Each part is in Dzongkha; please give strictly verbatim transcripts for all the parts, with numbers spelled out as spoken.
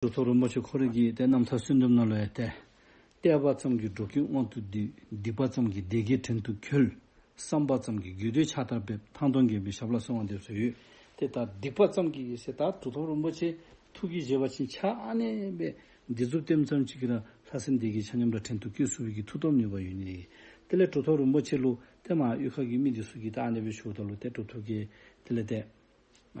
གྲུབ་ཐོབ་རིན་པོ་ཆེ་ཁོ་རའི་གི་ཏེ་རྣམ་ཐར་གསོལ་འདེབས་ནང་ལུ་ཡང་ཏེ། བལྟས་པ་ཙམ་གྱིས་འགྲོ་ཀུན་དབང་དུ་སྡུད། སྡིག་པ་ཙམ་གྱིས་སྡེ་བརྒྱད་བྲན་དུ་འཁོལ། བསམ་པ་ཙམ་གྱིས་དགོས་འདོད་ཕྱག་ལྟར་འབེབས། ཐང་སྟོང་རྒྱས་པའི་ཞབས་ལ་གསོལ་བ་འདེབས་སོ་ཡོད། ཏེ་ད་སྡིག་པ་ཙམ་གྱིས་ཟེར་ད་གྲུབ་ཐོབ་རིན་པོ་ཆེ་ཐུགས་ཀྱིས་བཞེད་པ་ཅིན་ཕྱག་ཨ་ནེ་སྦེ་སྡིག་མཛུབ་སྟོནམ་ཙམ་ཅིག་གིས་ར་ལྷ་སྲིན་སྡེ་བརྒྱད་ཆ་མཉམ་ར་བྲན་དུ་བཀོལ་ཚུགས་པའི་གི་མཐུ་སྟོབས་ནུས་པ་ཡོད་ནི། དེ་ལས་གྲུབ་ཐོབ་རིན་པོ་ཆེ་ལུ་ཏེ་མར་གཡུས་ཁ་གི་མི་འདི་ཚུ་གིས་ད་ཨ་ནེ་སྦེ་ཞུཝ་ད་ལུ་ཏེ་གྲུབ་ཐོབ་ཀྱིས་དེ་ལས་ཏེ་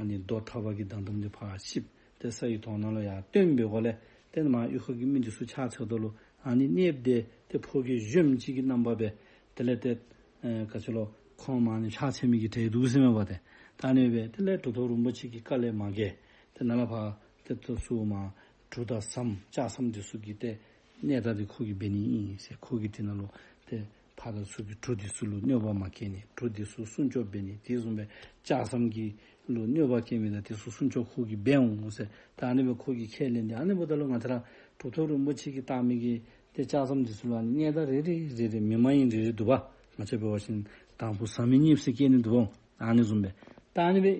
ཨ་ནི་རྡོ་ཁྲ་བ་གི་མདངས་ཐམ་འདི་ཕར་ཆིབས་ཏེ་ས་ཡི་དོང་ནང་ལུ་ཡར་བཏོན་པའི་སྒོ་ལས་ཏེ་མར་གཡུས་ཁ་གི་མི་འདི་ཚུ་ཕྱག་འཚལཝ་ད་ལུ་ཨ་ནི་གནསཔོ་འདི་ཏེ་ཕོ་རྒྱས་གཞོནམ་ཅིག་གི་རྣམ་པ་སྦེ་དེ་ལས་ཏེ་ཨེ་ག་ཅི་ལོ་ཁོང་མར་ཨ་ནི་ཕྱག་འཚལ་མི་གི་གྲལ་འདུག་ཟེར་མས་པ་ཏེ། ད་ཨ་ནི་སྦེ་དེ་ལས་གྲུབ་ཐོབ་རིན་པོ་ཆེ་གི་བཀའ་ལས་མ་འགལ་ཏེ་ནཱ་ལས་ཕར་ཏེ་ཚུར་མར་གྲུ་དང་ཟམ་ལྕགས་ཟམ་འདི་ཚུ་གི་ཏེ་གནས་བདག་འདི་ཁོ་གིས་འབད་ནི་ཨིན་ཟེར། ཁོ་གིས་དེ་ནང་ལུ་ཏེ་ཕར་དང་ཚུར་གྱི་གྲུ་འདི་ཚུ་ལུ་གནོད་པ་མ་བཀལ་ནི། གྲུ་འདི་ཚུ་སྲུང་སྐྱོབ་འབད་ནི། དེ་བཟུམ་སྦེ་ལྕགས་ཟམ་གྱི་ལུ་གནོད་པ་བཀལ་མི་དང་དེ་ཚུ་སྲུང་སྐྱོབ་ཁོ་གིས་འབད་འོང་ཟེར། ད་ཨ་ནི་སྦེ་ཁོ་གིས་ཁས་ལེན་ཏེ་ཨ་ནི་འབདཝ་ད་ལུ་ང་བཅས་ར་གྲུབ་ཐོབ་རིན་པོ་ཆེ་གིས་བཏགས་མི་གི་ཏེ་ལྕགས་ཟམ་འདི་ཚུ་ལུ་ཨ་ནི་གནས་བདག་རེ་རེ་རེ་རེ་མི་མ་ཡིན་རེ་རེ་འདུག་པ། ང་བཅས་འབད་བ་ཅིན་དང་ཕུ་ཟམ་མི་གཉིསཔོ་ཟེར་བཀལ་ནི་འདུག་པ། ཨ་ནི་བཟུམ་སྦེ་ད་ཨ་ནི་སྦེ་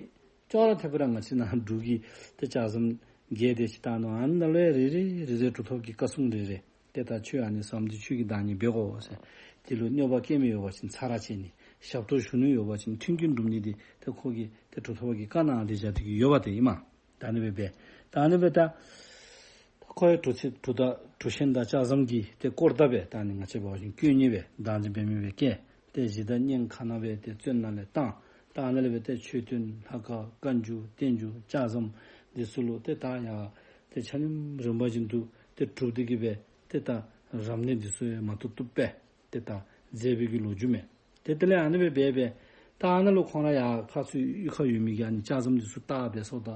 ཅོག་ར་འཐདཔ་ར་ང་བཅས་ནཱ་འབྲུག་གི་ཏེ་ལྕགས་ཟམ་བརྒྱད་དེ་ཅིག་བཏགས་ནུག། ཨ་ནཱ་ལུ་ཡང་རེ་རེ་རེ་རེ་གྲུབ་ཐོབ་ཀྱི་བཀའ་སྲུང་རེ་རེ་ཏེ་ད་ཁྱོད་ཨ་ནི་ཟམ་འདི་ཁྱོད་ཀྱིས་བདག་ཉིད་འབད་དགོ་ཟེར། དེ་ལུ་གནོད་པ་བཀལ་མི་ཡོད་པ་ཅིན་ཚར་ར་བཅད་ནི། ཞབས་ཏོག་ཞུ་ནི་ཡོད་པ་ཅིན་མཐུན་རྐྱེན་སྒྲུབ་ནི་འདི་ཏེ་ཁོ་གིས་ཏེ་གྲུབ་ཐོབ་ཀྱི་བཀའ་གནང་སྟེ་བཞག་སྟེ་གི་ཡོད་པ་ཏེ་ཨིན་མས། ད་ཨ་ནི་སྦེ་འབད། ད་ཨ་ནི་སྦེ་ད་ཁོ་ཡང་གྲུ་ཆེན་གྲུ་དང་གྲུ་ཆེན་དང་ལྕགས་ཟམ་གྱི་ཏེ་དཀོར་བདག་སྦེ་ད་ཨ་ནི་ང་བཅས་འབད་བ་ཅིན་དཀོན་གཉེར་སྦེ་བདག་འཛིན་འབད་མི་སྦེ་བཀལ། ཏེ་གཞི་བདག་གཉེན་ཁ་ནང་སྦེ་ཏེ་བཙོན་ནང་ལས་བཏང་། ད་ཨ་ནི་ལས་སྦེ་ཏེ་མཆོད་རྟེན་ལྷ་ཁང་བཀའ་འགྱུར་བསྟན་འགྱུར་ལྕགས་ཟམ་འདི་ཚུ་ལུ་ཏེ་ད་ཡར་ཏེ་ཆ་མཉམ་རིམ་པ་བཞིན་དུ་ཏེ་གྲུབ་སྟེ་གི་སྦེ་ཏེ་ད་རབ་གནས་འདི་ཚུ་ཡང་མ་བཏུབ་བཏུབ་སྦེ་ཏེ་ད་མཛད་པའི་གི་ལོ་རྒྱུས་མས། ཏེ་དེ་ལས་ཨ་ནི་སྦེ་འབད་སྦེ་ད་ཨ་ནཱ་ལུ་ཁོང་ར་ཡར་ཕར་ཚུར་གཡུས་ཁར་ཡོད་མི་གི་ཨ་ནི་ལྕགས་ཟམ་འདི་ཚུ་བཏགས་སྦེ་སོ་ད་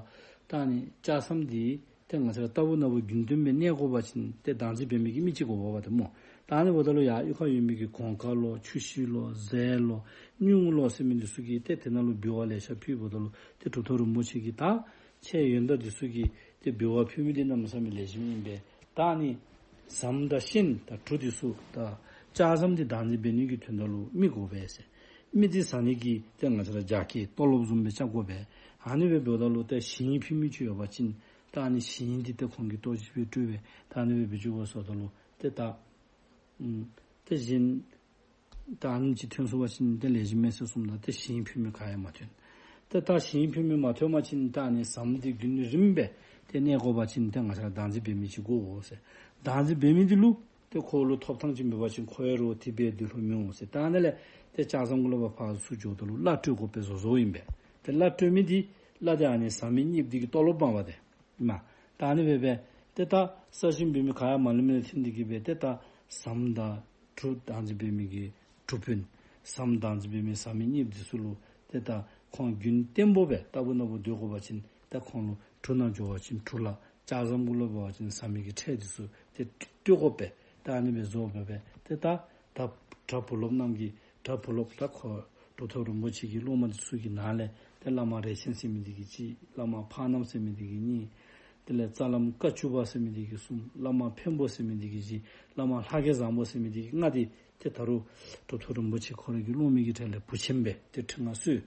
ད་ཨ་ནི་ལྕགས་ཟམ་འདི་ཏེ་ང་བཅས་ར་ལྟ་བུ་ན་བུ་རྒྱུན་ལྡན་སྦེ་གནས་དགོ་པ་ཅིན་ཏེ་བདག་འཛིན་འབད་མི་གི་མི་ཅིག་དགོ་པས་ཏེ་སྨོ། ད་ཨ་ནི་འབདཝ་ད་ལུ་ཡར་གཡུས་ཁར་ཡོད་མི་གི་གོང་དཀར་ལོ་ཆུ་བཞི་ལོ་ཟས་ལོ་སྙུང་ལོ་ཟེར་མི་འདི་ཚུ་གིས་ཏེ་དེ་ནང་ལུ་འབུལ་བ་ལེ་ཤ་ཕུལཝ་ད་ལུ་ཏེ་གྲུབ་ཐོབ་རིན་པོ་ཆེ་གིས་ད་ཁྱེད་ཡོན་བདག་འདི་ཚུ་གིས་ཏེ་འབུལ་བ་ཕུལ་མི་འདི་གནམ་མེད་ས་མེད་ལེགས་ཤོམ་ཨིན་པས། ད་ཨ་ནི་ཟམ་དང་ཤིང་དང་གྲུ་འདི་ཚུ་དང་ལྕགས་ཟམ་འདི་བདག་འཛིན་འབད་ནི་གི་དོན་དག་ལུ་མི་དགོ་པས་ཟེར། མི་འདི་བཟའ་ནི་གི་ཏེ་ང་བཅས་ར་རྒྱགས་སྐལ་ལྟོ་ལོག་བཟུམ་སྦེ་རྐྱབ་དགོ་པས། ཨ་ནི་སྦེ་འབདཝ་ད་ལུ་ཏེ་ཞིང་ཕུལ་མི་ཅིག་ཡོད་པ་ཅིན་ད་ཨ་ནི་ཞིང་འདི་ཏེ་ཁོང་གིས་ལྟོ་ཅིག་སྦེ་སྤྲོད་སྦེ་ད་ཨ་ནི་སྦེ་འབད་བཅུག་པ་སོང་ད་ལུ་ཏེ་ད་ཨམ་ཏེ་གཞན་ད་ཨ་ནི་ཅིག་ཐོན་སོང་པ་ཅིན་ཏེ་ལེགས་ཤོམ་མས་ཟེར་གསུངམ་ད་ཏེ་ཞིང་ཕུལ་མི་ག་ཡང་མ་ཐོན། ཏེ་ད་ཞིང་ཕུལ་མི་མ་ཐོན་པ་ཅིན་ད་ཨ་ནི་ཟམ་འདི་རྒྱུན་རིང་སྦེ་ཏེ་གནས་དགོ་པ་ཅིན་ཏེ་ང་བཅས་ར་བདག་འཛིན་འབད་མི་ཅིག་དགོ་ཟེར། བདག་འཛིན་འབད་མི་འདི་ལུ་ཏེ་ཁོ་ལུ་ཐོབ་ཐང་ཅིག་མེད་པ་ཅིན་ཁོ་ཡང་རོགས་འདི་འབད་དེ་ལྷོད་མི་འོང་ཟེར། ད་ཨ་ནི་ལས་ཏེ་ལྕགས་ཟམ་གུ་ལུ་ཕར་ཚུར་འགྱོཝ་ད་ལུ་གླ་སྤྲོད་དགོ་པས་བཟོ་བཟོཝ་ཨིན་པས། ཏེ་གླ་སྤྲོད་མི་འདི་གླ་འདི་ཨ་ནི་ཟམ་མི་གཉེརཔ་འདི་གིས་ལྟོ་ལོག་འབག་པས་ཏེ། ཨིན་མས། ད་ཨ་ནི་སྦེ་སྦེ་ཏེ་ད་ས་ཞིང་འབད་མི་ག་ཡང་མ་ལུས་མི་ལུ་ཐོན་ཏེ་གི་སྦེ་ཏེ་ད་ཟམ་དང་གྲུ་བདག་འཛིན་འབད་མི་གི་གྲུ་དཔོན་ཟམ་བདག་འཛིན་འབད་མི་ཟམ་མི་གཉེརཔ་འདི་ཚུ་ལུ་ཏེ་ད་ཁོང་རྒྱུན་བརྟན་པོ་སྦེ་ལྟ་བུ་ན་བུ་སྡོད་དགོ་པ་ཅིན་ད་ཁོང་ལུ་གྲུ་ནང་འགྱོ་བ་ཅིན་གྲུ་ལ་ལྕགས་ཟམ་གུ་ལུ་འབད་བ་ཅིན་ཟམ་མི་གི་ཁྲལ་འདི་ཚུ་ཏེ་སྤྲོད་དགོ་པས། ད་ཨ་ནི་སྦེ་བཟོ་སྦེ་སྦེ་ཏེ་ད་ད་གྲྭ་བུ་སློབ་རྣམས་ཀྱིས་གྲྭ་བུ་སློབ་ད་ཁོ་གྲུབ་ཐོབ་རིན་པོ་ཆེ་གི་སློབ་མ་འདི་ཚུ་གི་ནང་ལས་ཏེ་བླ་མ་རས་ཆེན་ཟེར་མི་འདི་གིས་གཅིག། བླ་མ་འཕགས་རྣམ་ཟེར་མི་འདི་གིས་གཉིས། དེ་ལས་རྩ་བླམ་བཀའ་བཅུ་པ་ཟེར་མི་འདི་གིས་གསུམ། བླ་མ་འཕན་པོ་ཟེར་མི་འདི་གིས་བཞི། བླ་མ་ལྷ་སྐལ་བཟང་པོ་ཟེར་མི་འདི་གིས་ལྔ། འདི་ཏེ་ད་རུང་གྲུབ་ཐོབ་རིན་པོ་ཆེ་ཁོ་རའི་གི་སློབ་མའི་གི་གྲས་ལས་བུ་ཆེན་སྦེ་ཏེ་ཁྲི་མངའ་གསོལ།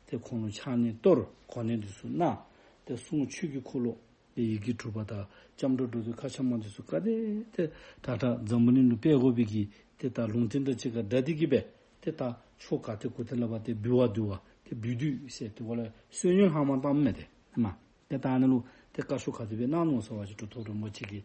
ཏེ་ཁོང་ལུ་ཕྱག་ནི་གཏོར་གོ་གནས་འདི་ཚུ་གནང་། ཏེ་གསུང་ཆོས་ཀྱི་འཁོར་ལོ་ཏེ་ཡི་གེ་དྲུག་པ་དང་སྐྱབས་འགྲོ་འགྲོ་འདུལ་བཀའ་ཆེན་མ་འདི་ཚུ་ག་དེ་ཏེ་དྲག་དྲག་འཛམ་བུ་གླིང་ལུ་སྤེལ་དགོ་པའི་གི་ཏེ་ད་ལུང་བསྟན་དང་གཅིག་ཁར་སྦྲགས་ཏེ་གི་སྦེ་ཏེ་ད་ཆོ་ག་ཏེ་གུ་ཏེ་ལ་བ་ཏེ་འབུལ་བ་འདུལ་བ་ཏེ་འབུལ་སྡུད་ཟེར་ཏེ་གོ་ལ་གསོལ་སྙིང་ལྷག་མ་བཏངམ་མས་ཏེ་མ། ཏེ་ད་ཨ་ནི་ལུ་ཏེ་བཀའ་ཤོག་ག་དེ་སྦེ་གནང་ནུག་ཟེར་བ་ཅིན་གྲུབ་ཐོབ་རིན་པོ་ཆེ་གིས་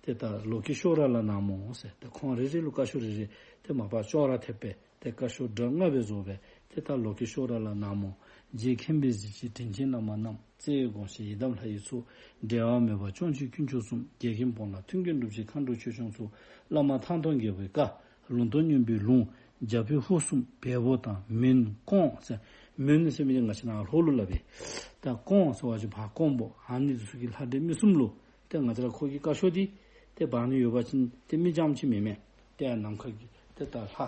ཏེ་ད་ལོ་ཀེ་ཤྭ་ར་ལ་ན་མོ་ཟེར་ཏེ་ཁོང་རེ་རེ་ལུ་བཀའ་ཤོག་རེ་རེ་ཏེ་མ་པ་ཅོག་ར་འཐདཔ་སྦེ་ཏེ་བཀའ་ཤོག་སྒྲ་ལྔ་སྦེ་བཟོ་སྦེ་ཏེ་ད་ལོ་ཀེ་ཤྭ་ར་ལ་ན་མོ། རྗེ་མཁན་པོའི་གཟི་བརྗིད་དྲིན་ཅན་བླ་མ་རྣམས། བརྩེ་བའི་དགོངས་བཞེད་ཡི་དམ་ལྷ་ཡི་ཚོགས། འབྲལ་བ་མེད་པ་སྐྱོང་ཆེན་དཀོན་མཆོག་གསུམ། འགལ་རྐྱེན་སྤོང་ལ་མཐུན་རྐྱེན་སྒྲུབ་ཕྱིར་མཁའ་འགྲོ་ཆོས་སྐྱོང་ཚོགས། བླ་མ་ཐང་སྟོང་རྒྱལ་པོའི་བཀའ། ལུང་སྟོན་སྙན་པའི་ལུང་། རྒྱ་བོད་ཧོར་གསུམ་བལ་པོ་དང་མོན་ཀོང་ཟེར། མོན་ཟེར་མི་འདི་ང་བཅས་ནཱ་ལྷོ་ལུ་སླབ་པས། ད་ཀོང་ཟེར་བ་ཅིན་ཕར་ཀོང་པོ། ཨ་ནི་འདི་ཚུ་གི་ལྷ་འདྲེ་མི་གསུམ་ལུ་ཏེ་ང་བཅས་ར་ཁོ་གི་བཀའ་ཤོག་འདི་ཏེ་འབག་ནི་ཡོད་པ་ཅིན་ཏེ་མི་རྐྱངམ་ཅིག་མེན་མས། ཏེ་ནམ་མཁའ་གི་ཏེ་ད་ལྷ་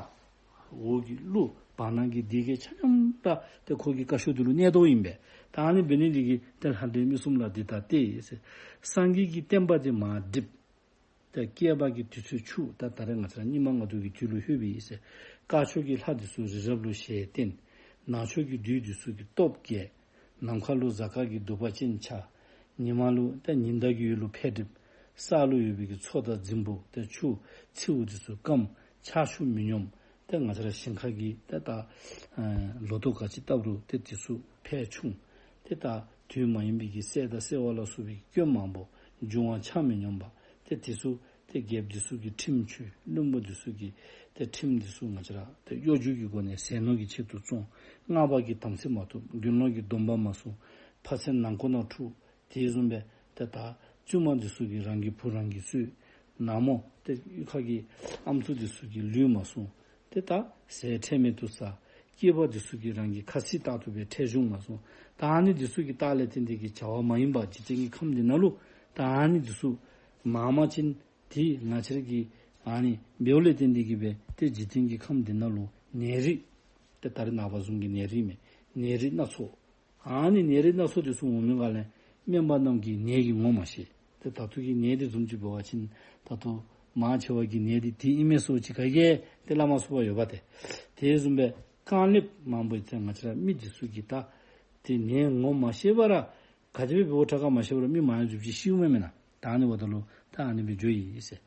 འོག་གི་ཀླུ་བར་སྣང་གི་སྡེ་བརྒྱད་ཆ་མཉམ་ད་ཏེ་ཁོ་གི་བཀའ་ཤོག་འདི་ལུ་གནས་དོ་ཨིན་པས། ད་ཨ་ནི་འབད་ནི་འདི་གིས་ཏེ་ལྷ་འདྲེ་མི་གསུམ་ལ་འདི་ལྟ་སྟེ་ཟེར། སངས་རྒྱས་ཀྱི་བསྟན་པ་འདི་མར་འགྲིབ། ད་བསྐལ་པ་གི་དུས་ཚོད་འཕྱུགས། ད་ད་རེས་ང་བཅས་ར་སྙིགས་མ་ལྔ་བདོ་གི་དུས་ལུ་ལྷོད་པའི་ཟེར། དཀར་ཕྱོགས་ཀྱི་ལྷ་འདི་ཚུ་རི་རབ་ལུ་ཞལ་བསྟན། ནག་ཕྱོགས་ཀྱི་བདུད་འདི་ཚུ་གི་སྟོབས་རྒྱས། ནམ་མཁའ་ལུ་གཟའ་སྐར་གྱི་གདུག་པ་ཅན་འཆར། ཉི་མ་ལུ་ད་ཉི་ཟླ་གི་འོད་ལུ་ཕས་འགྲིབ། ས་ལུ་ཡོད་པའི་གི་མཚོ་དང་རྫིང་བུ་ཏེ་ཆུ་མཚེའུ་འདི་ཚུ་སྐམ། ཆར་ཆུ་མི་སྙོམས། ཏེ་ང་བཅས་ར་ཞིང་ཁ་གི་ཏེ་ད་ཨ་ལོ་ཏོག་ག་ཅི་བཏབ་རུང་ཏེ་འདི་ཚུ་ཕར་ཕྱུང་། ཏེ་ད་དུས་མ་ཡིན་པའི་གི་སད་དང་སེར་བ་ལ་སོགས་པའི་སྐྱོན་མང་པོ་འབྱུང་བ་ཆ་མི་སྙོམས་པ། ཏེ་འདི་ཚུ་ཏེ་རྒྱལཔོ་འདི་ཚུ་གི་ཁྲིམས་ཆོད། བློན་པོ་འདི་ཚུ་གི་ཏེ་ཁྲིམས་འདི་ཚུ་ང་བཅས་ར་ཏེ་གཡོ་སྒྱུ་གི་སྒོ་ནས་ཟས་ནོར་གྱི་ཆེད་དུ་བཙོང་། སྔགས་པ་གིས་དམ་ཚིག་མ་ཐོབ། དགེ་སློང་གིས་སྡོམ་པ་མ་སྲུང་། ཕ་ཚན་ནང་ཁོག་ནང་འཁྲུག། དེ་བཟུམ་སྦེ་ཏེ་ད་བཙུན་མ་འདི་ཚུ་གིས་རང་གི་བུ་རང་གིས་གསོད། ནག་མོ་ཏེ་གཡུས་ཁ་གི་ཨམ་སྲུ་འདི་ཚུ་གིས་ལུས་མ་བསྲུང་། ཏེ་ད་ཟས་ཁྲེལ་མེད་དུ་ཟ། སྐྱེས་པ་འདི་ཚུ་གིས་རང་གི་ཁ་ཚིག་ལྟར་དུ་སྦེ་ཁྲེལ་གཞུང་མ་སྲུང་། ད་ཨ་ནི་འདི་ཚུ་གི་རྟགས་ལས་བརྟེན་ཏེ་གི་བྱ་བ་མ་ཡིན་པ་འཇིག་རྟེན་གྱི་ཁམས་འདི་ནང་ལུ་ད་ཨ་ནི་འདི་ཚུ་མང་མང་ཅིག་ཏེ་ང་བཅས་ར་གིས་ཨ་ནི་འབདཝ་ལས་བརྟེན་ཏེ་གི་སྦེ་ཏེ་འཇིག་རྟེན་གྱི་ཁམས་འདི་ནང་ལུ་ནད་རིགས་ཏེ་ད་རེས་ནངས་པ་བཟུམ་གྱི་ནད་རིགས་མེད། ནད་རིགས་སྣ་ཚོགས། ཨ་ནི་ནད་རིགས་སྣ་ཚོགས་འདི་ཚུ་འོང་མི་ག་ལས་སྨན་པ་རྣམས་ཀྱིས་ནད་ཀྱི་ངོ་མ་ཤེས། ཏེ་ད་ལྟོ་གི་ནད་འདི་བཟུམ་ཅིག་འབད་བ་ཅིན་ད་ལྟོ་མང་ཆེ་བ་གིས་ནད་འདི་དེ་ཨིན་མས་ཟེར་ཅིག་ག་གིས་ཏེ་སླབ་མ་ཚུགས་པར་ཡོད་པ་ཏེ། དེ་བཟུམ་སྦེ་རྐང་ལེབ་མང་པོ་ཡོད་ཚད་ང་བཅས་ར་མི་འདི་ཚུ་གིས་ད་ཏེ་ནད་ངོ་མ་ཤེས་པར་ག་དེ་སྦེ་འབདཝ་དྲག་ག་མ་ཤེས་པར་མི་མང་ཡང་འཛུབ་ཅིག་ཤིཝ་མས་མེན་ན། ད་ཨ་ནི་འབདཝ་ད་ལུ་ད་ཨ་ནི་སྦེ་འགྱོ་ཡི་ཟེར།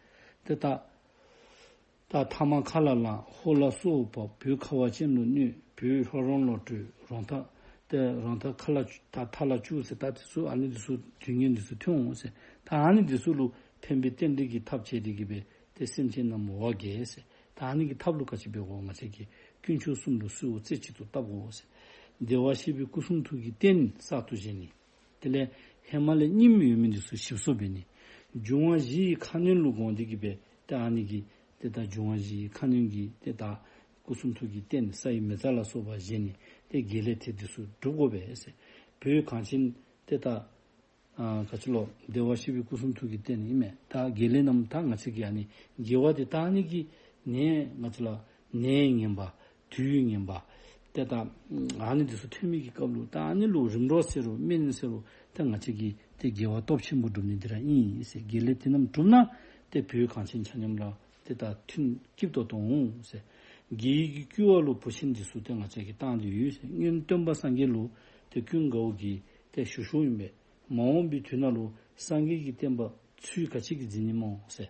ཏེ་ད་ད་ཐ་མ་ཁ་ལ་ལངས། ཧོ་ལ་སོ་བབས། བོད་ཁ་བ་ཅན་ལུ་གནོད། བོད་ལྷོ་རོང་ལུ་བྲོས། རོང་ཐག་ཏེ་རོང་ཐག་ཁ་ལ་ད་ཐག་ལ་བཅུག་ཟེར། ད་འདི་ཚུ་ཨ་ནི་འདི་ཚུ་དུས་ངན་འདི་ཚུ་ཐོན་འོང་ཟེར། ད་ཨ་ནི་འདི་ཚུ་ལུ་ཕན་པའི་རྟེན་འབྲེལ་གྱི་ཐབས་བྱས་ཏེ་གི་སྦེ་ཏེ་སེམས་ཅན་རྣམས་འོ་བརྒྱལ་ཟེར། ད་ཨ་ནི་གི་ཐབས་ལུ་ག་ཅི་འབད་དགོ། ང་བཅས་ཀྱིས་དཀོན་མཆོག་གསུམ་ལུ་གསོལཝ་རྩེ་གཅིག་ཏུ་བཏབ་དགོ་ཟེར། བདེ་བར་གཤེགས་པའི་སྐུ་གསུང་ཐུགས་ཀྱི་རྟེན་གསར་དུ་བཞེངས་ནི། དེ་ལས་ཧེ་མ་ལས་རྙིངམ་ཡོད་མི་འདི་ཚུ་ཞིབ་གསོ་འབད་ནི། འབྱུང་བ་བཞི་ཡི་ཁ་གནོན་ལུ་དགོངས་ཏེ་གི་སྦེ་ཏེ་ཨ་ནི་གི་ཏེ་ད་འབྱུང་བ་བཞི་ཡི་ཁ་གནོན་གྱི་ཏེ་ད་སྐུ་གསུང་ཐུགས་ཀྱི་རྟེན་ས་ཡི་མེ་བཙའ་ལ་སོགས་པ་བཞེངས་ནི། ཏེ་དགེ་ལེགས་དེ་འདི་ཚུ་སྒྲུབ་དགོ་པས་ཟེར། བོད་གངས་ཅན་ཏེ་ད་ཨ་ག་ཅི་ལོ་བདེ་བར་གཤེགས་པའི་སྐུ་གསུང་ཐུགས་ཀྱི་རྟེན་ཨིན་མས། ད་དགེ་ལེགས་རྣམས་ད་ང་བཅས་ཀྱི་ཨ་ནི་དགེ་བ་འདི་ད་ཨ་ནི་གི་ནད་ང་བཅས་ལུ་ནད་ངན་པ་དུས་ངན་པ་ཏེ་ད་ཨ་ནི་འདི་ཚུ་ཐོན་མི་གི་སྐབས་ལུ་ད་ཨ་ནི་ལུ་རིམ་གྲོ་ཟེར་རུང་སྨན་ཟེར་རུང་ད་ང་བཅས་ཀྱིས་ཏེ་དགེ་བ་སྟོབས་ཆེན་པོ་སྒྲུབ་ནི་འདི་ར་ཨིན་ཟེར། དགེ་ལེགས་དེ་རྣམས་གྲུབ་ན་ཏེ་བོད་གངས་ཅན་ཆ་མཉམ་ར་ཏེ་ད་མཐུན་སྐྱིད་ཏོང་ཏོ་འོང་ཟེར། རྒྱལ་བའི་གི་སྐུ་འོག་ལུ་བུ་ཆེན་འདི་ཚུ་ཏེ་ང་བཅས་ཀྱིས་བཏང་སྟེ་ཡོད་ཟེར། སྔོན་སྟོན་པ་སངས་རྒྱས་ལུ་ཏེ་ཀུན་དགའ་བོ་གིས་ཏེ་ཞུ་ཞུཝ་ཨིན་པས། མ་འོངས་པའི་དུས་ནང་ལུ་སངས་རྒྱས་ཀྱི་བསྟན་པ་ཚུལ་ག་ཅི་གིས་འཛིན་ནི་སྨོ་ཟེར།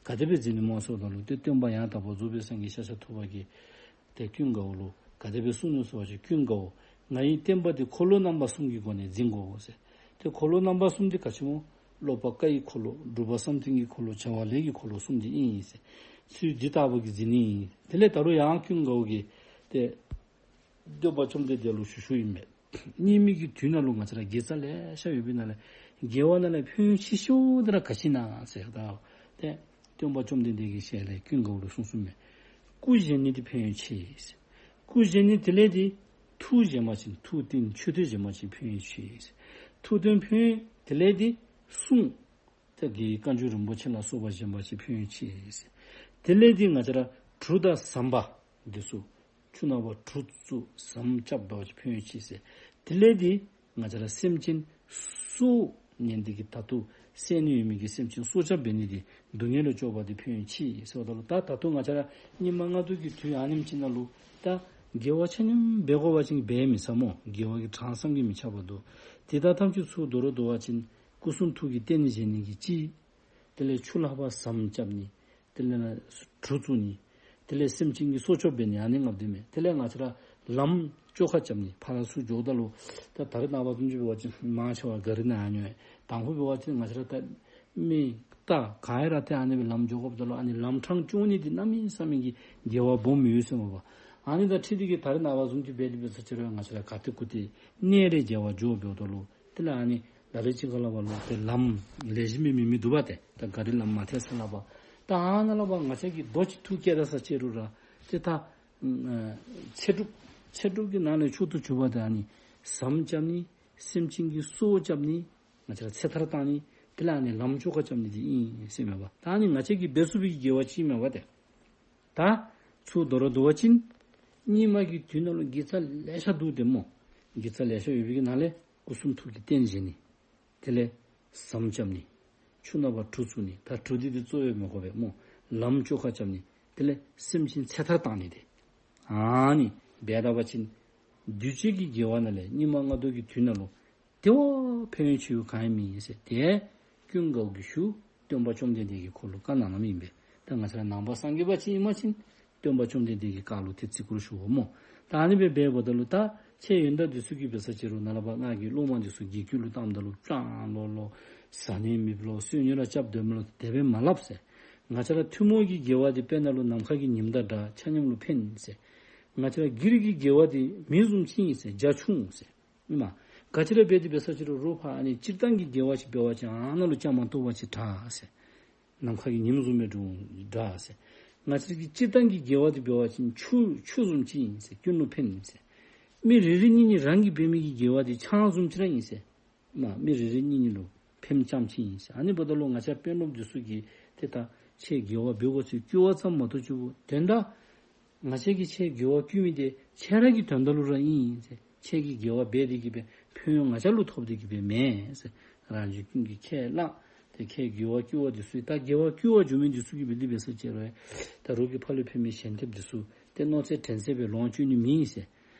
ག་དེ་སྦེ་འཛིན་ནི་སྨོ་ཟེརཝ་ད་ལུ་ཏེ་སྟོན་པ་ཡང་དག་པར་རྫོགས་པའི་སངས་རྒྱས་ཤཱཀྱ་ཐུབ་པ་གིས་ཏེ་ཀུན་དགའ་བོ་ལུ་ག་དེ་སྦེ་གསུངས་ནུག་ཟེར་བ་ཅིན། ཀུན་དགའ་བོ། ང་ཡི་བསྟན་པ་འདི་འཁོར་ལོ་རྣམ་པ་གསུམ་གྱི་སྒོ་ནས་འཛིན་དགོ་ཟེར། ཏེ་འཁོར་ལོ་རྣམ་པ་གསུམ་འདི་ག་ཅི་སྨོ། སློབ་པ་བཀའ་ཡི་འཁོར་ལོ། སྒྲུབ་པ་བསམ་གཏན་གྱི་འཁོར་ལོ། བྱ་བ་ལས་ཀྱི་འཁོར་ལོ་གསུམ་འདི་ཨིན་ཟེར། ཚུལ་འདི་ལྟ་བུ་གིས་འཛིན་ནི་ཨིན། དེ་ལས་ད་རུང་ཡང་ཀུན་དགའ་བོ་གིས་ཏེ་སྟོན་པ་བཅོམ་ལྡན་འདས་ལུ་ཞུ་ཞུཝ་ཨིན་པས། སྙིགས་མའི་གི་དུས་ནང་ལུ་ང་བཅས་ར་དགེ་རྩ་ལེ་ཤ་ཡོད་པའི་ནང་ལས་དགེ་བ་ནང་ལས་ཕན་ཡོན་ཆེ་ཤོས་འདི་ར་ག་ཅི་ཨིན་ན་ཟེརཝ་ད་ཏེ་སྟོན་པ་བཅོམ་ལྡན་འདས་ཀྱི་ཞལ་ལས་ཀུན་དགའ་བོ་ལུ་གསུངས་གསུངསམ་མས། སྐུ་བཞེངས་ནི་འདི་ཕན་ཡོན་ཆེ་ཟེར། སྐུ་བཞེངས་ནི་དེ་ལས་འདི་ཐུགས་བཞེངས་པ་ཅིན་ཐུགས་རྟེན་མཆོད་རྟེན་བཞེངས་པ་ཅིན་ཕན་ཡོན་ཆེ་ཟེར། ཐུགས་རྟེན་ཕན་ཡོན་དེ་ལས་འདི་གསུང་ཏེ་དགེ་བའི་བཀའ་འགྱུར་རིན་པོ་ཆེ་ལ་སོགས་པ་བཞེངས་པ་ཅིན་ཕན་ཡོན་ཆེ་ཟེར། དེ་ལས་འདི་ང་བཅས་ར་གྲུ་དང་ཟམ་པ་འདི་ཚུ་ཆུ་ནང་ཕར་གྲུ་བཙུགས་ཟམ་རྐྱབ་འབད་བ་ཅིན་ཕན་ཡོན་ཆེ་ཟེར། དེ་ལས་འདི་ང་བཅས་ར་སེམས་ཅན་སྲོག་ཉེན་འདི་གིས་ད་ལྟོ་བསད་ནི་ཡོད་མི་གི་སེམས་ཅན་སྲོག་སྐྱབས་འབད་ནི་འདི་སྡུག་བསྔལ་ལས་སྐྱོབ་པ་འདི་ཕན་ཡོན་ཆེ་ཟེརཝ་ད་ལུ་ད་ད་ལྟོ་ང་བཅས་ར་སྙིགས་མ་ལྔ་བདོ་གི་དུས་ཨ་ནེམ་ཅིག་ནང་ལུ་ད་དགེ་བ་ཆ་མཉམ་འབད་དགོ་པ་ཅིན་འབད་མི་ཚར་སྨོ། དགེ་བ་གི་གྲངས་བསམ་གྱིས་མི་ཁྱབ་པ་འདུག། དེ་དག་ཐམས་ཅད་ཚུར་དོ་རུང་བསྡུ་བ་ཅིན་སྐུ་གསུང་ཐུགས་ཀྱི་རྟེན་བཞེངས་ནི་གི་གཅིག། དེ་ལས་ཆུ་ལྷག་པར་ཟམ་རྐྱབ་ནི། དེ་ལས་ན་གྲུ་བཙུགས་ནི། དེ་ལས་སེམས་ཅན་གྱི་སྲོག་སྐྱོབ་འབད་ནི་ཨ་ནི་ལྔ་བདོ་མས། དེ་ལས་ང་བཅས་ར་ལམ་བཅོ་ཁ་རྐྱབ་ནི། ཕར་ཚུར་འགྱོཝ་ད་ལུ་ད་ད་རེས་ནངས་པ་བཟུམ་ཅིག་འབད་བ་ཅིན་མང་ཆེ་བ་ག་རི་ནང་ཡར་འགྱོ། དང་ཕུ་འབད་བ་ཅིན་ང་བཅས་ར་ད་མི་རྟ་ག་ཡང་ར་ཏེ་ཨ་ནི་སྦེ་ལམ་འགྱོ་དགོཔ་ད་ལུ་ཨ་ནི་ལམ་འཕྲང་བཅོ་ནི་འདི་གནམ་མེད་ས་མེད་ཀྱི་དགེ་བ་སྦོམ་ཡོད་ཟེར་མས་པ། ཨ་ནི་དང་འཁྲིལ་ཏེ་གི་ད་རེས་ནངས་པ་བཟུམ་ཅིག་འབད་དེ་འབད་ས་ཅིག་རུང་ང་བཅས་ར་ག་ཏེ་གུ་ཏེ་གནས་རེ་མཇལ་བར་འགྱོ་འབདཝ་ད་ལུ་དེ་ལས་ཨ་ནི་ད་རེས་ཅིག་ཁར་ལས་ཕར་ལུ་ཏེ་ལམ་ལེགས་ཤོམ་མེད་མི་མི་འདུག་པ་ཏེ། ད་ག་རི་ལམ་མ་ཐལ་ས་ལས་ཕར་ད་ཨ་ནཱ་ལས་ཕར་ང་བཅས་ཀྱིས་རྡོ་ཅིག་འཐུ་བསྐྱལ་ད་ས་ཅིག་རུང་ར་ཏེ་ད་ཨ་ཚེ་སྒྲུབ་ཚེ་སྒྲུབ་ཀྱི་ནང་ལས་མཆོག་ཏུ་གྱུར་པ་དེ་ཨ་ནི་ཟམ་རྐྱབ་ནི། སེམས་ཅན་གྱི་སྲོག་སྐྱབ་ནི། ང་བཅས་ར་ཚེ་ཐར་བཏང་ནི། དེ་ལས་ཨ་ནི་ལམ་བཅོ་ཁ་རྐྱབ་ནི་འདི་ཨིན་ཟེར་མས་པ། ད་ཨ་ནི་ང་བཅས་ཀྱིས་འབད་ཚུགས་པའི་དགེ་བ་ཅིག་མས་པ་ཏེ། ད་ཚུར་དོ་རུང་བསྡུ་བ་ཅིན་སྙིགས་མ་གི་དུས་ནང་ལུ་དགེ་རྩ་ལེ་ཤ་འདུག་ཏེ་སྨོ། དགེ་རྩ་ལེ་ཤ་ཡོད་པའི་གི་ནང་ལས་སྐུ་གསུང་ཐུགས་ཀྱི་རྟེན་བཞེངས་ནི། དེ་ལས་ཟམ་རྐྱབ་ནི། ཆུ་ནང་ཕར་གྲུ་བཙུགས་ནི། ད་གྲུ་འདི་འདི་གཙོ་བོ་མི་དགོ་པས་སྨོ། ལམ་བཅོ་ཁ་རྐྱབ་ནི། དེ་ལས་སེམས་ཅན་ཚེ་ཐར་བཏང་ནི་འདི། ཨ་ནི་འབད་ད་པ་ཅིན་འདུས་བྱས་ཀྱི་དགེ་བ་ནང་ལས་སྙིགས་མ་ལྔ་བདོ་གི་དུས་ནང་ལུ་དེ་བ་ཕན་ཡོན་ཆེ་བ་གང་ཡང་མེད་ཟེར། དེ་ཀུན་དགའ་བོ་གིས་ཞུ། སྟོན་པ་བཅོམ་ལྡན་འདས་ཀྱིས་ཁོ་ལུ་བཀའ་གནང་གནངམ་ཨིན་པས། ད་ང་བཅས་ར་ནང་པ་སངས་རྒྱས་པ་ཅིག་ཨིན་པ་ཅིན་སྟོན་པ་བཅོམ་ལྡན་འདས་ཀྱི་བཀའ་ལུ་ཏེ་བརྩི་བཀུར་ཞུ་དགོ་སྨོ། ད་ཨ་ནི་སྦེ་འབདཝ་ད་ལུ་ད་ཁྱེད་ཡོན་བདག་འདི་ཚུ་གིས་འབད་ས་ཅིག་རུང་ནཱ་ལས་ཕར་ང་གིས་སློབ་མ་འདི་ཚུ་དགེ་སྐོས་ལུ་བཏངམ་ད་ལུ་སྤྱང་ལོ་ལོ་བཟའ་ནི་མེདཔ་ལོ་བསོད་སྙོམས་ར་རྐྱབ་སྡོདཔ་ལོ་དེ་སྦེ་མ་སླབ་ཟེར། ང་བཅས་ར་ཐུན་མོང་གི་དགེ་བ་འདི་དཔེར་ན་ལུ་ནམ་མཁའ་གི་ཉིམ་དང་འདྲ། ཆ་མཉམ་ལུ་ཕན་ཟེར། ང་བཅས་ར་སྒེར་གྱི་དགེ་བ་འདི་མེ་བཟུམ་ཅིག་ཨིན་ཟེར། རྒྱ་ཆུང་ཟེར། ཨིན་མས། ག་ཅི་ར་འབད་དེ་འབད་ས་ཅིག་རུང་རོགས་ཕར་ཨ་ནི་སྤྱིར་བཏང་གི་དགེ་བ་ཅིག་འབད་བ་ཅིན་ཨ་ནཱ་ལུ་བཅའ་མར་གཏོགས་པ་ཅིག་དྲག་ཟེར། ནམ་མཁའ་གི་ཉིམ་བཟུམ་སྦེ་འདྲ་ཟེར། ང་བཅས་ཀྱི་སྤྱིར་བཏང་གི་དགེ་བ་འདི་འབད་བ་ཅིན་ཆུ་ཆུ་བཟུམ་ཅིག་ཨིན་ཟེར། ཀུན་ལུ་ཕན་ཟེར། མི་རེ་རེ་གཉིས་གཉིས་རང་གིས་འབད་མི་གི་དགེ་བ་འདི་ཆང་བཟུམ་ཅིག་ར་ཨིན་ཟེར། མ་མི་རེ་རེ་གཉིས་གཉིས་ལུ་ཕནམ་རྐྱངམ་ཅིག་ཨིན་ཟེར། ཨ་ནི་འབདཝ་ད་ལུ་ང་བཅས་དཔོན་སློབ་འདི་ཚུ་གིས་ཏེ་ད་ཁྱེད་དགེ་བ་འབད་དགོ་ཟེར་བཀོད་པ་ཙམ་མ་གཏོགས་ཅིག་དོན་དག་ང་བཅས་ཀྱིས་ཁྱེད་དགེ་བ་བསྐུལ་མི་འདི་ཁྱེད་ར་གི་དོན་དག་ལུ་ར་ཨིན་ཟེར། ཁྱེད་ཀྱིས་དགེ་བ་འབད་དེ་གི་སྦེ་ཕན་ཡོན་ང་བཅས་ལུ་ཐོབ་སྟེ་གི་སྦེ་མེན་ཟེར། རང་གཞན་ཀུན་གྱིས་ཁས་བླངས་ཏེ་ཁྱེད་དགེ་བ་བསྐུལ་བ་འདི་ཚུ་ད་དགེ་བ་བསྐུལ་བར་འགྱོ་མི་འདི་ཚུ་གིས་འབད་དེ་འབད་ས་ཅིག་རུང་ད་རོགས་ཀྱི་ཕར་ལས་ཕུལ་མི་ཞལ་འདེབས་འདི་ཚུ་ཏེ་མནོ་ཚད་དྲན་ཚད་སྦེ་ལོངས་སྤྱོད་ནི་མེན་ཟེར།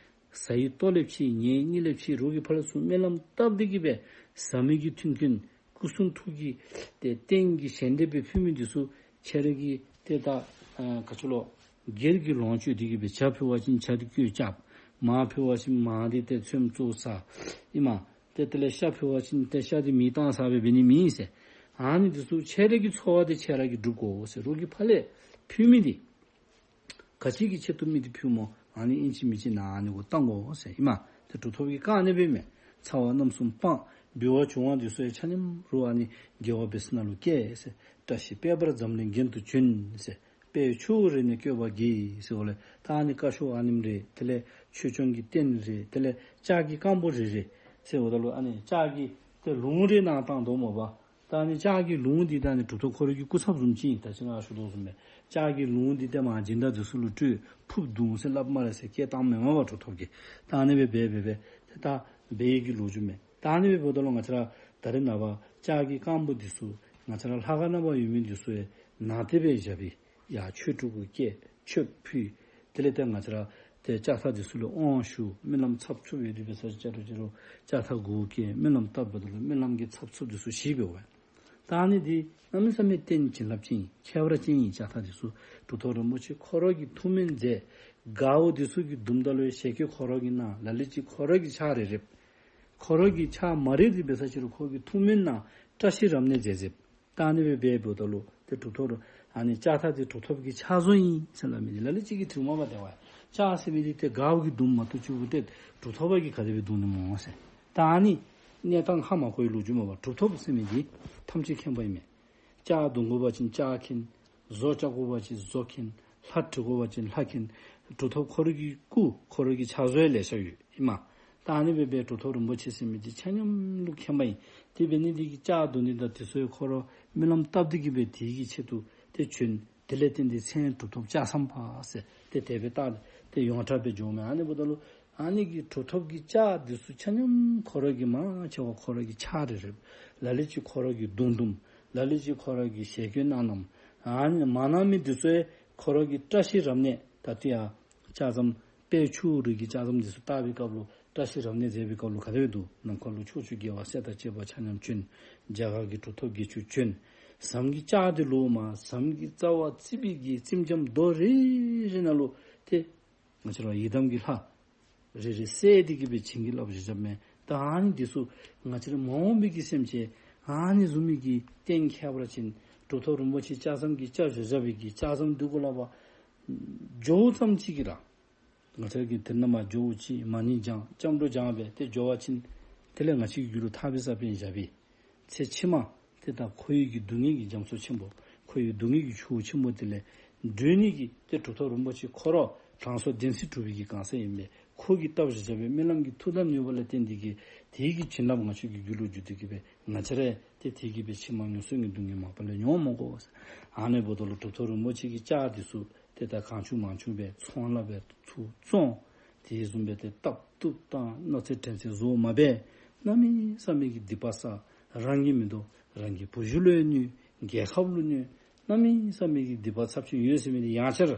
ཟ་ཡི་ལྟོ་ལས་ཕྱི་ཉལ་ཡི་གཉིད་ལས་ཕྱི་རོགས་ཀྱི་ཕར་ལས་ཚུར་སྨོན་ལམ་བཏབ་སྟེ་གི་སྦེ་ཟ་མི་གི་མཐུན་རྐྱེན་སྐུ་གསུང་ཐུགས་ཀྱི་ཏེ་རྟེན་གྱི་ཞལ་འདེབས་སྦེ་ཕུལ་མི་འདི་ཚུ་ཁྱེད་ར་གི་ཏེ་ད་ཨ་ག་ཅི་ལོ་སྒེར་གྱི་ལོངས་སྤྱོད་དེ་གི་སྦེ་ཇ་ཕུལ་བ་ཅིན་ཇ་འདི་བསྐོལ་རྐྱབ། མར་ཕུལ་བ་ཅིན་མར་འདི་ཏེ་ཚོདམ་བཙུགས་ཟ། ཨིན་མས། ཏེ་དེ་ལས་ཤ་ཕུལ་བ་ཅིན་ཏེ་ཤ་འདི་མེ་བཏང་ཟ་སྦེ་འབད་ནི་མེན་ཟེར། ཨ་ནི་འདི་ཚུ་ཁྱེད་ར་གི་འཚོ་བ་འདི་ཁྱེད་ར་གིས་སྒྲུབ་དགོ་ཟེར། རོགས་ཀྱི་ཕར་ལས་ཕུལ་མི་འདི་ག་ཅི་གི་ཆེད་དུ་མི་འདི་ཕུལ་སྨོ། ཨ་ནི་ཨིན་ཅི་མིན་ཅི་ནཱ་ཨ་ནི་གུ་བཏང་དགོ་ཟེར་ཨིན་མས། ཏེ་གྲུབ་ཐོབ་ཀྱི་བཀའ་ཨ་ནི་སྦེ་མས། ཚ་བ་རྣམ་གསུམ་སྤངས། འབུལ་བ་བྱུང་བ་འདི་ཚུ་ཡང་ཆ་མཉམ་རོགས་ཨ་ནི་དགེ་བ་འབད་ས་ནང་ལུ་བསྐྱལ་ཟེར། བཀྲ་ཤིས་དཔལ་འབར་འཛམ་གླིང་རྒྱན་དུ་བྱོན་ཟེར། དཔལ་ཆུ་བོ་རི་ནས་བཀོད་པ་གྱིས་ཟེར་འོ་ལས་ད་ཨ་ནི་བཀའ་ཤོག་ཨ་ནེམ་རེ་དེ་ལས་ཆོས་སྐྱོང་གི་རྟེན་རེ་དེ་ལས་ལྕགས་ཀྱི་རྐང་པོ་རེ་རེ་ཟེརཝ་ད་ལུ་ཨ་ནི་ལྕགས་ཀྱི་ཏེ་ལུང་རེ་ནཱ་བཏང་དོ་སྨོ་པ། ད་ཨ་ནི་ལྕགས་ཀྱི་ལུང་འདི་ད་ཨ་ནི་གྲུབ་ཐོབ་ཁོ་ར་གི་སྐུ་ཚབ་བཟུམ་ཅིག་ཨིན། ད་ཅི་ང་ཞུ་དོ་བཟུམ་སྦེ་ལྕགས་ཀྱི་ལུང་འདི་ཏེ་མར་སྦྱིན་བདག་འདི་ཚུ་ལུ་སྤྲོད་ཕུརཔ་བརྡུང་ཟེར་སླབ་སྨ་རེ་ཟེར་སྐད་བཏངམ་མེན་མས་པ་གྲུབ་ཐོབ་ཀྱིས། ད་ཨ་ནི་སྦེ་འབད་འབད་འབད་ཏེ་ད་འབད་ཡི་གི་ལོ་རྒྱུས་མས། ད་ཨ་ནི་སྦེ་འབདཝ་ད་ལུ་ང་བཅས་ར་ད་རེས་ནངས་པ་ལྕགས་ཀྱི་རྐང་པ་འདི་ཚུ་ང་བཅས་ར་ལྷ་ཁང་ནང་པ་ཡོད་མི་འདི་ཚུ་ཡང་ནཱ་དེ་སྦེ་བཞག་པས། ཡར་ཆོས་དྲུག་གུ་བསྐྱལ་མཆོདཔ་ཕུལ། དེ་ལས་ཏེ་ང་བཅས་ར་ཏེ་ལྕགས་ཐག་འདི་ཚུ་ལུ་དབང་ཞུ། སྨོན་ལམ་ཚབ་ཚུབ་ཡོད་དེ་འབད་ས་ཅིག་རུང་ཅིག་རུང་ལྕགས་ཐག་གུ་བསྐྱལ་སྨོན་ལམ་བཏབ་འབདཝ་ད་ལུ་སྨོན་ལམ་གྱི་ཚབ་ཚུབ་འདི་ཚུ་ཞི་སྦེ་འོང་། ད་ཨ་ནི་འདི་གནམ་མེད་ས་མེད་རྟེན་བྱིན་རླབས་ཅན་ཨིན། ཁྱད་པར་ཅན་ཨིན། ལྕགས་ཐག་འདི་ཚུ་གྲུབ་ཐོབ་རིན་པོ་ཆེ་ཁོ་ར་གིས་ཐུགས་སྨོན་མཛད། མགརཝ་འདི་ཚུ་གིས་བརྡུངམ་ད་ལུ་ཞལ་བཀོད་ཁོ་ར་གིས་གནང་། ལ་ལུ་ཅིག་ཁོ་ར་གིས་ཕྱག་རེ་རེགཔ། ཁོ་ར་གིས་ཕྱག་མ་རེག་དེ་འབད་ས་ཅིག་རུང་ཁོ་གིས་ཐུགས་སྨོན་གནང་། བཀྲ་ཤིས་རབ་གནས་མཛད་མཛདཔ། ད་ཨ་ནི་སྦེ་འབད་འབདཝ་ད་ལུ་ཏེ་གྲུབ་ཐོབ་རུ་ཨ་ནི་ལྕགས་ཐག་འདི་གྲུབ་ཐོབ་ཀྱི་ཕྱག་བཟོ་ཨིན་ཟེར་སླབ་མི་འདི་ལ་ལུ་ཅིག་གིས་དྲི་མ་མ་དྲི་བར་ལྕགས་ཟེར་མི་འདི་ཏེ་མགརཝ་གིས་བརྡུངམ་མ་གཏོགས་ཅིག་འབདཝ་ཏེ་གྲུབ་ཐོབ་པ་གིས་ག་དེ་སྦེ་བརྡུང་ནི་སྨོ་ཟེར། ད་ཨ་ནི་གནས་སྟངས་ཧ་མ་གོ་བའི་ལོ་རྒྱུས་མས་པ། གྲུབ་ཐོབ་ཟེར་མི་འདི་ཐམས་ཅད་མཁྱེན་པ་ཨིན་མས། ལྕགས་བརྡུང་དགོ་པ་ཅིན་ལྕགས་མཁྱེན། བཟོ་རྐྱབ་དགོ་པ་ཅིན་བཟོ་མཁྱེན། ལྷ་འདྲི་དགོ་པ་ཅིན་ལྷ་མཁྱེན། གྲུབ་ཐོབ་ཁོ་ར་གི་སྐུ་ཁོ་ར་གི་ཕྱག་བཟོ་ཡང་ལེ་ཤ་ཡོད་ཨིན་མས། ད་ཨ་ནི་སྦེ་འབད་གྲུབ་ཐོབ་རིན་པོ་ཆེ་ཟེར་མི་འདི་ཆ་མཉམ་ལུ་མཁྱེན་པ་ཨིན། དེ་འབད་ནི་འདི་གིས་ལྕགས་བརྡུང་ནི་དང་དེ་ཚུ་ཡང་ཁོ་ར་སྨོན་ལམ་བཏབ་སྟེ་གི་སྦེ་དེ་གི་ཆེད་དུ་ཏེ་བྱོན། དེ་ལས་བརྟེན་ཏེ་མཚན་གྲུབ་ཐོབ་ལྕགས་ཟམ་པ་ཟེར་ཏེ་དེ་སྦེ་བཏགས་ཏེ་ཡོངས་གྲགས་སྦེ་འགྱོཝ་མས། ཨ་ནི་འབདཝ་ད་ལུ་ཨ་ནི་གི་གྲུབ་ཐོབ་ཀྱི་ལྕགས་འདི་ཚུ་ཆ་མཉམ་ཁོ་ར་གིས་མང་ཆེ་བ་ཁོ་ར་གིས་ཕྱག་རེ་རེགཔ། ལ་ལུ་ཅིག་ཁོ་ར་གིས་བརྡུང་བརྡུངམ། ལ་ལུ་ཅིག་ཁོ་ར་གིས་ཞལ་བཀོད་གནང་གནངམ། ཨ་ནི་མ་གནང་མི་འདི་ཚུ་ཡང་ཁོ་ར་གིས་བཀྲ་ཤིས་རབ་གནས་ད་ལྟོ་ཡང་ལྕགས་ཟམ་དཔལ་ཆུ་བོ་རི་གི་ལྕགས་ཟམ་འདི་ཚུ་བཏགས་པའི་སྐབས་ལུ་བཀྲ་ཤིས་རབ་གནས་མཛད་པའི་སྐབས་ལུ་ག་དེ་སྦེ་འདུག། ནམ་མཁའ་ལུ་ཕྱོགས་བཅུའི་རྒྱལ་བ་སྲས་དང་བཅས་པ་ཆ་མཉམ་བྱོན། རྒྱ་གར་གྱི་གྲུབ་ཐོབ་བརྒྱད་ཅུ་བྱོན། ཟམ་གྱི་ལྕགས་འདི་ལུ་མར་ཟམ་གྱི་རྩ་བར་བརྩིགས་པའི་གི་རྩིགམ་འགྲམ་རྡོ་རེ་རེ་ནང་ལུ་ཏེ་ང་བཅས་ར་ཡི་དམ་གྱི་ལྷ་རེ་རེ་གསལ་ཏེ་གི་སྦེ་བྱིན་གྱིས་བརླབས་བཞག་བཞགཔ་མས། ད་ཨ་ནི་འདི་ཚུ་ང་བཅས་ར་མ་འོངས་པའི་གི་སེམས་ཅན་ཨ་ནི་བཟུམ་མའི་གི་རྟེན་ཁྱད་པར་ཅན་གྲུབ་ཐོབ་རིན་པོ་ཆེ་ལྕགས་ཟམ་གྱི་ལྕགས་བཞག་བཞག་པའི་གི་ལྕགས་ཟམ་འདི་གུ་ལུ་ཕར་འགྱོཝ་ཙམ་ཅིག་གིས་ར་ང་བཅས་ར་གིས་དེ་ནང་མར་འགྱོཝ་ཅིག་མ་ཎི་བགྱང་སྐྱབས་འགྲོ་བགྱང་སྦེ་ཏེ་འགྱོ་བ་ཅིན་དེ་ལས་ང་བཅས་ཀྱི་རྒྱུད་ལུ་ཐར་པའི་ས་བོན་བཞག་པས། ཚེ་ཕྱི་མ་ཏེ་ད་འཁོར་བའི་གི་སྡུག་བསྔལ་གྱི་རྒྱ་མཚོ་ཆེན་པོ་འཁོར་བའི་སྡུག་བསྔལ་གྱི་ཆུ་བོ་ཆེན་པོ་དེ་ལས་སྒྲོལ་ནི་གི་ཏེ་གྲུབ་ཐོབ་རིན་པོ་ཆེ་ཁོ་ར་དྲང་སྲོང་བདེན་ཚིག་གྲུབ་པའི་གི་གང་ཟག་ཨིན་པས། ཁོ་གིས་བཏབ་བཞག་བཞག་པའི་སྨོན་ལམ་གྱི་མཐུ་དང་ནུས་པ་ལ་བརྟེན་ཏེ་གི་དེ་གི་བྱིན་རླབས་ང་བཅས་ཀྱི་རྒྱུད་ལུ་འཇུག་སྟེ་གི་སྦེ་ང་བཅས་ར་ཏེ་དེ་གི་སྦེ་ཕྱི་མ་མྱོང་ཚོར་གྱི་སྡུག་བསྔལ་མ་པ་ལས་མྱོང་མི་དགོ། ཨ་ནི་འབདཝ་ད་ལུ་གྲུབ་ཐོབ་རིན་པོ་ཆེ་གི་ལྕགས་འདི་ཚུ་ཏེ་ད་གང་བྱུང་མང་བྱུང་སྦེ་ཚོང་ལཱ་སྦེ་ཚུར་བཙོང་། དེ་བཟུམ་སྦེ་ཏེ་བཏབ་བཏུབ་བཏང་གནོད་འཚེ་དྲན་ཚེ་བཟོ་མ་འབད། གནམ་མེད་ས་མེད་ཀྱི་སྡིག་པ་བསགས། རང་གིས་མི་དོ་རང་གི་བུ་གཞི་ལུ་ཡང་གནོད། རྒྱལ་ཁབ་ལུ་གནོད། གནམ་མེད་ས་མེད་ཀྱི་སྡིག་པ་ཚབས་ཆེན་ཡོད་ཟེར་མི་འདི་ཡང་བསྐྱར་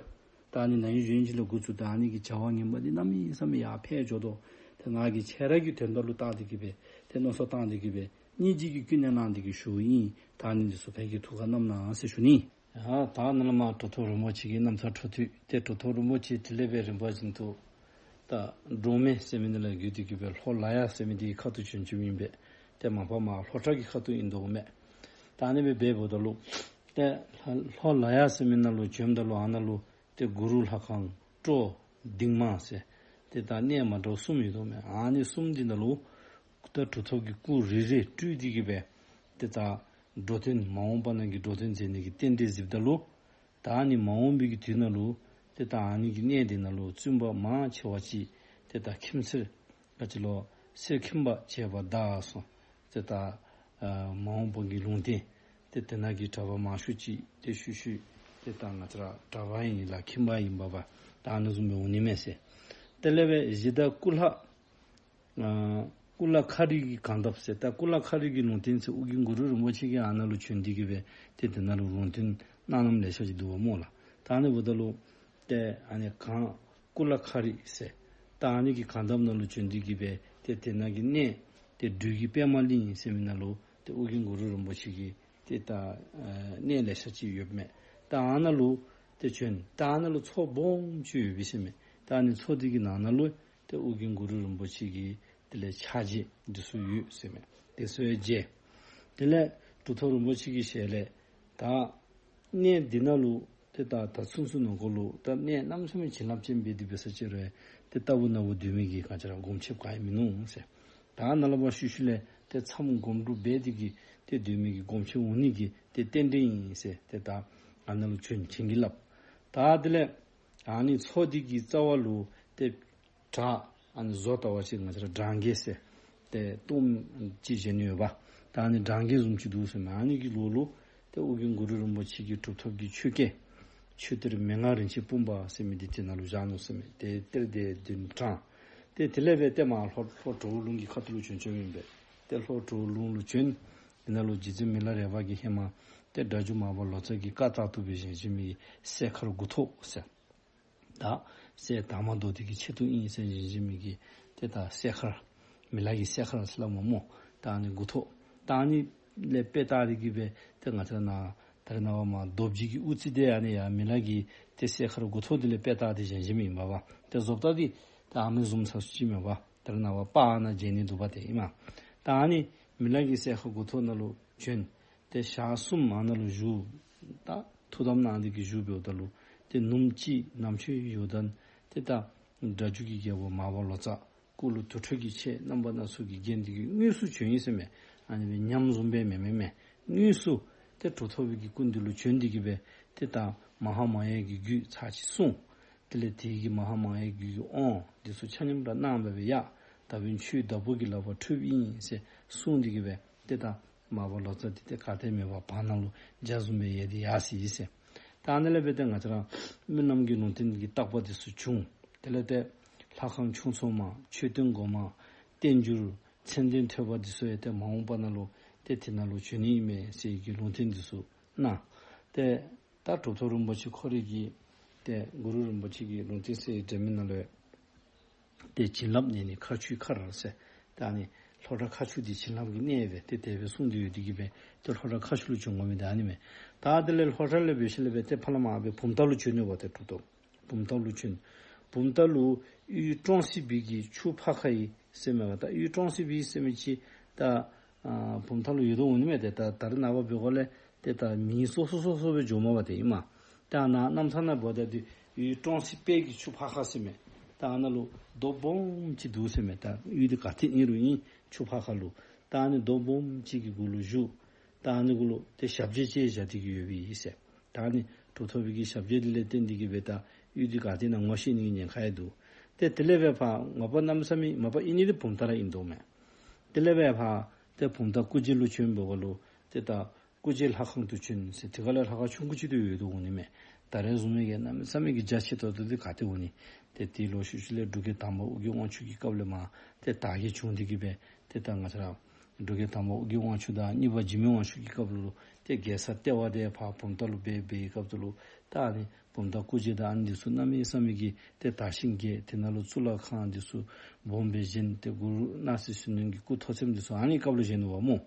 ད་ཨ་ནི་ན་ཡོད་གཞན་གྱི་ལུ་འགོ་བཙུགས་ད་ཨ་ནི་གི་བྱ་བ་ངན་པ་འདི་གནམ་མེད་ས་མེད་ཡར་འཕེལ་འགྱོ་དོ། ཏེ་ང་གིས་ཁྱེད་ར་གི་དོན་དག་ལུ་བཏགས་ཏེ་གི་སྦེ་ཏེ་མནོ་བསམ་བཏང་སྟེ་གི་སྦེ་ སྙིང་རྗེ་གིས་ཀུན་ནས་གནང་སྟེ་གི་ཞུཝ་ཨིན། ད་ཨ་ནི་འདི་ཚུ་ཕར་གྱི་ཐུགས་ཁར་བསྣམས་གནང་ཟེར་ཞུ་ནི། ཡ་ད་ནཱ་ལས་མར་གྲུབ་ཐོབ་རིན་པོ་ཆེ་གི་རྣམ་ཐར་འཕྲོ་མཐུད་དེ་གྲུབ་ཐོབ་རིན་པོ་ཆེ་དེ་ལས་སྦེ་རིམ་པ་བཞིན་དུ་ད་འབྲོག་སྨད་ཟེར་མི་འདི་ལས་བརྒྱུད་དེ་གི་སྦེ་ལྷོ་ལ་ཡ་ཟེར་མི་འདི་གི་ཁ་ཐུག་བྱོན་བྱོནམ་ཨིན་པས། ཏེ་མ་པ་མར་ལྷོ་བྲག་གི་ཁ་ཐུག་ཨིན་དོ་མས། ད་ཨ་ནི་སྦེ་འབདཝ་ད་ལུ་ཏེ་ལྷོ་ལ་ཡ་ཟེར་མི་ནང་ལུ་བྱོནམ་ད་ལུ་ཨ་ནཱ་ལུ་ཏེ་གུ་རུ་ལྷ་ཁང་སྤྲོ་གདིང་མ་ཟེར་ཏེ་ད་གནས་མ་འདྲཝ་གསུམ་ཡོད་དོ་མས། ཨ་ནི་གསུམ་འདི་ནང་ལུ་ད་གྲུབ་ཐོབ་ཀྱི་སྐུ་རེ་རེ་སྤྲུལ་ཏེ་གི་སྦེ་ཏེ་ད་འགྲོ་དོན་མ་འོངས་པ་ནང་གི་འགྲོ་དོན་མཛད་ནི་གི་རྟེན་འབྲེལ་གཟིགསཔ་ད་ལུ་ད་ཨ་ནི་མ་འོངས་པའི་གི་དུས་ནང་ལུ་ཏེ་ད་ཨ་ནི་གི་གནས་འདི་ནང་ལུ་བཙུན་པ་མང་ཆེ་བ་ཅིག་ཏེ་ད་ཁྱིམ་སེར་ག་ཅི་ལོ་གསེར་ཁྱིམ་པ་བྱེད་པ་དག་སོང་། ཏེ་ད་ཨ་མ་འོངས་པ་གི་ལུང་བསྟན་ཏེ་དེ་ནང་གི་གྲྭ་པ་མང་ཤོས་ཅིག་ཏེ་ཤུལ་ཤུལ་ཏེ་ད་ང་བཅས་ར་གྲྭ་པ་ཨིན་ལགས་ཁྱིམ་པ་ཨིན་པ་བ་ད་ཨ་ནི་བཟུམ་སྦེ་འོང་ནི་མས་ཟེར། དེ་ལས་སྦེ་གཞི་བདག་སྐུ་ལྷ་ཨ་སྐུ་ལྷ་ཁ་རི་གི་གངས་འདབས་ཟེར། ད་སྐུ་ལྷ་ཁ་རི་གི་ལུང་བསྟན་ཟེར་ཨོ་རྒྱན་གུ་རུ་རིན་པོ་ཆེ་གིས་ཨ་ནཱ་ལུ་བྱོན་ཏེ་གི་སྦེ་ཏེ་དེ་ནང་ལུ་ལུང་བསྟན་གནང་གནངམ་ལེ་ཤ་ཅིག་འདུག་པ་སྨོ་ལགས། ད་ཨ་ནི་འབདཝ་ད་ལུ་ཏེ་ཨ་ནི་གངས་སྐུ་ལྷ་ཁ་རི་ཟེར། ད་ཨ་ནི་གི་གངས་འདབས་ནང་ལུ་བྱོན་ཏེ་གི་སྦེ་ཏེ་དེ་ནང་གི་གནས་ཏེ་སྦྲུལ་གྱི་པདྨ་གླིང་ཟེར་མི་ནང་ལུ་ཏེ་ཨོ་རྒྱན་གུ་རུ་རིན་པོ་ཆེ་གི་ཏེ་ད་ཨ་གནས་ལེ་ཤ་ཅིག་ཡོདཔ་མས། ད་ཨ་ནཱ་ལུ་ཏེ་བྱོན། ད་ཨ་ནཱ་ལུ་མཚོ་སྦོམ་ཅིག་ཡོད་པས་ཟེར་མས། ད་ཨ་ནི་མཚོ་འདི་གི་ནང་ན་ལུ་ཏེ་ཨོ་རྒྱན་གུ་རུ་རིན་པོ་ཆེ་གི་དེ་ལས་ཕྱག་རྗེས་འདི་ཚུ་ཡོད་ཟེར་མས། དེ་ཚུ་ཡང་མཇལ། དེ་ལས་གྲུབ་ཐོབ་རིན་པོ་ཆེ་གི་ཞལ་ལས་ད་གནས་འདི་ནང་ལུ་ཏེ་ད་ད་ཚུན་ཚོད་ནང་འཁོད་ལུ་ད་གནས་གནམ་མེད་ས་མེད་བྱིན་རླབས་ཅན་འབད་དེ་འབད་ས་ཅིག་རུང་ཏེ་ལྟ་བུ་ན་བུ་སྡོད་མི་གི་ག་ཅི་ར་སྒོམ་ཆེན་ག་ཡང་མིན་ནུག་ཟེར། ད་ནཱ་ལས་ཕར་ཤུལ་ཤུལ་ལས་ཏེ་མཚམས་སྒོམ་སྒྲུབ་འབད་དེ་གི་ཏེ་སྡོད་མི་གི་སྒོམ་ཆེན་འོང་ནི་གི་ཏེ་རྟེན་འབྲེལ་ཨིན་ཟེར་ཏེ་ད་ཨ་ནཱ་ལུ་བྱོན་བྱིན་གྱིས་བརླབས། ད་དེ་ལས་ཨ་ནི་མཚོ་འདི་གི་རྩ་བ་ལུ་ཏེ་བྲག་ཨ་ནི་བཟོ་ལྟ་བ་ཅིག་ང་བཅས་ར་བྲག་འགེལ་ཟེར་ཏེ་སྟོངམ་ཅིག་བཞེངས་ནི་ཡོདཔ། ད་ཨ་ནི་བྲག་འགེལ་བཟུམ་ཅིག་འདུག་ཟེར་མས། ཨ་ནི་གི་ལོགས་ལུ་ཏེ་ཨོ་རྒྱན་གུ་རུ་རིན་པོ་ཆེ་གི་གྲུབ་ཐོབ་ཀྱི་ཆོས་སྐལ་ཆོས་གཏེར་མན་ངག་རིན་ཆེན་སྤུངས་པ་ཟེར་མི་འདི་དེ་ནང་ལུ་བཞག་ནུག་ཟེར་མས། ཏེ་གཏེར་དེ་བདུན་དྲངས། ཏེ་དེ་ལས་སྦེ་ཏེ་མར་ལྷོ་ལྷོ་གྲོ་བོ་ལུང་གི་ཁ་ཐུག་ལུ་བྱོན་བྱོནམ་ཨིན་པས། ཏེ་ལྷོ་གྲོ་བོ་ལུང་ལུ་བྱོན། དེ་ནང་ལུ་རྗེ་བཙུན་མི་ལ་རས་པ་གིས་ཧེ་མ་ཏེ་སྒྲ་སྒྱུར་མར་པ་ལོ་ཙཱ་གི་བཀའ་ལྟར་དུ་སྦེ་བཞེངས་བཞེངས་མི་གི་སྲས་མཁར་དགུ་ཐོག་ཟེར། ད་སྲས་དར་མ་མདོ་སྡེ་གི་ཆེད་དུ་ཨིན་ཟེར་བཞེངས་བཞེངས་མི་གི་ཏེ་ད་སྲས་མཁར་མི་ལ་གི་སྲས་མཁར་ཟེར་སླབ་མས་སྨོ། ད་ཨ་ནི་དགུ་ཐོག། ད་ཨ་ནི་ལས་དཔེ་བལྟ་སྟེ་གི་སྦེ་ཏེ་ང་བཅས་ནཱ་ད་རེས་ནངས་པ་མར་རྡོ་རྗེ་གི་དབུ་རྩེ་འདི་ཨ་ནི་ཡང་མི་ལ་གི་ཏེ་སྲས་མཁར་དགུ་ཐོག་འདི་ལས་དཔེ་བལྟ་སྟེ་བཞེངས་བཞེངས་མི་ཨིན་པས། ཏེ་བཟོ་ལྟ་འདི་ད་ཨ་ནི་བཟུམ་ཚ་སུ་ཅིག་མེད་པས། ད་རེས་ནངས་པ་པར་ནང་མཇལ་ནི་འདུག་པ་དེ་ཨིན་མས། ད་ཨ་ནི་མི་ལ་གི་སྲས་མཁར་དགུ་ཐོག་ནང་ལུ་བྱོན། ཏེ་ཞག་གསུམ་ཨ་ནཱ་ལུ་བཞུགས། ད་ཐུགས་དམ་གནང་སྟེ་གི་བཞུགས་འབདཝ་ད་ལུ་ཏེ་ནུབ་མོ་ཅིག་ནམ་ཕྱེད་ཡོལ་དང་ཏེ་ད་སྒྲ་སྒྱུར་གྱི་རྒྱལ་པོ་མར་པ་ལོ་ཙཱ་སྐུ་ལུ་དུར་ཁྲོད་ཀྱི་ཆས་རྣམ་པ་སྣ་ཚོགས་ཀྱིས་བརྒྱན་ཏེ་གི་དངོས་སུ་བྱོན་ཡི་ཟེར་མས། ཨ་ནི་སྦེ་ཉམས་བཟུམ་སྦེ་མེན་མེན་མས། དངོས་སུ་ཏེ་གྲུབ་ཐོབ་པའི་གི་སྐུ་མདུན་ལུ་བྱོན་ཏེ་གི་སྦེ་ཏེ་ད་མ་ཧཱ་མཱ་ཡ་གི་རྒྱུད་ཚར་གཅིག་གསུངས། དེ་ལས་དེ་གི་མ་ཧཱ་མཱ་ཡ་གི་རྒྱུད་ཀྱི་དབང་འདི་ཚུ་ཆ་མཉམ་ར་གནང་སྦེ་སྦེ་ཡ་ད་བན་ཆོས་བདག་པོ་གི་ལག་པར་འཕྲོདཔ་ཨིན་ཟེར་གསུངས་ཏེ་གི་སྦེ་ཏེ་ད་མར་པ་ལོ་ཙཱ་འདི་ཏེ་ག་ཏེ་མེད་པར་བར་སྣང་ལུ་འཇའ་བཟུམ་སྦེ་ཡལ་ཏེ་ཡར་སོ་ཡི་ཟེར། ད་ཨ་ནི་ལས་སྦེ་ཏེ་ང་བཅས་ར་སྨོན་ལམ་གྱི་ལུང་བསྟན་གྱི་བརྟག་པ་འདི་ཚུ་བྱུང་། དེ་ལས་ཏེ་ལྷ་ཁང་ཆུང་ཚོགས་མ་མཆོད་རྟེན་སྒོ་མ་བསྟན་འགྱུར་མཚན་ལྡན་ཐོས་པ་འདི་ཚུ་ཡང་ཏེ་མ་འོངས་པ་ནང་ལུ་ཏེ་དེ་ནང་ལུ་བྱོན་ནི་ཨིན་མས་ཟེར་གྱི་ལུང་བསྟན་འདི་ཚུ་གནང་། ཏེ་ད་གྲུབ་ཐོབ་རིན་པོ་ཆེ་ཁོ་རའི་གི་ཏེ་གུ་རུ་རིན་པོ་ཆེ་གི་ལུང་བསྟན་གསེར་གྱི་སྒྲོན་མེ་ནང་ལུ་ཏེ་བྱིན་རླབས་གནས་ནི་མཁར་ཆུའི་མཁར་ཟེར། ད་ཨ་ནི་ལྷོ་བྲག་མཁར་ཆུ་འདི་བྱིན་རླབས་ཀྱི་གནས་སྦེ་ཏེ་དེ་སྦེ་གསུངས་ཏེ་ཡོད་དེ་གིས་སྦེ་ཏེ་ལྷོ་བྲག་མཁར་ཆུ་ལུ་བྱོན་དགོ་མི་འདི་ཨ་ནི་མས། ད་དེ་ལས་ལྷོ་བྲག་ལས་འབད་ཞིནམ་ལས་སྦེ་ཏེ་ཕར་ལས་མར་སྦེ་བུམ་ཐང་ལུ་བྱོན་ནུག་པ། ཏེ་གྲུབ་ཐོབ་བུམ་ཐང་ལུ་བྱོན། བུམ་ཐང་ལུ་ཡུལ་ཀྲོང་སི་སྦིས་ཀྱི་ཆུ་ཕར་ཁ་ཡི་ཟེར་མས་པ། ད་ཡུལ་ཀྲོང་སི་སྦིས་ཟེར་མི་ཅིག་ད་ཨ་བུམ་ཐང་ལུ་ཡོད་དོ་འོང་ནི་མས། ཏེ་ད་ད་རེས་ནངས་པ་འབད་དགོ་ལས་ཏེ་ད་མིང་སོ་སོ་སོ་སོ་སྦེ་འགྱོཝ་མས་པ་ཏེ་ཨིན་མས། ད་ནཱ་རྣམ་ཐར་ནང་འབདཝ་ད་འདི་ཡུལ་ཀྲོང་སི་དཔལ་གྱི་ཆུ་ཕར་ཁ་ཟེར་མས། ད་ཨ་ནཱ་ལུ་རྡོ་སྦོམ་ཅིག་འདུག་ཟེར་མས། ད་ཡུལ་འདི་ག་ཏེ་ཨིན་རུང་ཨིན་ཆུ་ཕར་ཁ་ལུ། ད་ཨ་ནི་རྡོ་སྦོམ་ཅིག་གི་གུ་ལུ་བཞུགས། ད་ཨ་ནི་གུ་ལུ་ཏེ་ཞབས་རྗེས་ཅིག་བཞག་སྟེ་གི་ཡོད་པའི་ཨིན་ཟེར། ད་ཨ་ནི་གྲུབ་ཐོབ་པའི་གི་ཞབས་རྗེས་འདི་ལས་བརྟེན་ཏེ་གི་སྦེ་ད་ཡུལ་འདི་ག་ཏེ་ཨིན་ན་ངོ་ཤེས་ནི་གི་ཉེན་ཁ་ཡང་འདུག། ཏེ་དེ་ལས་སྦེ་ཕར་མ་པ་གནམ་མེད་ས་མེད་མ་པ་ཨིན་ནི་འདི་བུམ་ཐང་ར་ཨིན་དོ་མས། དེ་ལས་སྦེ་ཕར་ཏེ་བུམ་ཐང་སྐུ་རྗེས་ལུ་བྱོན་འབདཝ་ལུ་ཏེ་ད་སྐུ་རྗེས་ལྷ་ཁང་དུ་བྱོན་ཟེར། དེ་ཁ་ལས་ལྷ་ཁང་ཆུང་ཀུ་ཅིག་ཏུ་ཡོད་དོ་འོང་ནི་མས། ད་རེས་བཟུམ་མའི་གི་གནམ་མེད་ས་མེད་ཀྱི་རྒྱ་ཆེ་ཏོག་ཏོ་འདི་ག་ཏེ་འོང་ནི། ཏེ་དེ་ལུ་ཤུལ་ཤུལ་ལས་འབྲུག་རྒྱལ་དང་པ་ཨོ་རྒྱན་དབང་ཕྱུག་གི་སྐབས་ལས་མར་ཏེ་དར་རྒྱས་བྱུང་སྟེ་གི་སྦེ་ཏེ་ད་ང་བཅས་ར་ འབྲུག་རྒྱལ་དང་པ་ཨོ་རྒྱན་དབང་ཕྱུག་དང་གཉིས་པ་འཇིགས་མེད་དབང་ཕྱུག་གི་སྐབས་ལུ་ཏེ་རྒྱལ་ས་ལྟེ་བ་འདི་ཕར་བུམ་ཐང་ལུ་སྦེ་སྦེ་བའི་སྐབས་སུ་ལུ་ད་ཨ་ནི་བུམ་ཐང་སྐུ་རྗེས་དང་ཨ་ནི་འདི་ཚུ་གནམ་མེད་ས་མེད་ཀྱི་ཏེ་དར་ཞིང་རྒྱས། དེ་ནང་ལུ་གཙུག་ལག་ཁང་འདི་ཚུ་སྦོམ་སྦེ་བཞེངས། ཏེ་གུ་རུ་སྣང་སྲིད་ཟིལ་གནོན་གྱི་སྐུ་ཐོག་ཚད་འདི་ཚུ་ཨ་ནི་སྐབས་ལུ་བཞེངས་ནུག་པ་སྨོ།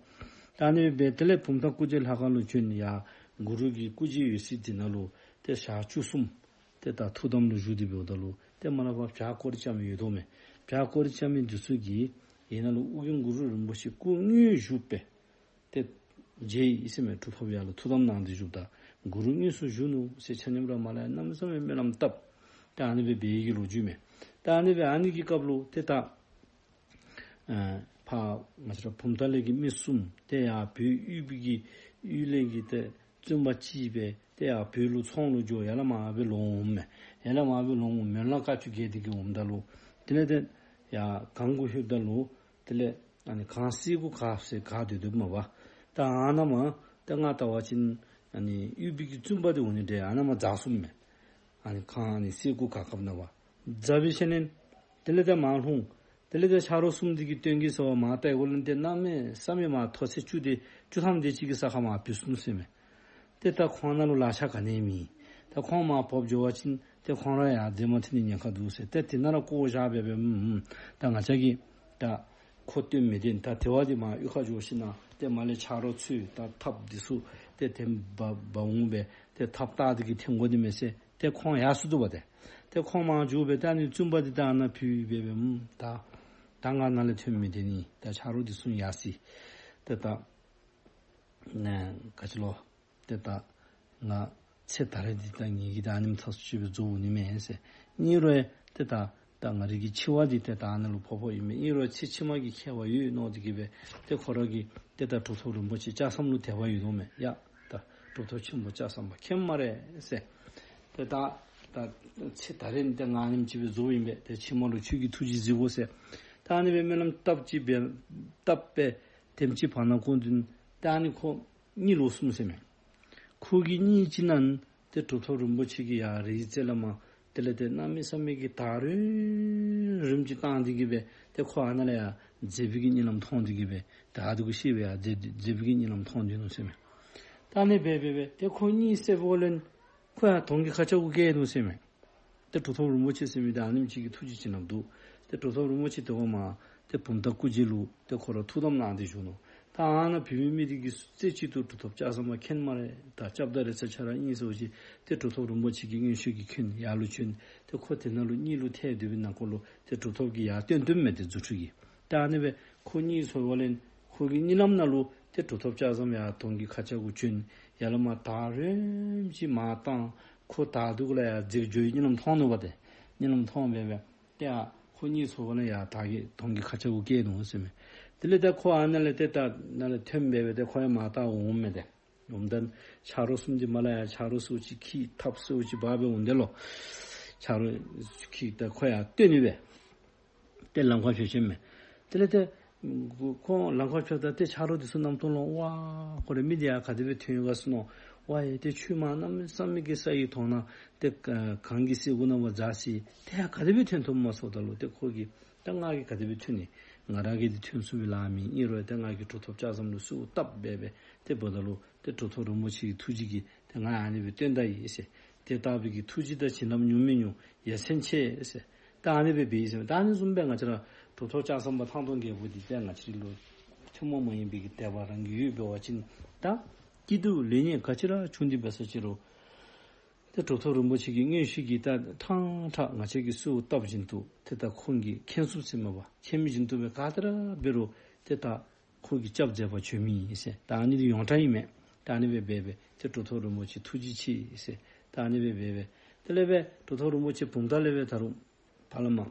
ད་ཨ་ནི་སྦེ་དེ་ལས་བུམ་ཐང་སྐུ་རྗེས་ལྷ་ཁང་ལུ་བྱོན། ཡར་གུ་རུ་གི་སྐུ་རྗེས་ཡོད་སའི་འདི་ནང་ལུ་ཏེ་ཞག་བཅུ་གསུམ་ཏེ་ད་ཐུགས་དམ་ལུ་བཞུགས་ཏེ་འབདཝ་ད་ལུ་ཏེ་མར་ལས་ཕར་བྱག་སྐོར་ར་རྐྱབ་མི་ཡོད་དོ་མས། བྱག་སྐོར་ར་རྐྱབ་མི་འདི་ཚུ་གིས་ཡིན་ན་ལུ་ཨོ་རྒྱན་གུ་རུ་རིན་པོ་ཆེ་སྐུ་དངོས་བཞུགས་སྦེ་ཏེ་མཇལ་ཡི་ཟེར་མས། གྲུབ་ཐོབ་ཡར་ལུ་ཐུགས་དམ་གནང་སྟེ་བཞུགསཔ་ད་གུ་རུ་དངོས་སུ་བཞུགས་ནུག་ཟེར་ཆ་མཉམ་ར་མར་ལས་གནམ་མེད་ས་མེད་སྨོན་ལམ་བཏབ། ད་ཨ་ནི་སྦེ་འབད་ཡི་གི་ལོ་རྒྱུས་མས། ད་ཨ་ནི་སྦེ་ཨ་ནི་གི་སྐབས་ལུ་ཏེ་ད་ཨ་ཕར་ང་བཅས་ར་བུམ་ཐང་ལས་ཀྱི་མི་གསུམ་ཏེ་ཡར་བོད་དབུས་པའི་གི་དབུས་ལས་ཀྱི་ཏེ་བཙུན་པ་གཅིག་སྦེ་ཏེ་ཡར་བོད་ལུ་ཚོང་ལུ་འགྱོ། ཡར་ལས་མར་སྦེ་ལོག་འོངམ་མས། ཡར་ལས་མར་སྦེ་ལོག་འོང་། མོན་ལ་བཀའ་བཅུ་བརྒྱད་འདི་གི་འོངམ་ད་ལུ་དེ་ལས་ཏེ་ཡར་གངས་གུ་ལྷོདཔ་ད་ལུ་དེ་ལས་ཨ་ནི་གངས་སེར་ཁུ་ག་ཟེར་ག་སྡོད་སྡོདཔ་མས་པ། ད་ཨ་ནཱ་མར་ད་ང་བལྟ་བ་ཅིན་ཨ་ནི་དབུས་པའི་གི་བཙུན་པ་འདི་འོང་ནི་འདྲས། ཨ་ནཱ་མར་འཛག་སོངམ་མས། ཨ་ནི་གངས་ཨ་ནི་སེར་ཁུ་ག་སྐབས་ནང་པ། འཛག་པའི་ཤུལ་ལས་དེ་ལས་ཏེ་མར་ལྷུང་། དེ་ལས་ཏེ་ཆ་རོགས་གསུམ་འདི་གིས་སྟོན་གེ་ཟེར་བ་མར་བལྟ་བའི་སྒང་ལས་ཏེ་གནམ་མེད་ས་མེད་མར་མཐོ་ཚད་བཅུ་དེ་བཅུ་ཐམ་དེ་ཅིག་གི་ས་ཁར་མར་བུད་སོང་ཟེར་མས། ཏེ་ད་ཁོང་ནང་ལུ་ལག་ཆ་ག་ནི་ཡང་མེད། ད་ཁོང་མར་བབས་འགྱོ་བ་ཅིན་ཏེ་ཁོང་ར་ཡར་འཛེགས་མ་ཐུབ་ནི་ཉེན་ཁ་འདུག་ཟེར། ཏེ་དེ་ནང་ར་བཀོ་བཞག་སྦེ་སྦེ་ཨུམ་ཨུམ་ད་ང་བཅས་ཀྱིས་ད་ཁོ་སྟོན་མི་བདེན། ད་དེ་བ་འདི་མར་གཡུས་ཁར་འགྱོ་ཞིན་ན་ཏེ་མར་ལས་ཆ་རོགས་ཚུ་ད་ཐགཔ་འདི་ཚུ་ཏེ་ཐེམ་འབག་འབག་འོང་སྦེ་ཏེ་ཐགཔ་བཏགས་ཏེ་གི་འཐེན་དགོ་ནི་མས་ཟེར། ཏེ་ཁོང་ཡར་སོང་འདུག་པ་ཏེ། ཏེ་ཁོང་མར་འགྱོ་སྦེ་ད་ཨ་ནི་བཙུན་པ་འདི་ད་ཨ་ནཱ་བུད་སྦེ་སྦེ་ཨུམ་ད་ད་ང་ནཱ་ལས་ཐོན་མི་བདེན་ནི། ད་ཆ་རོགས་འདི་ཚུ་ཡར་སོང་། ཏེ་ད་ནཱ་ག་ཅི་ལོ། ཏེ་ད་ང་ཚེ་ད་རེས་འདི་ད་ངེ་གི་ད་ཨ་ནེམ་ཐག་སུ་ཅིག་སྦེ་རྫོགས་འོང་ནི་མས་ཟེར། ཨིན་རུང་ཏེ་ད་ད་ང་རའི་གི་འཆི་བ་འདི་ཏེ་ད་ཨ་ནཱ་ལུ་ཕོག་ཕོགཔ་ཨིན་མས། ཨིན་རུང་ཚེ་ཕྱི་མ་གི་ཁྱད་པར་ཡོད་མནོ་སྟེ་གི་སྦེ་ཏེ་ཁོ་ར་གིས་ཏེ་ད་གྲུབ་ཐོབ་རིན་པོ་ཆེ་ལྕགས་ཟམ་ལུ་དད་པ་ཡོད་དོ་མས། ཡ་ད་གྲུབ་ཐོབ་ཆེན་པོ་ལྕགས་ཟམ་པ་མཁྱེན་སྨ་རེ་ཟེར། ཏེ་ད་ད་ཚེ་ད་རེས་འདི་ང་ཨ་ནེམ་ཅིག་སྦེ་རྫོགསཔ་ཨིན་པས། ཏེ་ཕྱི་མ་ལུ་ཁྱོད་ཀྱིས་ཐུགས་རྗེ་གཟིགས་དགོ་ཟེར། ད་ཨ་ནི་སྦེ་སྨོན་ལམ་བཏབ་ཅི་སྦེ་བཏབ་སྦེ་དེམ་ཅིག་བར་ན་ཁོང་འདི་ད་ཨ་ནི་ཁོ་གཉིད་ལོག་སོང་ཟེར་མས། ཁོ་གིས་གཉིད་ཅིག་ནང་ཏེ་གྲུབ་ཐོབ་རིན་པོ་ཆེ་གིས་ཡར་རིའི་རྩེ་ལས་མར་དེ་ལས་ཏེ་གནམ་མེད་ས་མེད་ཀྱི་དར་རིམ་རིམ་ཅིག་བཏང་སྟེ་གི་སྦེ་ཏེ་ཁོ་ཨ་ནཱ་ལས་ཡར་འཛེགས་པའི་གི་གཉིད་ལམ་མཐོང་སྟེ་གི་སྦེ་ད་ཨ་ནི་གུ་ཤེས་སྦེ་ཡར་འཛེགས་འཛེགས་པའི་གི་གཉིད་ལམ་མཐོང་སྟེ་ནུག་ཟེར་མས། ད་ཨ་ནི་སྦེ་སྦེ་སྦེ་ཏེ་ཁོ་གཉིད་སད་པའི་སྒང་ལས་ཁོ་ཡར་དོང་གི་ཁ་ཆེ་གུ་བསྐྱལ་ནུག་ཟེར་མས། ཏེ་གྲུབ་ཐོབ་རིན་པོ་ཆེ་ཟེར་མི་འདི་ཨ་ནེམ་ཅིག་གི་ཐུགས་རྗེ་ཅིག་ནམ་འདུག། ཏེ་གྲུབ་ཐོབ་རིན་པོ་ཆེ་དེ་བ་མར་ཏེ་བུམ་ཐང་སྐུ་རྗེས་ལུ་ཏེ་ཁོ་ར་ཐུགས་དམ་གནང་སྟེ་བཞུགས་ནུག། ད་ཨ་ནཱ་བུད་མི་མི་འདི་གིས་རྩེ་གཅིག་ཏུ་གྲུབ་ཐོབ་ལྕགས་ཟམ་པ་མཁྱེན་སྨ་རེ། ད་སྐྱབས་དང་རེ་ཚ་ཁྱོད་ར་ཨིན་ཟེར་བ་ཅིན་ཏེ་གྲུབ་ཐོབ་རིན་པོ་ཆེ་གིས་མངོན་ཤེས་ཀྱིས་མཁྱེན། ཡར་ལུ་བྱོན། ཏེ་ཁོ་དེ་ནང་ལུ་གཉིད་ལུ་ཐལ་སྡོད་པའི་ནང་འཁོད་ལུ་ཏེ་གྲུབ་ཐོབ་ཀྱིས་ཡར་སྟོན་སྟོནམ་མས་ཏེ་རྫུ་འཕྲུལ་གྱིས། ད་ཨ་ནི་སྦེ་ཁོ་གཉིད་སོང་བ་ལས་ཁོ་གི་གཉིད་ལམ་ནང་ལུ་ཏེ་གྲུབ་ཐོབ་ལྕགས་ཟམ་ཡར་དོང་གི་ཁ་ཆེ་གུ་བྱོན། ཡར་ལས་མར་དར་རིམ་ཅིག་མར་བཏང་། ཁོ་དར་དུས་ལས་ཡར་འཛེགས་འགྱོ་བའི་གཉིད་ལམ་མཐོང་ནུག་པ་ཏེ། གཉིད་ལམ་མཐོང་སྦེ་སྦེ་ཏེ་ཡར་ཁོ་གཉིད་སོང་བ་ལས་ཡར་དར་གྱི་དོང་གི་ཁ་ཆེ་གུ་བསྐྱལ་ནུག་ཟེར་མས། དེ་ལས་ད་ཁོ་ཨ་ནཱ་ལས་ཏེ་ད་ནཱ་ལས་ཐོན་སྦེ་སྦེ་ཏེ་ཁོ་ཡང་མར་ད་འོངམ་མས་ཏེ། འོངམ་ད་ཆ་རོགས་གསུམ་འདི་མར་ལས་ཡར་ཆ་རོགས་ཚུ་ཅིག་ཁྱིད་ཐགཔ་ཚུ་ཅིག་འབག་སྦེ་འོང་དེས་ལོ། ཆ་རོགས་ཁྱིད་ད་ཁོ་ཡར་སྟོན་ནི་སྦེ། ཏེ་ལམ་ཁར་བྱོན་བྱོནམ་མས། དེ་ལས་ཏེ་ཁོང་ལམ་ཁར་བྱོནམ་ད་ཏེ་ཆ་རོགས་འདི་ཚུ་རྣམ་རྟོག་ལང་། ཝ་ཁོ་རའི་མི་འདི་ཡར་ག་དེ་སྦེ་ཐོན་ཡོད་ག་ཟེར་མནོ། ཝ་ཡ་ཏེ་ཁྱོད་མར་གནམ་མེད་ས་མེད་ཀྱི་ས་ཡི་དོང་ནང་ཏེ་གངས་ཀྱི་སེར་ཁུ་ནང་མར་འཛག་ཅི། ཏེ་ཡར་ག་དེ་སྦེ་ཐོན་ཐོནམ་སྨོ་ཟེརཝ་ད་ལུ་ཏེ་ཁོ་གིས་ད་ང་གིས་ག་དེ་སྦེ་ཐོན་ནི། ང་ར་གིས་འདི་ཐོན་ཚུགས་པའི་ལཱ་མེད། ཨིན་རུང་ཏེ་ང་གིས་གྲུབ་ཐོབ་ལྕགས་ཟམ་ལུ་གསོལཝ་བཏབ་སྦེ་སྦེ་ཏེ་འབདཝ་ད་ལུ་ཏེ་གྲུབ་ཐོབ་རིན་པོ་ཆེ་གི་ཐུགས་རྗེ་གིས་ཏེ་ང་ཨ་ནི་སྦེ་སྟོན་ད་ཡི་ཟེར། དེ་ལྟ་བུའི་གི་ཐུགས་རྗེ་དང་བྱིན་རླབས་ཉུང་མི་ཉུང་ཡ་མཚན་ཆེ་ཟེར། ད་ཨ་ནི་སྦེ་འབད་ཡི་ཟེར། ད་ཨ་ནི་བཟུམ་སྦེ་ང་བཅས་ར་གྲུབ་ཐོབ་ལྕགས་ཟམ་པ་ཐང་སྟོང་རྒྱལ་པོ་འདི་ཏེ་ང་བཅས་ར་ལུ་ཐུན་མོང་མ་ཡིན་པའི་གི་དད་པ་རང་གི་ཡོད་འབད་བ་ཅིན་ད་སྐྱིད་སྡུག་ལེགས་ཉེས་ག་ཅི་ར་བྱུང་སྟེ་འབད་ས་ཅི་རུང་ཏེ་གྲུབ་ཐོབ་རིན་པོ་ཆེ་གི་མངོན་ཤེས་ཀྱིས་ད་ཕྲང་ཕྲང་ང་བཅས་ཀྱིས་གསོལཝ་བཏབ་བཞིན་དུ་ཏེ་ད་ཁོང་གིས་མཁྱེན་ཚུགས་ཟེར་མས་པ། མཁྱེན་མི་བཞིན་དུ་སྦེ་ག་ཏེ་ར་འབད་རུང་ཏེ་ད་ཁོ་གིས་སྐྱབས་མཛད་པར་བྱོན་མི་ཨིན་ཟེར། ད་ཨ་ནི་འདི་ཡོངས་གྲགས་ཨིན་མས། ད་ཨ་ནི་སྦེ་འབད་སྦེ་ཏེ་གྲུབ་ཐོབ་རིན་པོ་ཆེ་ཐུགས་རྗེ་ཆེ་ཟེར། ད་ཨ་ནི་སྦེ་འབད་སྦེ་དེ་ལས་སྦེ་གྲུབ་ཐོབ་རིན་པོ་ཆེ་བུམ་ཐང་ལས་སྦེ་ད་རུང་ཕར་ལས་མར་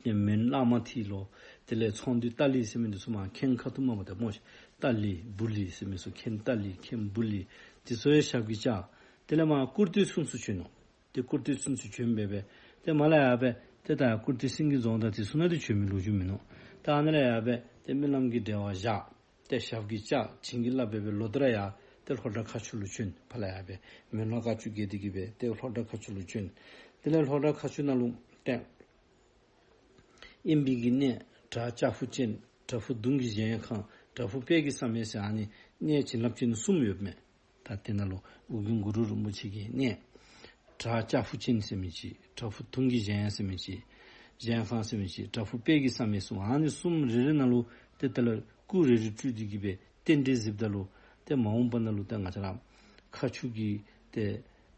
ཏེ་མོན་གླང་མ་མཐིལ་ལུ་དེ་ལས་ཚོང་འདུས་ཏཱ་ལི་ཟེར་མི་འདི་ཚུ་མར་མཁན་ཁ་ཐུག་མ་མོ་ཏེ་སྨོ་ཤིག། ཏཱ་ལི་བུ་ལི་ཟེར་མི་ཚུ་མཁན་ཏཱ་ལི་མཁན་བུ་ལི་འདི་ཚུ་ཡང་ཞབས་ཀྱིས་བཅགས། དེ་ལས་མར་ཀུར་སྟོད་ཚུན་ཚོད་བྱོན་ནུག། ཏེ་ཀུར་སྟོད་ཚུན་ཚོད་བྱོན་སྦེ་སྦེ་ཏེ་མར་ལས་ཡར་སྦེ་ཏེ་ད་ཀུར་སྟོད་སེང་གེ་རྫོང་དང་དེ་ཚུ་ནང་འདི་བྱོན་མི་ལོ་རྒྱུས་མིན་ནུག། ད་ཨ་ནཱ་ལས་ཡར་སྦེ་ཏེ་སྨོན་ལམ་གྱི་འབྲེལ་བ་བཞག། ཏེ་ཞབས་ཀྱིས་བཅགས་བྱིན་གྱིས་བརླབས་སྦེ་སྦེ་ལོག་སྟེ་ར་ཡར་ཏེ་ལྷོ་བྲག་མཁར་ཆུ་ལུ་བྱོན། ཕར་ལས་ཡར་སྦེ་མོན་ལ་བཀའ་བཅུ་བརྒྱད་དེ་གི་སྦེ་ཏེ་ལྷོ་བྲག་མཁར་ཆུ་ལུ་བྱོན། དེ་ལས་ལྷོ་བྲག་མཁར་ཆུ་ནང་ལུ་ཏེ་དབེན་པའི་གི་གནས་བྲག་ལྕགས་ཕུར་ཅན། བྲག་ཕུག་གདུང་གི་གཞལ་ཡས་ཁང་། བྲག་ཕུག་དཔལ་གྱི་བསམ་ཡས་ཟེར་ཨ་ནི་གནས་བྱིན་རླབས་ཅན་གསུམ་ཡོདཔ་མས། ད་དེ་ནང་ལུ་ཨོ་རྒྱན་གུ་རུ་རིན་པོ་ཆེ་གི་གནས། བྲག་ལྕགས་ཕུར་ཅན་ཟེར་མི་ཅིག། བྲག་ཕུག་གདུང་གི་གཞལ་ཡས་ཟེར་མི་ཅིག། གཞལ་ཡས་ཁང་ཟེར་མི་ཅིག། བྲག་ཕུག་དཔལ་གྱི་བསམ་ཡས་གསུམ། ཨ་ནི་གསུམ་རེ་རེ་ནང་ལུ་ཏེ་དེ་ལུ་སྐུ་རེ་རེ་སྤྲུལ་ཏེ་གི་སྦེ་རྟེན་འབྲེལ་གཟིགསཔ་ད་ལུ་ཏེ་མ་འོངས་པ་ནང་ལུ་ཏེ་ང་བཅས་ར་ཁ་མཆུ་གི་ཏེ་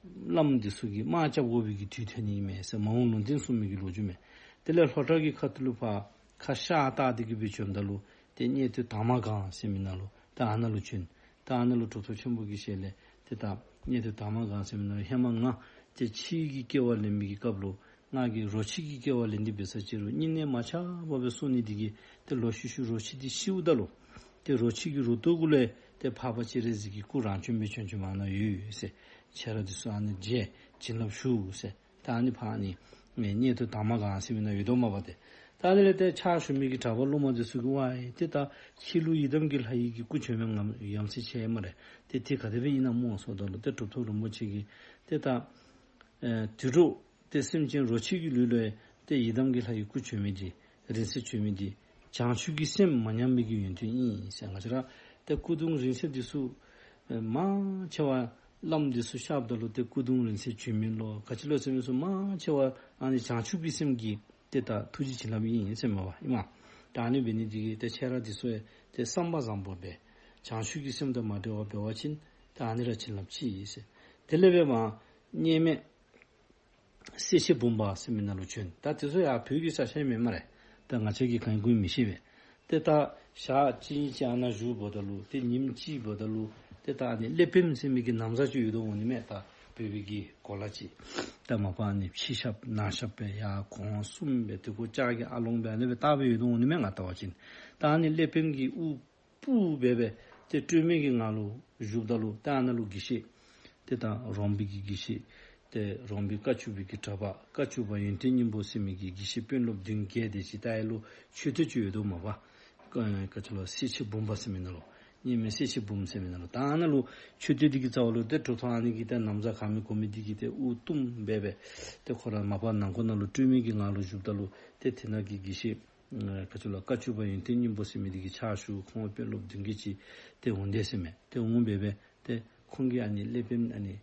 བླམ་འདི་ཚུ་གིས་དམག་རྐྱབ་དགོ་པའི་གི་དུས་ཐོན་ནི་ཨིན་མས་ཟེར་མ་འོངས་ལུང་བསྟན་གསུངས་མི་གི་ལོ་རྒྱུས་མས། དེ་ལས་ལྷོ་བྲག་གི་ཁ་ཐུག་ལུ་ཕར་ཁ་ཤར་བལྟ་སྟེ་གི་སྦེ་བྱོནམ་ད་ལུ་ཏེ་གནས་སྟོད་དར་མ་སྒང་ཟེར་མི་ནང་ལུ་ད་ཨ་ནཱ་ལུ་བྱོན། ད་ཨ་ནཱ་ལུ་གྲུབ་ཐོབ་ཆེན་པོ་གི་ཞལ་ལས་ཏེ་ད་གནས་སྟོད་དར་མ་སྒང་ཟེར་མི་ནང་ལུ་ཧེ་མ་ང་ཏེ་ཕྱིའི་གི་སྐྱེ་བ་ལེན་མི་གི་སྐབས་ལུ་ང་གིས་རོ་ཁྱི་གི་སྐྱེ་བ་ལེན་ཏེ་འབད་ས་ཅིག་རུང་སྙིང་ནད་མ་ཆགས་པར་སྦེ་གསོ་ནི་འདི་གིས་ཏེ་ལོག་ཤུལ་ཤུལ་རོ་ཁྱི་འདི་ཤིཝ་ད་ལུ་ཏེ་རོ་ཁྱི་གི་རུ་ཏོ་གུ་ལས་ཏེ་འཕགས་པ་སྤྱན་རས་གཟིགས་ཀྱི་སྐུ་རང་བྱོན་སྦེ་བྱོན་བྱོནམ་ཨ་ནཱ་ཡོད་ཟེར། ཁྱེད་ར་འདི་ཚུ་ཨ་ནི་མཇལ་བྱིན་རླབས་ཞུ་ཟེར། ད་ཨ་ནི་ཕར་ཨ་ནི་གནས་སྟོད་དར་མ་སྒང་ཟེར་མི་ནང་ཡོད་དོ་མས་པ་ཏེ། ད་ཨ་ནི་ལས་ཏེ་ཕྱག་ཞུ་མི་གི་གྲྭ་པ་སློབ་མ་འདི་ཚུ་གིས་ཝའི་ཏེ་ད་ཁྱོད་ལུ་ཡི་དམ་གྱི་ལྷ་ཡི་གི་སྐུ་བྱོན་མི་ངམ་ཡ་མཚན་ཆེ་སྨ་རེ། ཏེ་དེ་ག་དེ་སྦེ་ཨིན་ན་སྨོ་ཟེརཝ་ད་ལུ་ཏེ་གྲུབ་ཐོབ་རིན་པོ་ཆེ་གིས་ཏེ་ད་ཨེ་དུད་འགྲོ་ཏེ་སེམས་ཅན་རོ་ཁྱི་གི་ལུས་ལུ་ཡང་ཏེ་ཡི་དམ་གྱི་ལྷ་ཡི་སྐུ་བྱོན་མི་འདི་རིང་བསྲེལ་བྱོན་མི་འདི་བྱང་ཆུབ་ཀྱི་སེམས་མ་ཉམས་པའི་གི་ཡོན་ཏན་ཨིན་ཟེར། ང་བཅས་ར་ཏེ་སྐུ་གདུང་རིང་བསྲེལ་འདི་ཚུ་ཨེ་མང་ཆེ་བ་བླམ་འདི་ཚུ་གཤགསཔ་ད་ལུ་ཏེ་སྐུ་གདུང་རིང་བསྲེལ་བྱོན་མི་ལོ་ག་ཅི་ལོ་ཟེར་མི་ཚུ་མང་ཆེ་བ་ཨ་ནི་བྱང་ཆུབ་ཀྱི་སེམས་ཀྱི་ཏེ་ད་ཐུགས་རྗེ་བྱིན་རླབས་ཨིན་ཟེར་མས་པ་ཨིན་མས། ད་ཨ་ནི་འབད་ནི་འདི་གིས་ཏེ་ཁྱེད་ར་འདི་ཚུ་ཡང་ཏེ་བསམ་པ་བཟང་པོ་སྦེ་བྱང་ཆུབ་ཀྱི་སེམས་དང་མ་བྲལ་བར་འབད་བ་ཅིན་ད་ཨ་ནི་ར་བྱིན་རླབས་ཅིག་ཨིན་ཟེར། དེ་ལས་འབདཝ་ད་མཉམ་མེད་སེར་ཕྱེ་འབུམ་པ་ཟེར་མི་ནང་ལུ་བྱོན། ད་དེ་ཚུ་ཡང་བོད་ཀྱི་ས་ཆ་མེན་སྨ་རེ། ད་ང་བཅས་ཀྱིས་གང་གོ་མི་ཤེས་པས། ཏེ་ད་ཞག་གཅིག་གཉིས་ཅིག་ཨ་ནཱ་བཞུགསཔ་ད་ལུ་ཏེ་ཉིནམ་གཅིག་འབདཝ་ད་ལུ་ཏེ་ད་ཨ་ནི་ཀླད་པདྨ་ཟེར་མི་གི་ན་བཟའ་ཅིག་ཡོད་དོ་འོང་ནི་མས། ད་བོད་པའི་གི་གོ་ལ་ཅིག། ད་མ་པ་ཨ་ནི་ཕྱི་ཞབས་ནང་ཞབས་སྦེ་ཡར་གོང་གསུམ་སྦེ་ཏེ་གོ་ལྕགས་ཀྱི་ཨ་ལོང་སྦེ་ཨ་ནི་སྦེ་བཏགས་སྦེ་ཡོད་དོ་འོང་ནི་མས་ང་བལྟ་བ་ཅིན། ད་ཨ་ནི་ཀླད་པདྨ་གི་དབུ་སྤུ་སྦེ་སྦེ་ཏེ་སྤྲོས་མེད་ཀྱི་ངང་ལུ་བཞུགསཔ་ད་ལུ་ཏེ་ཨ་ནཱ་ལུ་དགེ་བཤེས་ཏེ་ད་རོང་པའི་གི་དགེ་བཤེས་ཏེ་རོང་པའི་བཀའ་བཅུ་པའི་གི་གྲྭ་པ་བཀའ་བཅུ་པ་ཡོན་ཏན་སྙིང་པོ་ཟེར་མི་གི་དགེ་བཤེས་དཔོན་སློབ་བདུན་བརྒྱད་དེ་ཅིག་ད་ཨ་ལུ་མཆོད་རྟེན་ཅིག་ཡོད་དོ་མས་པ། ཀ་ཅི་ལོ་སེར་ཕྱེ་འབུམ་པ་ཟེར་མི་ནང་ལུ་མཉམ་མེད་སེར་ཕྱེ་འབུམ་ཟེར་མི་ནང་ལུ་ད་ཨ་ནཱ་ལུ་མཆོད་རྟེན་འདི་གི་རྩ་བ་ལུ་ཏེ་གྲུབ་ཐོབ་ཨ་ནི་གི་ཏེ་ན་བཟའ་གང་མེད་གོ་མེད་འདི་གིས་ཏེ་དབུ་བཏུམ་སྦེ་སྦེ་ཏེ་ཁོ་ར་མ་པ་ནང་ཁོག་ནང་ལུ་སྤྲོས་མེད་ཀྱི་ངང་ལུ་བཞུགསཔ་ད་ལུ་ཏེ་དེ་ནང་གི་དགེ་བཤེས་ཨ་ཁ་ཅིག་ལུ་བཀའ་བཅུ་པ་ཡོན་ཏན་སྙིང་པོ་ཟེར་མི་འདི་གིས་ཕྱག་ཞུ། ཁོང་དཔོན་སློབ་བདུན་བརྒྱད་ཅིག་ཏེ་འོང་དེས་ཟེར་མས། ཏེ་འོང་སྦེ་སྦེ་ཏེ་ཁོང་གིས་ཨ་ནི་ཀླད་པདྨ་ཨ་ནི་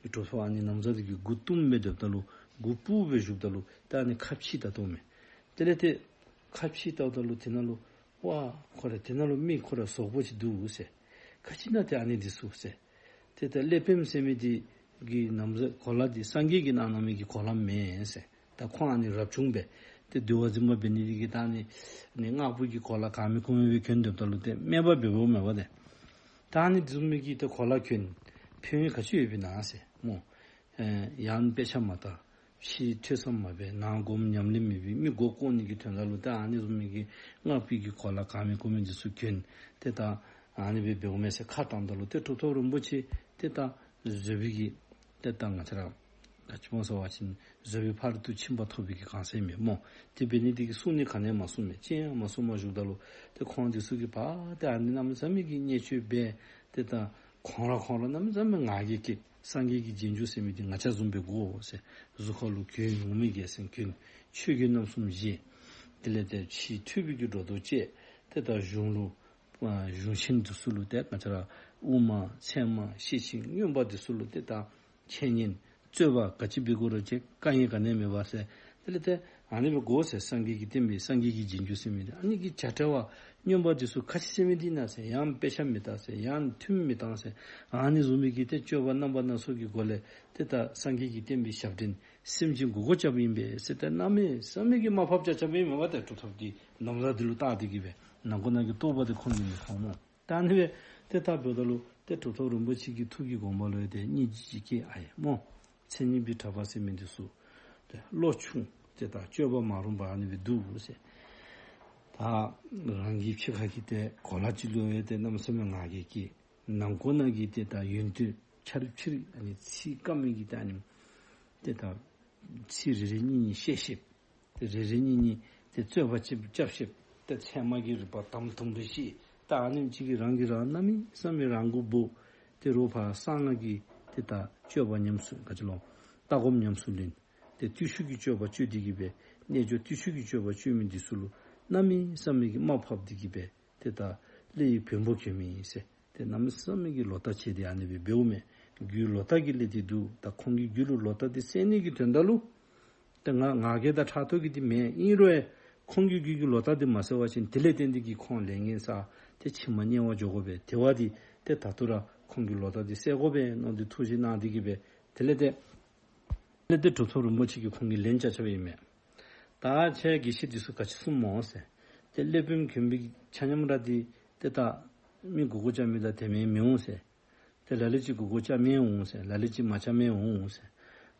གྲུབ་ཐོབ་ཨ་ནི་ན་བཟའ་འདི་གི་མགུ་བཏུམ་སྦེ་སྡོདཔ་ད་ལུ་མགུ་སྤུ་སྦེ་བཞུགསཔ་ད་ལུ་ཏེ་ཨ་ནི་ཁ་ཕྱེ་བལྟ་དོ་མས། དེ་ལས་ཏེ་ཁ་ཕྱེ་བལྟཝ་ད་ལུ་དེ་ནང་ལུ་ཝ་ཁོ་ར་དེ་ནང་ལུ་མི་ཁོ་ར་ཟོག་པོ་ཅིག་འདུག་ཟེར། ག་ཅི་ཨིན་ན་ཏེ་ཨ་ནི་འདི་ཚུ་ཟེར། ཏེ་ད་ཀླད་པདྨ་ཟེར་མི་འདི་གི་ན་བཟའ་གོ་ལ་འདི་སངས་རྒྱས་ཀྱིས་གནང་གནང་མི་གི་གོ་ལ་མེན་ཟེར། ད་ཁོང་ཨ་ནི་རབ་བྱུང་སྦེ་ཏེ་འདུལ་བ་འཛིན་པ་འབད་ནི་འདི་གིས་ད་ཨ་ནི་ཨ་ནི་སྔགས་པའི་གི་གོ་ལ་གང་མེད་གོ་མེད་སྦེ་གྱོན་སྡོདཔ་ད་ལུ་ཏེ་སྨད་པ་འབདཝ་མས་པ་ཏེ། ད་ཨ་ནི་བཟུམ་མའི་གི་ཏེ་གོ་ལ་གྱོན་ཕན་ཡོན་ག་ཅི་ཡོདཔ་ཨིན་ན་ཟེར་སྨོ། ཨེ་ཡང་དཔེ་ཆ་མ་བལྟ། ཕྱི་ཐོས་བསམ་མ་འབད་ནང་སྒོམ་ཉམས་ལེན་མེད་པའི་མི་མགོ་བསྐོར་ནི་གི་དོན་དག་ལུ་ད་ཨ་ནི་བཟུམ་མའི་གི་སྔགས་པའི་གི་གོ་ལ་གང་མེད་གོ་མེད་འདི་ཚུ་གྱོན་ཏེ་ད་ཨ་ནི་སྦེ་འབདཝ་མས་ཟེར་ཁ་བཏངམ་ད་ལུ་ཏེ་གྲུབ་ཐོབ་རིན་པོ་ཆེ་ཏེ་ད་བཟོད་པའི་གི་ཏེ་ད་ང་བཅས་ར་ག་ཅི་སྨོ་ཟེར་བ་ཅིན་བཟོད་པའི་ཕ་རོལ་ཏུ་ཕྱིན་པ་ཐོབ་པའི་གི་གང་ཟག་མས་སྨོ། དེ་འབད་ནི་འདི་གིས་གསུང་ནི་ག་ནི་ཡང་མ་གསུངམ་མས། ཅི་ཡང་མ་གསུངམ་བཞུགསཔ་ད་ལུ་ཏེ་ཁོང་འདི་ཚུ་གིས་ཕར་ཏེ་ཨ་ནི་གནམ་མེད་ས་མེད་ཀྱི་བརྙས་བཅོས་འབད་ཏེ་ད་ཁོང་ར་ཁོང་ར་གནམ་མེད་ས་མེད་ང་རྒྱལ་སྐྱེས། སངས་རྒྱས་ཀྱི་རྗེས་འཇུག་ཟེར་མི་འདི་ང་བཅས་བཟུམ་སྦེ་དགོ་ཟེར། གཟུགས་ཁ་ལུ་གོས་ངུར་སྨྲིག་རྒྱལ་མཚན་གྱོན། ཆོས་གོས་རྣམ་གསུམ་བཞེས། དེ་ལས་ཏེ་ཕྱི་ཐོས་པའི་གི་སྒྲོ་འདོགས་བཅད། ཏེ་ད་གཞུང་ལུ་ཨ་གཞུང་ཆེན་འདི་ཚུ་ལུ་ཏེ་ང་བཅས་ར་དབུ་མ་ཚད་མ་ཤེར་ཕྱིན་མངོན་པ་འདི་ཚུ་ལུ་ཏེ་ད་འཆད་ཉན་རྩོད་པ་ག་ཅི་འབད་དགོ་རུང་ཅིག་དཀའ་ངལ་ག་ནི་ཡང་མེད་པར་ཟེར། དེ་ལས་ཏེ་ཨ་ནི་སྦེ་དགོ་ཟེར། སངས་རྒྱས་ཀྱི་བསྟན་པའི་སངས་རྒྱས་ཀྱི་རྗེས་འཇུག་ཟེར་མི་འདི་ཨ་ནི་གི་བྱ་བྲལ་བ་མངོན་པ་འདི་ཚུ་ག་ཅི་ཟེར་མི་འདི་ཨིན་ན་ཟེར། ཡང་དཔེ་ཆ་མི་བལྟ་ཟེར། ཡང་ཐུན་མི་བཏང་ཟེར། ཨ་ནི་བཟུམ་མའི་གི་ཏེ་སྤྱོད་པ་རྣམ་པ་སྣ་ཚོགས་ཀྱི་སྒོ་ལས་ཏེ་ད་སངས་རྒྱས་ཀྱི་བསྟན་པའི་ཞབས་འདྲེན་སེམས་ཅན་མགུ་སྐོར་རྐྱབ་ཨིན་པས་ཟེར་ཏེ་གནམ་མེད་ས་མེད་ཀྱི་དམའ་ཕབ་རྐྱབ་རྐྱབ་ཨིན་མས་པ་ཏེ། གྲུབ་ཐོབ་ཀྱི་ན་བཟའ་འདི་ལུ་བལྟ་སྟེ་གི་སྦེ་ནང་ཁོག་ནང་གི་རྟོགས་པ་འདི་ཁོང་གིས་མི་མཐོང་སྨོ། ད་ཨ་ནི་སྦེ་ཏེ་ད་འབདཝ་ད་ལུ་ཏེ་གྲུབ་ཐོབ་རིན་པོ་ཆེ་གི་ཐུགས་ཀྱི་དགོངས་པ་ལུ་ཡང་ཏེ་སྙིང་རྗེ་ཅིག་སྐྱེས། ཨ་ཡེ་སྨོ། མཚན་ཉིད་པའི་གྲྭ་པ་ཟེར་མི་འདི་ཚུ་ཏེ་བློ་ཆུང་ཏེ་ད་སྤྱོད་པ་མ་རུངས་པ་ཨ་ནི་སྦེ་འདུག་ཟེར། ད་རང་གི་ཕྱི་ཁ་གི་ཏེ་གོ་ལ་ཅིག་ལུ་ཡང་ཏེ་གནམ་མེད་ས་མེད་ང་རྒྱལ་སྐྱེས། ནང་ཁོག་ནང་གི་ཏེ་ད་ཡོན་ཏན་ཆ་རིགས་ཕྱི་རིགས་ཨ་ནི་ཚིག་དཀར་མིན་གྱི་ཏེ་ཨ་ནི་ཏེ་ད་ཚིག་རེ་རེ་གཉིས་གཉིས་བཤད་ཤེསཔ། ཏེ་རེ་རེ་གཉིས་གཉིས་ཏེ་རྩོད་པ་ཅིག་རྐྱབ་ཤེསཔ། ཏེ་ཚད་མ་གི་རིགས་པ་དམ་དུམ་བུ་བཤད། ད་ཨ་ནེམ་ཅིག་གིས་རང་གིས་རང་གནམ་མེད་ས་མེད་རང་མགོ་སྦོ། ཏེ་རོགས་ཕར་གསང་སྔགས་ཀྱི་ཏེ་ད་སྤྱོད་པ་ཉམས་སུ་ག་ཅི་ལོ་ལྟ་སྒོམ་ཉམས་སུ་ལེན། ཏེ་བརྟུལ་ཞུགས་ཀྱི་སྤྱོད་པ་སྤྱོད་དེ་གི་སྦེ་རྣལ་འབྱོར་བརྟུལ་ཞུགས་ཀྱི་སྤྱོད་པ་སྤྱོད་མི་འདི་ཚུ་ལུ་ གནམ་མེད་ས་མེད་ཀྱི་རྨ་ཕབ་སྟེ་གི་སྦེ་ཏེ་ད་ཀླད་པའི་བོན་པོ་གྱོན་མི་ཨིན་ཟེར། ཏེ་གནམ་མེད་ས་མེད་ཀྱི་ལོག་ལྟ་བྱས་ཏེ་ཨ་ནི་སྦེ་འབདཝ་མས། རྒྱུའི་ལོག་ལྟ་གིས་ཀླད་དེ་འདུལ། ད་ཁོང་གིས་རྒྱུ་ལུ་ལོག་ལྟ་དེ་སེལ་ནི་གི་དོན་དག་ལུ་ཏེ་ང་ང་རྒྱལ་དང་ཕྲག་དོག་གི་དེ་མེན། ཨིན་རུང་ཡང་ཁོང་གིས་རྒྱུ་གི་ལོག་ལྟ་དེ་མ་སེལ་བ་ཅིན་དེ་ལས་བརྟེན་ཏེ་གི་ཁོང་ལས་ངན་བསགས་ཏེ་ཕྱི་མ་དམྱལ་བ་འགྱོ་དགོ་པས། དེ་བ་དེ་ཏེ་ད་ལྟོ་ར་ཁོང་གི་ལོག་ལྟ་དེ་སེལ་དགོ་པས་མནོ་སྟེ་ཐུགས་བཞེད་གནང་སྟེ་གི་སྦེ་དེ་ལས་ཏེ་དེ་ལས་ཏེ་གྲུབ་ཐོབ་རིན་པོ་ཆེ་གིས་ཁོང་གི་ལན་རྐྱབ་རྐྱབ་པ་ཨིན་མས། ད་ཁྱེད་དགེ་བཤེས་འདི་ཚུ་ག་ཅི་གསུངམ་སྨོ་ཟེར། ཏེ་ཀླད་པའམ་གྱོན་པའི་ཆ་མཉམ་ར་འདི་ཏེ་ད་མི་མགུ་སྐོར་རྐྱབ་མི་དང་དེ་མིན་མི་འོང་ཟེར། ཏེ་ལ་ལུ་ཅིག་མགུ་སྐོར་རྐྱབ་མི་འོང་ཟེར། ལ་ལུ་ཅིག་མ་རྐྱབ་མི་འོང་ཟེར།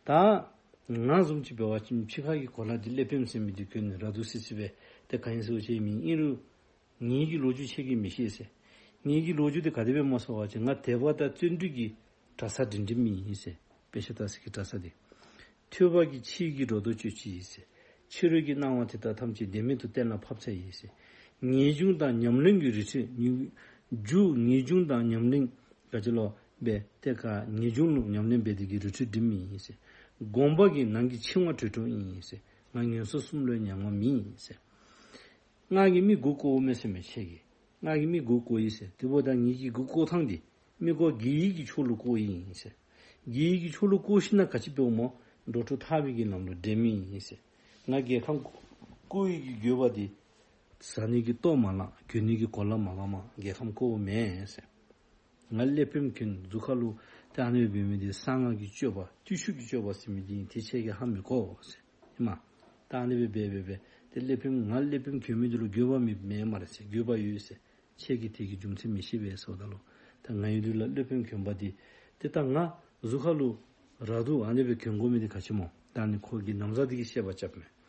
ད་ང་བཟུམ་ཅིག་འབད་བ་ཅིན་ཕྱི་ཁ་གི་གོ་ལ་འདི་ཀླད་པའམ་ཟེར་མི་འདི་གྱོན་ནི་ར་འདུག་སི་སི་སྦེ་ཏེ་ག་ཨིན་ཟེར་བ་ཅིན་མི་ཨིན་རུང་ངེ་གི་ལོ་རྒྱུས་ཁྱེད་ཀྱིས་མི་ཤེས་ཟེར། ངེ་གི་ལོ་རྒྱུས་འདི་ག་དེ་སྦེ་སྨོ་ཟེར་བ་ཅིན་ང་དད་པ་དང་བརྩོན་འགྲུས་ཀྱི་གྲྭ་ས་འགྲིམ་འགྲིམ་མི་ཨིན་ཟེར། དཔེ་ཆ་ལྟ་ས་གི་གྲྭ་ས་འདི། ཐོས་པ་གིས་ཕྱིའི་གི་སྒྲོ་འདོགས་གཅོད་ཅིང་ཟེར། ཕྱི་རོལ་གྱི་སྣང་བ་དེ་དག་ཐམས་ཅད་བདེན་མེད་དུ་གཏན་ལ་ཕབ་བྱ་ཡིས་ཟེར། ངེས་འབྱུང་དང་ཉམས་ལེན་གྱི་རི་ཁྲོད་ཉུ་རྒྱུ་ངེས་འབྱུང་དང་ཉམས་ལེན་ག་ཅི་ལོ་སྦེ་ཏེ་ག་ངེས་འབྱུང་ལུ་ཉམས་ལེན་འབད་དེ་གི་རི་ཁྲོད་འགྲིམ་མི་ཨིན་ཟེར། སྒོམ་པ་གིས་ནང་གི་འཆིང་བ་གྲོལ་གྲོལཝ་ཨིན་ཟེར། ང་ངན་སོང་གསུམ་ལུ་མྱ་ངན་མེད་ཟེར། ང་གིས་མི་མགུ་བསྐོརཝ་མས་ཟེར་མས་ཁྱེད་ཀྱིས། ང་གིས་མི་མགུ་བསྐོར་ཡི་ཟེར། དེ་འབདཝ་ད་ངེ་གི་མགུ་བསྐོར་ཐངས་འདི་མི་མགུ་དགེ་བའི་གི་ཕྱོགས་ལུ་བསྐོར་ཡི་ཨིན་ཟེར། དགེ་བའི་གི་ཕྱོགས་ལུ་བསྐོར་ཞིནམ་ལས་ག་ཅི་འབདཝ་སྨོ། འགྲོ་དྲུག་ཐར་པའི་གི་ལམ་ལུ་འདྲེན་མི་ཨིན་ཟེར། ང་རྒྱལ་ཁམས་བསྐོར་བའི་གི་དགོས་པ་འདི་བཟའ་ནི་གི་ལྟོ་མ་ལང་གྱོན་ནི་གི་གོ་ལ་མ་གང་མ་རྒྱལ་ཁམས་བསྐོརཝ་མེན་ཟེར། ང་ཀླད་པའམ་གྱོན་གཟུགས་ཁ་ལུ་ཏེ་ཨ་ནི་སྦེ་འབད་མི་འདི་གསང་སྔགས་ཀྱི་སྤྱོད་པ་བརྟུལ་ཞུགས་ཀྱི་སྤྱོད་པ་ཟེར་མི་འདི་ཨིན། དེ་ཁྱེད་ཀྱིས་ཧ་མི་གོ་ཟེར། ཨིན་མས། ད་ཨ་ནི་སྦེ་འབད་འབད་འབད་ཏེ་ཀླད་པའམ་ང་ཀླད་པའམ་གྱོན་མི་འདི་ལུ་དགོས་པ་མེད་མེན་སྨ་རེ་ཟེར། དགོས་པ་ཡོད་ཟེར། ཁྱེད་ཀྱིས་དེ་གི་རྒྱུ་མཚན་མི་ཤེས་པས་ཟེརཝ་ད་ལུ་ད་ང་ཡི་ལུས་ལ་ཀླད་པའམ་གྱོན་པ་འདི་ཏེ་ད་ང་གཟུགས་ཁ་ལུ་ར་འདུག་ཨ་ནི་སྦེ་གྱོན་དགོ་མི་འདི་ག་ཅི་སྨོ། ད་ཨ་ནི་ཁོ་གི་ན་བཟའ་འདི་གི་བཤད་པ་རྐྱབ་མས།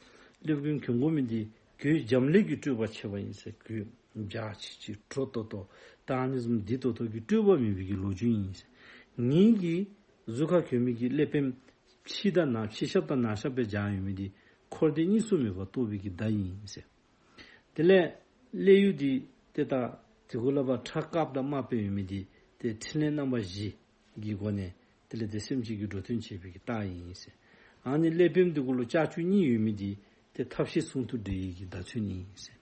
ཀླད་པའམ་གྱོན་དགོ་མི་འདི་གོས་འབྱམས་ཀླས་ཀྱི་སྤྲོས་པ་ཆེ་བ་ཨིན་ཟེར། གོས་འཇའ་ཆི་ཆི་དྲོ་ཏོག་ཏོ་ད་ཨ་ནི་བཟུམ་འདི་ཏོག་ཏོ་གི་སྤྲོས་པ་མེད་པའི་གི་ལོ་རྒྱུས་ཨིན་ཟེར། ངེ་གི་གཟུགས་ཁར་གྱོན་མི་གི་ཀླད་པའམ་ཕྱི་དང་ནང་ཕྱི་ཞབས་དང་ནང་ཞབས་སྦེ་སྦྱར་ཡོད་མི་འདི་འཁོར་འདས་གཉིས་སུ་མེད་པར་རྟོགས་པའི་གི་བརྡ་ཨིན་ཟེར། དེ་ལས་ཀླད་ཡུ་འདི་ཏེ་ད་དེ་གུ་ལས་ཕར་ཁྲག་དཀརཔོ་དང་དམརཔོ་སྦེ་ཡོད་མི་འདི་ཏེ་ཕྲིན་ལས་རྣམ་པ་བཞི་གི་སྒོ་ནས་དེ་ལས་ཏེ་སེམས་ཅན་གྱི་འགྲོ་དོན་བྱེད་པའི་གི་རྟགས་ཨིན་ཟེར། ཨ་ནི་ཀླད་པའམ་འདི་གུ་ལུ་ལྕགས་ཀྱུ་གཉིས་ཡོད་མི་འདི་ཏེ་ཐབས་ཤེས་ཟུང་དུ་འབྲེལ་བའི་གི་བརྡ་མཚོན་ཨིན་ཟེར།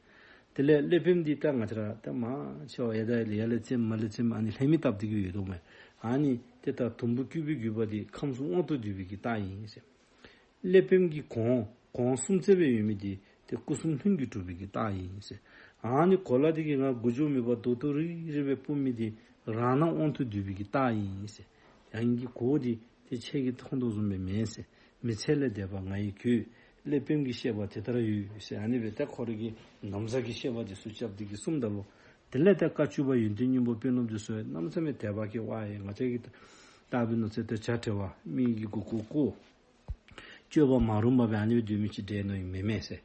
དེ་ལས་ཀླད་པའམ་འདི་ད་ང་བཅས་ར་ད་མང་ཆེ་བ་ཡ་ད་ཡ་ལས་ཡར་ལས་བཙེམ་མར་ལས་བཙེམ་ཨ་ནི་ལྷད་མེད་བཏབ་སྟེ་གི་ཡོད་དོ་མས། ཨ་ནི་ཏེ་ད་དུམ་བུ་བརྐོས་པའི་བརྒྱུད་པ་འདི་ཁམས་གསུམ་དབང་དུ་བསྡུ་བའི་གི་རྟགས་ཨིན་ཟེར། ཀླད་པའམ་གྱི་གོང་གོང་གསུམ་བརྩེགས་སྦེ་ཡོད་མི་འདི་ཏེ་སྐུ་གསུམ་ལྷུན་གྱིས་གྲུབ་པའི་གི་རྟགས་ཨིན་ཟེར། ཨ་ནི་གོ་ལ་འདི་གིས་ང་མགུ་མཇུག་མེད་པར་རྡོག་རྡོག་རིལ་རི་སྦེ་སྤུབ་མི་འདི་རང་སྣང་དབང་དུ་བསྡུ་བའི་གི་རྟགས་ཨིན་ཟེར། ཡང་གི་གོ་འདི་ཏེ་ཁྱེད་ཀྱིས་མཐོང་དོ་བཟུམ་སྦེ་མེན་ཟེར། མི་ཚེ་ལས་འདས་པ་ང་ཡི་གོས། ཀླད་པའམ་གྱི་བཤད་པ་དེ་ལྟར་ཡོད་ཟེར། ཨ་ནི་སྦེ་ཏེ་ཁོ་རའི་གི་ན་བཟའ་གི་བཤད་པ་འདི་ཚུ་རྐྱབ་སྟེ་གི་གསུངམ་ད་ལུ་དེ་ལས་ཏེ་བཀའ་བཅུ་པ་ཡོན་ཏན་སྙིང་པོ་དཔོན་སློབ་འདི་ཚུ་གནམ་མེད་ས་མེད་དད་པ་སྐྱེ་བ་ཡི། ང་བཅས་ཀྱིས་བལྟ་བའི་ནང་ཚེ་ཏེ་བྱ་བྲལ་བ་མི་གི་མགུ་སྐོར་བསྐོར། སྤྱོད་པ་མ་རུངས་པ་སྦེ་ཨ་ནི་སྦེ་སྡོད་མི་ཅིག་འདྲས་མནོ་ཡི་མེན་མས་ཟེར།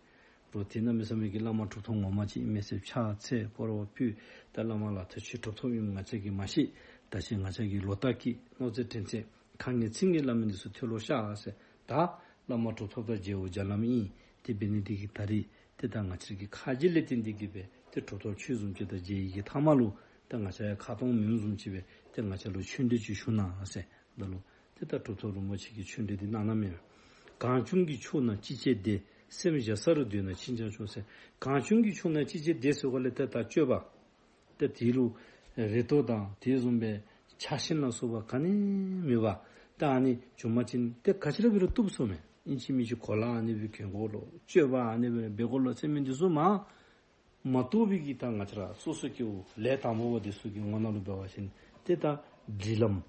རོགས་དེ་གནམ་མེད་ས་མེད་ཀྱི་བླ་མ་གྲུབ་ཐོབ་ངོ་མ་ཅིག་ཨིན་མས་ཟེར་ཕྱག་འཚལ་སྐོར་བ་ཕུལ། ད་བླ་མ་ལགས་ད་ཁྱོད་གྲུབ་ཐོབ་ཨིནམ་ང་བཅས་ཀྱིས་མ་ཤེས། ད་ཅི་ང་བཅས་ཀྱིས་ལོག་ལྟ་སྐྱེས་མནོ་ཚད་དྲན་ཚད་ཁ་ངན་ཚིག་ངན་སླབ་མི་འདི་ཚུ་མཐོལ་ལོ་བཤགས་ཟེར། ད་བླ་མ་གྲུབ་ཐོབ་དང་མཇལ་བར་བརྒྱ་ལམ་ཨིན། དེ་འབད་ནི་འདི་གིས་ད་རིས་ཏེ་ད་ང་བཅས་ཀྱི་ཁ་རྗེ་ལས་བརྟེན་ཏེ་གི་སྦེ་ཏེ་གྲུབ་ཐོབ་ཁྱོད་བཟུམ་ཅིག་དང་མཇལ་ཡི་གི་མཐའ་མ་ལུ་ད་ང་བཅས་ཡང་ཁ་སྟོང་མེདཔ་བཟུམ་ཅིག་སྦེ་ཏེ་ང་བཅས་ལུ་ཆོས་འབྲེལ་ཅིག་ཞུ་གནང་ཟེར། ད་ལུ་ཏེ་ད་གྲུབ་ཐོབ་རིན་པོ་ཆེ་གིས་ཆོས་འབྲེལ་འདི་གནང་གནངམ་མས། གང་བྱུང་གི་ཕྱོགས་རྣམས་ཅི་བྱས་བདེ། སེམས་གཞལ་ས་རུ་སྡོད་ན་ཕྱིན་ཀྱང་ཆོག་ཟེར། གང་བྱུང་གི་ཕྱོགས་རྣམས་ཅི་བྱས་བདེ་ཟེར་བ་ལས་ཏེ་ད་སྤྱོད་པ་ཏེ་དེ་ལུ་རེ་དོགས་དང་དེ་བཟུམ་སྦེ་ཆགས་ཞེན་ལ་སོགས་པ་ག་ནི་མེད་པར་ད་ཨ་ནི་བྱུང་པ་ཅིན་ཏེ་ག་ཅི་ར་འབད་རུང་བཏུབ་ཟེརཝ་མས། ཨིན་ཅི་མིན་ཅི་གོ་ལ་ཨ་ནི་སྦེ་གྱོན་དགོ་ལོ། སྤྱོད་པ་ཨ་ནི་སྦེ་འབད་དགོ་ལོ་ཟེར་མི་འདི་ཚུ་མ་མ་རྟོགས་པའི་གི་ད་ང་བཅས་ར་སོ་སོ་སྐྱེ་བོ་ལས་དང་པོ་པ་འདི་ཚུ་གི་ངོ་ནང་ལུ་འབད་བ་ཅིན་ཏེ་ད་སྒྲིག་ལམ་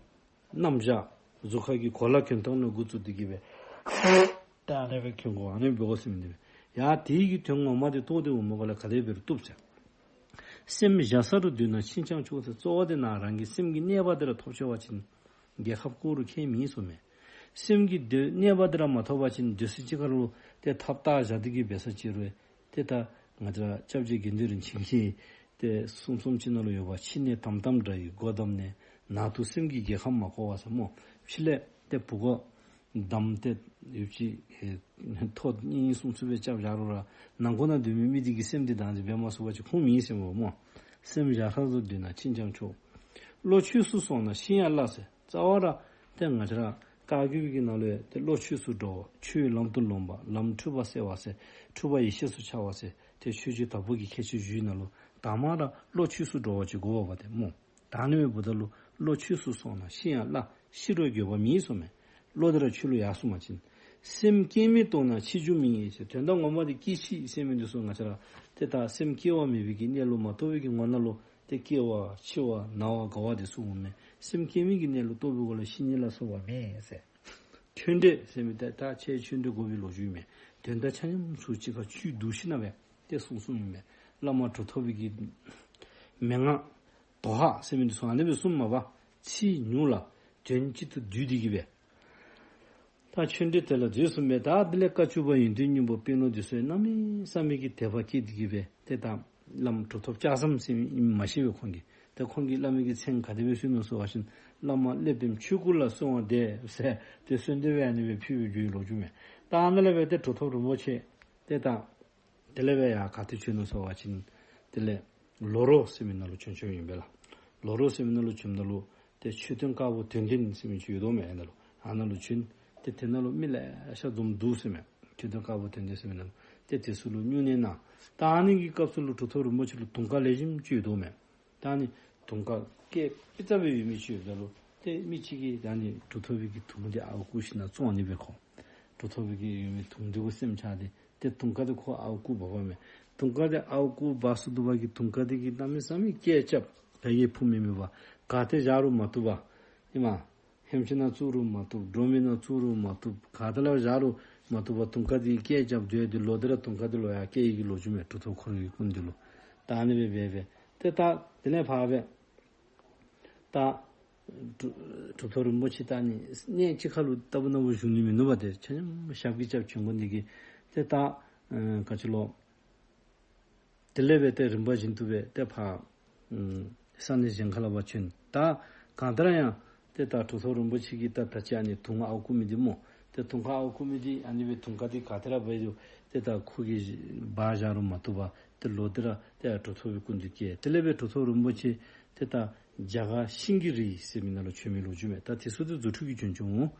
རྣམ་གཞག་གཟུགས་ཁ་གི་གོ་ལ་གྱོན་ཐངས་ནང་འགོ་བཙུགས་ཏེ་གི་སྦེ་ད་ཨ་ནི་སྦེ་གྱོན་དགོ་ཨ་ནི་སྦེ་འབད་དགོ་ཟེར་མི་འདི་སྦེ། ཡ་དེ་གི་དོན་ངོ་མ་འདི་རྟོགས་ཏེ་འོངམ་པ་ལས་ག་དེ་འབད་རུང་བཏུབ་ཟེར། སེམས་གཞལ་ས་རུ་སྡོད་ན་ཕྱིན་ཀྱང་ཆོག་ཟེར། གཙོ་བོ་འདི་ནཱ་རང་གི་སེམས་ཀྱི་གནས་པ་འདི་ར་ཐོབ་ཆོག་པ་ཅིན་རྒྱལ་ཁབ་བསྐོར་རུང་ཁྱད་མེད་ཟེརཝ་མས། སེམས་ཀྱི་སྡོད་གནས་པ་འདི་ར་མ་ཐོབ་པ་ཅིན་སྡོད་ས་ཅིག་ཁར་ལུ་ཏེ་ཐབས་བརྟག་བཞག་སྟེ་གི་འབད་ས་ཅིག་རུང་ཏེ་ད་ང་བཅས་ར་སྐྱབས་རྗེ་དགེ་འདུན་རིན་ཆེན་གྱིས་ཏེ་གསུང་རྩོམ་ཅིག་ནང་ལུ་ཡོདཔ། ཕྱི་ནས་དམ་དམ་འདྲ་ཡི་སྒོ་བསྡམས་ནས། ནང་དུ་སེམས་ཀྱི་རྒྱལ་ཁམས་མ་བསྐོར་བ་ཟེར་སྨོ། ཕྱི་ལས་ཏེ་བུ་ག་བསྡམས་ཏེ་ཡོདཔ་ཅིག་ཨེ་ཐོག་གཉིས་གསུམ་ཚུ་སྦེ་རྐྱབ་བཞག་རུང་ར་ནང་ཁོག་ནང་སྡོད་མི་མི་འདི་གིས་སེམས་འདི་བདག་འཛིན་འབད་མ་ཚུགས་པ་ཅིན་ཁུངས་མེད་ཟེར་སྨོ། སེམས་གཞལ་ས་རུ་སྡོད་ན་ཕྱིན་ཀྱང་ཆོག། བློ་ཆོས་སུ་སོང་ན་ཤི་ཡང་སླ་ཟེར། རྩ་བ་ར་ཏེ་ང་བཅས་ར་བཀའ་བརྒྱུད་ཀྱི་ནང་ལུ་ཏེ་བློ་ཆོས་སུ་འགྲོ་བ་ཆོས་ལམ་དུ་ལོངས་པ་ལམ་འཁྲུལ་པ་སེལ་བ་ཟེར་འཁྲུལ་པ་ཡེ་ཤེས་སུ་འཆར་བ་ཟེར་ ཏེ་ཆོས་རྗེ་དྭགས་པོ་གི་ཁྱད་ཆོས་ཞུཝ་ད་ལུ་དང་པ་ར་བློ་ཆོས་སུ་འགྲོ་བ་ཅིག་དགོ་པས་ཏེ་སྨོ། ད་ཨ་ནི་འབདཝ་ད་ལུ་བློ་ཆོས་སུ་སོང་ན་ཤི་ཡང་སླ། ཤི་རུང་འགྱོད་པ་མེད་གསུངམ་མས། བློ་དེ་ར་ཆོས་ལུ་ཡར་སོང་པ་ཅིན། སེམས་སྐྱེ་མེད་རྟོགས་ན་འཆི་རྒྱུ་མེད་ཟེར། དོན་དག་ངོ་མ་འདི་སྐྱེ་འཆི་ཟེར་མི་འདི་ཚུ་ང་བཅས་ར་ཏེ་ད་སེམས་སྐྱེ་བ་མེད་པའི་གི་གནས་ལུགས་མ་རྟོགས་པའི་གི་ངོ་ན་ལུ་ཏེ་སྐྱེ་བ་འཆི་བ་ན་བ་རྒ་བ་འདི་ཚུ་འོངམ་མས། སེམས་སྐྱེ་མེད་ཀྱི་གནས་ལུགས་རྟོགས་པའི་སྒོ་ལས་ཤི་ནི་ལ་སོགས་པ་མེད་ཟེར། ཆོས་འབྲེལ་ཟེར་མི་ཏེ་ད་ཁྱེད་ཆོས་འབྲེལ་དགོ་པའི་ལོ་རྒྱུས་མས། དོན་དག་ཆ་མཉམ་ཚུ་གཅིག་ཁར་བཅུད་བསྡུ་ཞིནམ་སྦེ་ཏེ་གསུངས་གསུངསམ་ཨིན་མས། བླ་མ་གྲུབ་ཐོབ་པའི་གི་མན་ངག་དོ་ཧ་ཟེར་མི་འདི་ཚུ་ཨ་ནི་སྦེ་གསུངམ་མས་པ། ཚིག་ཉུང་ལ་དོན་གཅིག་ཏུ་བསྡུས་ཏེ་གི་སྦེ། ད་ཆོས་འབྲེལ་དེ་ལ་འཛུལ་སོངམ་མས། ད་དེ་ལས་བཀའ་བཅུ་པ་ཡོན་ཏན་སྙིང་པོ་དཔོན་སློབ་འདི་ཚུ་གནམ་མེད་ས་མེད་ཀྱི་དད་པ་སྐྱེས་ཏེ་གི་སྦེ་ཏེ་ད་བླམ་གྲུབ་ཐོབ་ལྕགས་ཟམ་ཟེར་མི་ཨིནམ་མ་ཤེས་པས་ཁོང་གིས། ཏེ་ཁོང་གིས་བླ་མའི་གི་མཚན་ག་དེ་སྦེ་གསོལ་ནུག་ཟེར་བ་ཅིན་བླ་མ་སློབ་དཔོན་ཆོས་སྐུ་ལ་གསོལ་བ་འདེབས་ཟེར་ཏེ་གསོལ་འདེབས་སྦེ་ཨ་ནི་སྦེ་ཕུལ་བའི་རྒྱུ་ཡོད་ལོ་རྒྱུས་མས། ད་ཨ་ནཱ་ལས་སྦེ་ཏེ་གྲུབ་ཐོབ་རིན་པོ་ཆེ་ཏེ་ད་དེ་ལས་སྦེ་ཡར་ག་ཏེ་བྱོན་ནུག་ཟེར་བ་ཅིན་དེ་ལས་ལོ་རོ་ཟེར་མི་ནང་ལུ་བྱོན་བྱོནམ་ཨིན་པས་ལགས། ལོ་རོ་ཟེར་མི་ནང་ལུ་བྱོནམ་ད་ལུ་ཏེ་མཆོད་རྟེན་དཀར་པོ་དོན་ལྡན་ཟེར་མི་ཅིག་ཡོད་དོ་མས། ཨ་ནཱ་ལུ་ཨ་ནཱ་ལུ་བྱོན། ཏེ་དེ་ནང་ལུ་མི་ལེ་ཤ་འཛོམས་འདུག་ཟེར་མས། མཆོད་རྟེན་དཀར་པོ་དོན་ལྡན་ཟེར་མི་ནང་ལུ། ཏེ་དེ་ཚུ་ལུ་སྨྱུང་གནས་གནང་། ད་ཨ་ནི་གི་སྐབས་སུ་ལུ་གྲུབ་ཐོབ་རིན་པོ་ཆེ་ལུ་དུང་དཀར་ལེགས་ཤོམ་ཅིག་ཡོད་དོ་མས། ད་ཨ་ནི་དུང་དཀར་སྐད་ཕི་ཙ་སྦེ་ཡོད་མི་ཅིག་ཡོདཔ་ད་ལུ་ཏེ་མི་ཅིག་གིས་ད་ཨ་ནི་གྲུབ་ཐོབ་པའི་གི་དུང་འདི་ཨརཝ་བརྐུ་ཞིནམ་བཙོང་ནི་སྦེ་ཁོ། གྲུབ་ཐོབ་པའི་གི་ཡོད་མི་དུང་འདི་གུ་སེམས་ཆགས་ཏེ་ཏེ་དུང་དཀར་འདི་ཁོ་ཨརཝ་བརྐུ་འབགཔ་མས། དུང་དཀར་འདི་ཨརཝ་བརྐུ་འབག་ཚུགས་དོ་བ་གི་དུང་དཀར་འདི་གིས་གནམ་མེད་ས་མེད་སྐད་རྐྱབ། ད་ཡེ་ཕུ་མི་མེད་པ། ག་ཏེ་བཞག་རུང་མ་བཏུབ་པ། ཨིན་མས། ཧེམ་ཆི་ནང་བཙུགས་རུང་མ་བཏུབ། སྒྲོམ་གྱི་ནང་བཙུགས་རུང་མ་བཏུབ། ག་ཏེ་ལུ་བཞག་རུང་མ་བཏུབ་པར་དུང་དཀར་འདི་སྐད་རྐྱབ་སྡོད་དེ་ལོག་སྟེ་ར་དུང་དཀར་འདི་ལུ་ཡར་སྐྱེལ་ནི་གི་ལོ་རྒྱུས་མས། གྲུབ་ཐོབ་ཁོ་རའི་སྐུ་མདུན་ལུ། ད་ཨ་ནི་སྦེ་འབད་འབད་ཏེ་ད་དེ་ལས་ཕར་སྦེ་ད་གྲུབ་གྲུབ་ཐོབ་རིན་པོ་ཆེ་ད་ཨ་ནི་གནས་གཅིག་ཁར་ལུ་རྟག་བུ་ན་བུ་བཞུགས་ནི་མིན་ནུག་པ། ཏེ་ཆ་མཉམ་ཞབས་ཀྱིས་རྐྱབ་བྱོན་དགོ་ནི་གི་ཏེ་ད་ཨ་ག་ཅི་ལོ། དེ་ལས་འབད་ཏེ་རིམ་པ་བཞིན་དུ་སྦེ་ཏེ་ཕར་ཨམ་ས་གནས་གཞན་ཁ་ལས་ཕར་བྱོན། ད་གང་ལྟར་ཡང་ཏེ་ད་གྲུབ་ཐོབ་རིན་པོ་ཆེ་གིས་ད་ད་ཅི་ཨ་ནི་དུང་ཨརཝ་བརྐུ་མི་འདི་སྨོ། ཏེ་དུང་དཀར་ཨརཝ་བརྐུ་མི་འདི་ཨ་ནི་སྦེ་དུང་དཀར་འདི་ག་ཏེ་ར་འབད་རུང་ཏེ་ད་ཁོ་གིས་འབག་བཞག་རུང་མ་བཏུབ་པར་ཏེ་ལོག་སྟེ་ར་ཏེ་གྲུབ་ཐོབ་པའི་སྐུ་མདུན་སྐྱེལ། དེ་ལས་འབད་གྲུབ་ཐོབ་རིན་པོ་ཆེ་ཏེ་ད་རྒྱ་གར་ཤིང་གི་རི་ཟེར་མི་ནང་ལུ་བྱོན་མི་ལོ་རྒྱུས་མས། ད་དེ་ཚུ་ཏེ་རྫུ་འཕྲུལ་གྱིས་བྱོན་བྱོནམ་འོང་།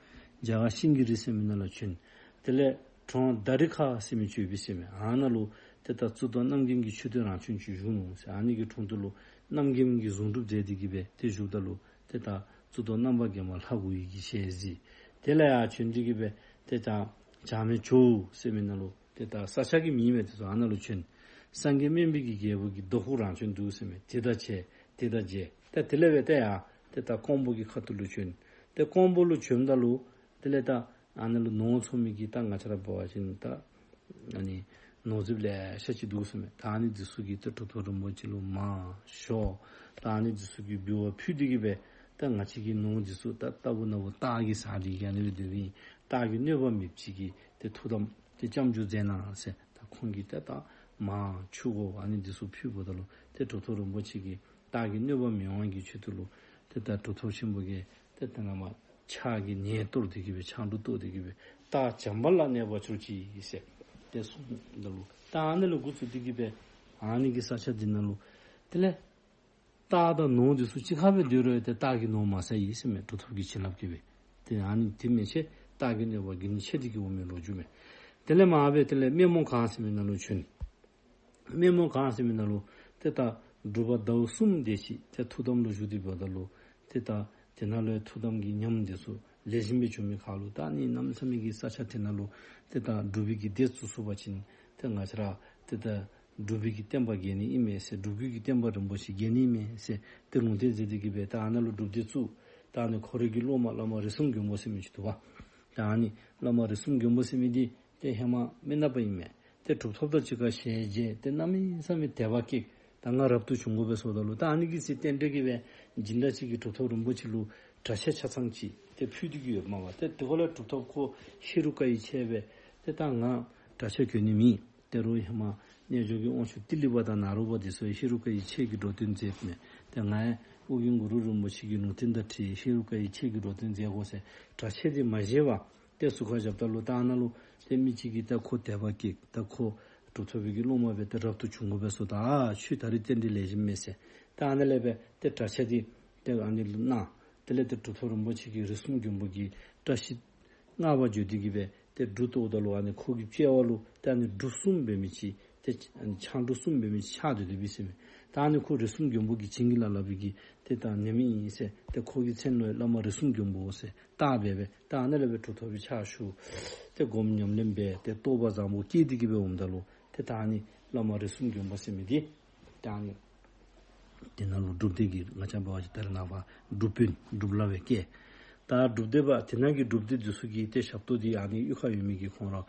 རྒྱ་གར་ཤིང་གི་རི་ཟེར་མི་ནང་ལུ་བྱོན། དེ་ལས་གྲོང་དཱ་རི་ཁ་ཟེར་མི་ཅིག་ཡོདཔ་ཟེར་མས། ཨ་ནཱ་ལུ་ཏེ་ད་གཙུག་ཏོར་རྣམ་རྒྱལ་གྱི་མཆོད་རྟེན་རང་བྱོན་ཅིག་བཞུགས་ནུག་ཟེར། ཨ་ནི་གི་དྲུང་དུ་ལུ་རྣམ་རྒྱལ་གྱིས་བཟུང་སྒྲུབ་མཛད་དེ་གི་སྦེ་ཏེ་བཞུགསཔ་ད་ལུ་ཏེ་ད་གཙུག་ཏོར་རྣམ་པར་རྒྱལ་མ་ལྷ་དགུ་ཡི་གི་ཞལ་གཟིགས། དེ་ལས་ཡར་བྱོན་ཏེ་གི་སྦེ་ཏེ་ད་བྱང་མའི་ཇོ་བོ་ཟེར་མི་ནང་ལུ་ཏེ་ད་ས་ཆ་གི་མིང་མས། ཏེ་ཚུ་ཨ་ནཱ་ལུ་བྱོན། སངས་རྒྱས་སྨན་པའི་གི་རྒྱལ་པོ་གི་རྡོ་ཁུག་རང་བྱོན་འདུག་ཟེར་མས། དེ་དང་བཅས་དེ་དང་མཇལ། ད་དེ་ལས་འབད་ཏེ་ཡར་ཏེ་ད་ཀོང་པོ་གི་ཁ་ཐུག་ལུ་བྱོན། ཏེ་ཀོང་པོ་ལུ་བྱོནམ་ད་ལུ་དེ་ལས་ད་ཨ་ནཱ་ལུ་ནོར་འཚོ་མི་གི་ད་ང་བཅས་ར་འབད་བ་ཅིན་ད་ཨ་ནི་ནོར་རྫིཔ་ལེ་ཤ་ཅིག་འདུག་ཟེར་མས། ད་ཨ་ནི་འདི་ཚུ་གིས་ད་གྲུབ་ཐོབ་རིན་པོ་ཆེ་ལུ་མར་ཞོག། ད་ཨ་ནི་འདི་ཚུ་གིས་འབུལ་བ་ཕུལ་ཏེ་གི་སྦེ་ད་ང་བཅས་ཀྱི་ནོར་འདི་ཚུ་ད་རྟག་བུ་ན་བུ་སྟག་གིས་ཟ་སྟེ་གི་ཨ་ནི་སྦེ་སྡོདཔ་ཨིན། སྟག་གི་གནོད་པ་མེདཔ་ཅིག་གི་ཏེ་ཐུགས་དམ་ཏེ་སྐྱབས་འཇུག་མཛད་གནང་ཟེར། ད་ཁོང་གིས་ཏེ་ད་མར་ཆུ་བོ་ཨ་ནི་འདི་ཚུ་ཕུལཝ་ད་ལུ་ཏེ་གྲུབ་ཐོབ་རིན་པོ་ཆེ་གིས་སྟག་གི་གནོད་པ་མི་འོང་གི་ཆེད་དུ་ལུ་ཏེ་ད་གྲུབ་ཐོབ་ཆེན་པོ་གིས་ཏེ་ད་ནཱ་མར་ཕྱག་གིས་ནན་གཏོར་ཏེ་གི་སྦེ་ཕྱག་འབྲུ་གཏོར་ཏེ་གི་སྦེ་སྟག་བྱམས་པ་ལ་གནས་པར་གྱུར་ཅིག་ཟེར་ཏེ་གསུངམ་ད་ལུ་ད་ཨ་ནི་ལས་འགོ་བཙུགས་ཏེ་གི་སྦེ་ཨ་ནི་གི་ས་ཆ་འདི་ནང་ལུ་དེ་ལས་སྟག་དང་ནོར་འདི་ཚུ་གཅིག་ཁར་སྦེ་སྡོད་རུང་ཏེ་སྟག་གིས་ནོར་མ་ཟ་ཡི་ཟེར་མས། གྲུབ་ཐོབ་ཀྱི་བྱིན་རླབས་ཀྱིས་སྦེ། ཏེ་ཨ་ནི་དེ་མི་ཚེ་སྟག་གི་གནོད་པ་འགལ་ནི་ཆེ་སྟེ་གི་འོང་མི་ལོ་རྒྱུས་མས། དེ་ལས་མར་སྦེ་དེ་ལས་སྨན་མོ་གངས་ཟེར་མི་ནང་ལུ་བྱོན། སྨན་མོ་གངས་ཟེར་མི་ནང་ལུ་ཏེ་ད་སྒྲུབ་པ་ཟླཝ་གསུམ་དེ་ཅིག་ཏེ་ཐུགས་དམ་ལུ་བཞུགས་ཏེ་འབདཝ་ད་ལུ་ཏེ་ད་དེ་ནང་ལུ་ཐུགས་དམ་གྱི་ཉམས་འདི་ཚུ་ལེགས་ཤོམ་སྦེ་བྱུང་མི་ཁར་ལུ་ད་ཨ་ནི་གནམ་མེད་ས་མེད་ཀྱི་ས་ཆ་དེ་ནང་ལུ་ཏེ་ད་སྒྲུབ་པའི་གི་སྡེ་བཙུགས་ཚུགས་པ་ཅིན་ཏེ་ང་བཅས་ར་ཏེ་ད་སྒྲུབ་པའི་གི་བསྟན་པ་རྒྱས་ནི་ཨིན་མས་ཟེར། སྒྲུབ་བརྒྱུད་ཀྱི་བསྟན་པ་རིན་པོ་ཆེ་རྒྱས་ནི་ཨིན་མས་ཟེར་ཏེ་ལུང་བསྟན་མཛད་དེ་གི་སྦེ་ད་ཨ་ནཱ་ལུ་སྒྲུབ་སྡེ་བཙུགས། ད་ཨ་ནི་ཁོ་རའི་གི་སློབ་མ་བླ་མ་རིགས་གསུམ་མགོན་པོ་ཟེར་མི་ཅིག་འདུག་པ། ད་ཨ་ནི་བླ་མ་རིགས་གསུམ་མགོན་པོ་ཟེར་མི་འདི་ཏེ་ཧེ་མ་མི་ནག་པ་ཨིན་མས། ཏེ་གྲུབ་ཐོབ་དང་གཅིག་ཁར་ཞལ་མཇལ། ཏེ་གནམ་མེད་ས་མེད་དད་པ་སྐྱེས། ད་ང་རབ་ཏུ་བྱུང་དགོ་པས་ཟེརཝ་ད་ལུ་ད་ཨ་ནི་གི་ཚེ་རྟེན་འབྲེལ་གྱི་སྦེ་སྦྱིན་བདག་ཅིག་གིས་གྲུབ་ཐོབ་རིན་པོ་ཆེ་ལུ་གྲྭ་ཆས་ཆ་ཚང་ཅིག་ཏེ་ཕུལ་ཏེ་གི་ཡོདཔ་མས་པ། ཏེ་དེ་ཁར་ལས་གྲུབ་ཐོབ་ཁོ་ཧེ་རུ་ཀ་ཡི་ཆས་སྦེ་ཏེ་ད་ང་གྲྭ་ཆས་གྱོན་ནི་མེད། ད་རུང་ཧེ་མ་རྣལ་འབྱོར་གྱི་དབང་ཕྱུག་ཏི་ལི་པ་དང་ནཱ་རོ་པ་འདི་ཚུ་ཧེ་རུ་ཀ་ཡི་ཆས་ཀྱི་འགྲོ་དོན་མཛདཔ་མས། ཏེ་ང་ཡང་ཨོ་རྒྱན་གུ་རུ་རིན་པོ་ཆེ་གི་ལུང་བསྟན་དང་འཁྲིལ་ཧེ་རུ་ཀ་ཡི་ཆས་ཀྱི་འགྲོ་དོན་མཛད་དགོ་ཟེར་གྲྭ་ཆས་འདི་མ་བཞེས་པར་ཏེ་ཟུར་ཁར་བཞགཔ་ད་ལུ་ད་ཨ་ནཱ་ལུ་ཏེ་མི་ཅིག་གིས་ད་ཁོ་དད་པ་སྐྱེས། ད་ཁོ་གྲུབ་ཐོབ་པའི་གི་སློབ་མ་སྦེ་ཏེ་རབ་ཏུ་བྱུང་དགོ་པས་ཟེརཝ་ད་ཨ་ཁྱོད་ད་རིས་རྟེན་འབྲེལ་ལེགས་ཤོམ་མས་ཟེར། ད་ཨ་ནཱ་ལས་སྦེ་ཏེ་གྲྭ་ཆས་འདི་ཏེ་ཨ་ནི་ལུ་གནང་། དེ་ལས་ཏེ་གྲུབ་ཐོབ་རིན་པོ་ཆེ་གིས་རིགས་གསུམ་མགོན་པོ་གི་བཀྲ་ཤིས་སྔགས་པ་བརྗོད་དེ་གི་སྦེ་ཏེ་འབྲུ་གཏོརཝ་ད་ལུ་ཨ་ནི་ཁོ་གི་དཔྱལ་བ་ལུ་ཏེ་ཨ་ནི་འབྲུ་གསུམ་འབད་མི་ཅིག་ ཏེ་ཕྱག་དྲུག་གསུམ་འབད་མི་ཅིག་ཆགས་སྡོད་དེ་སྦེ་ཟེར་མས། ད་ཨ་ནི་ཁོ་རིགས་གསུམ་མགོན་པོ་གིས་བྱིན་གྱིས་བརླབས་བརླབས་པའི་གི་ཏེ་ད་ཉེ་མི་ཨིན་ཟེར། ཏེ་ཁོ་གི་མཚན་ལུ་བླ་མ་རིགས་གསུམ་མགོན་པོ་ཟེར་བཏགས་སྦེ་སྦེ་ད་ཨ་ནི་ལས་སྦེ་གྲུབ་ཐོབ་པའི་ཕྱག་ཞུ། ཏེ་སྒོམ་ཉམས་ལེན་འབད་ཏེ་རྟོགས་པ་བཟང་པོ་སྐྱེས་ཏེ་གི་སྦེ་འོངམ་ད་ལུ་ཏེ་ད་ཨ་ནི་བླ་མ་རིགས་གསུམ་མགོན་པོ་ཟེར་མི་འདི་ད་ཨ་ནི་དེ་ནང་ལུ་སྒྲུབ་སྡེ་གི་ང་བཅས་འབད་བ་ཅིན་ད་རེས་ནངས་པ་སྒྲུབ་དཔོན་སྒྲུབ་བླ་སྦེ་བསྐོས། ད་སྒྲུབ་སྡེ་པ་དེ་ནང་གི་སྒྲུབ་སྡེ་འདི་ཚུ་གིས་ཏེ་ཞབས་ཏོག་འདི་ཨ་ནི་གཡུས་ཁར་ཡོད་མི་གི་ཁོང་ར་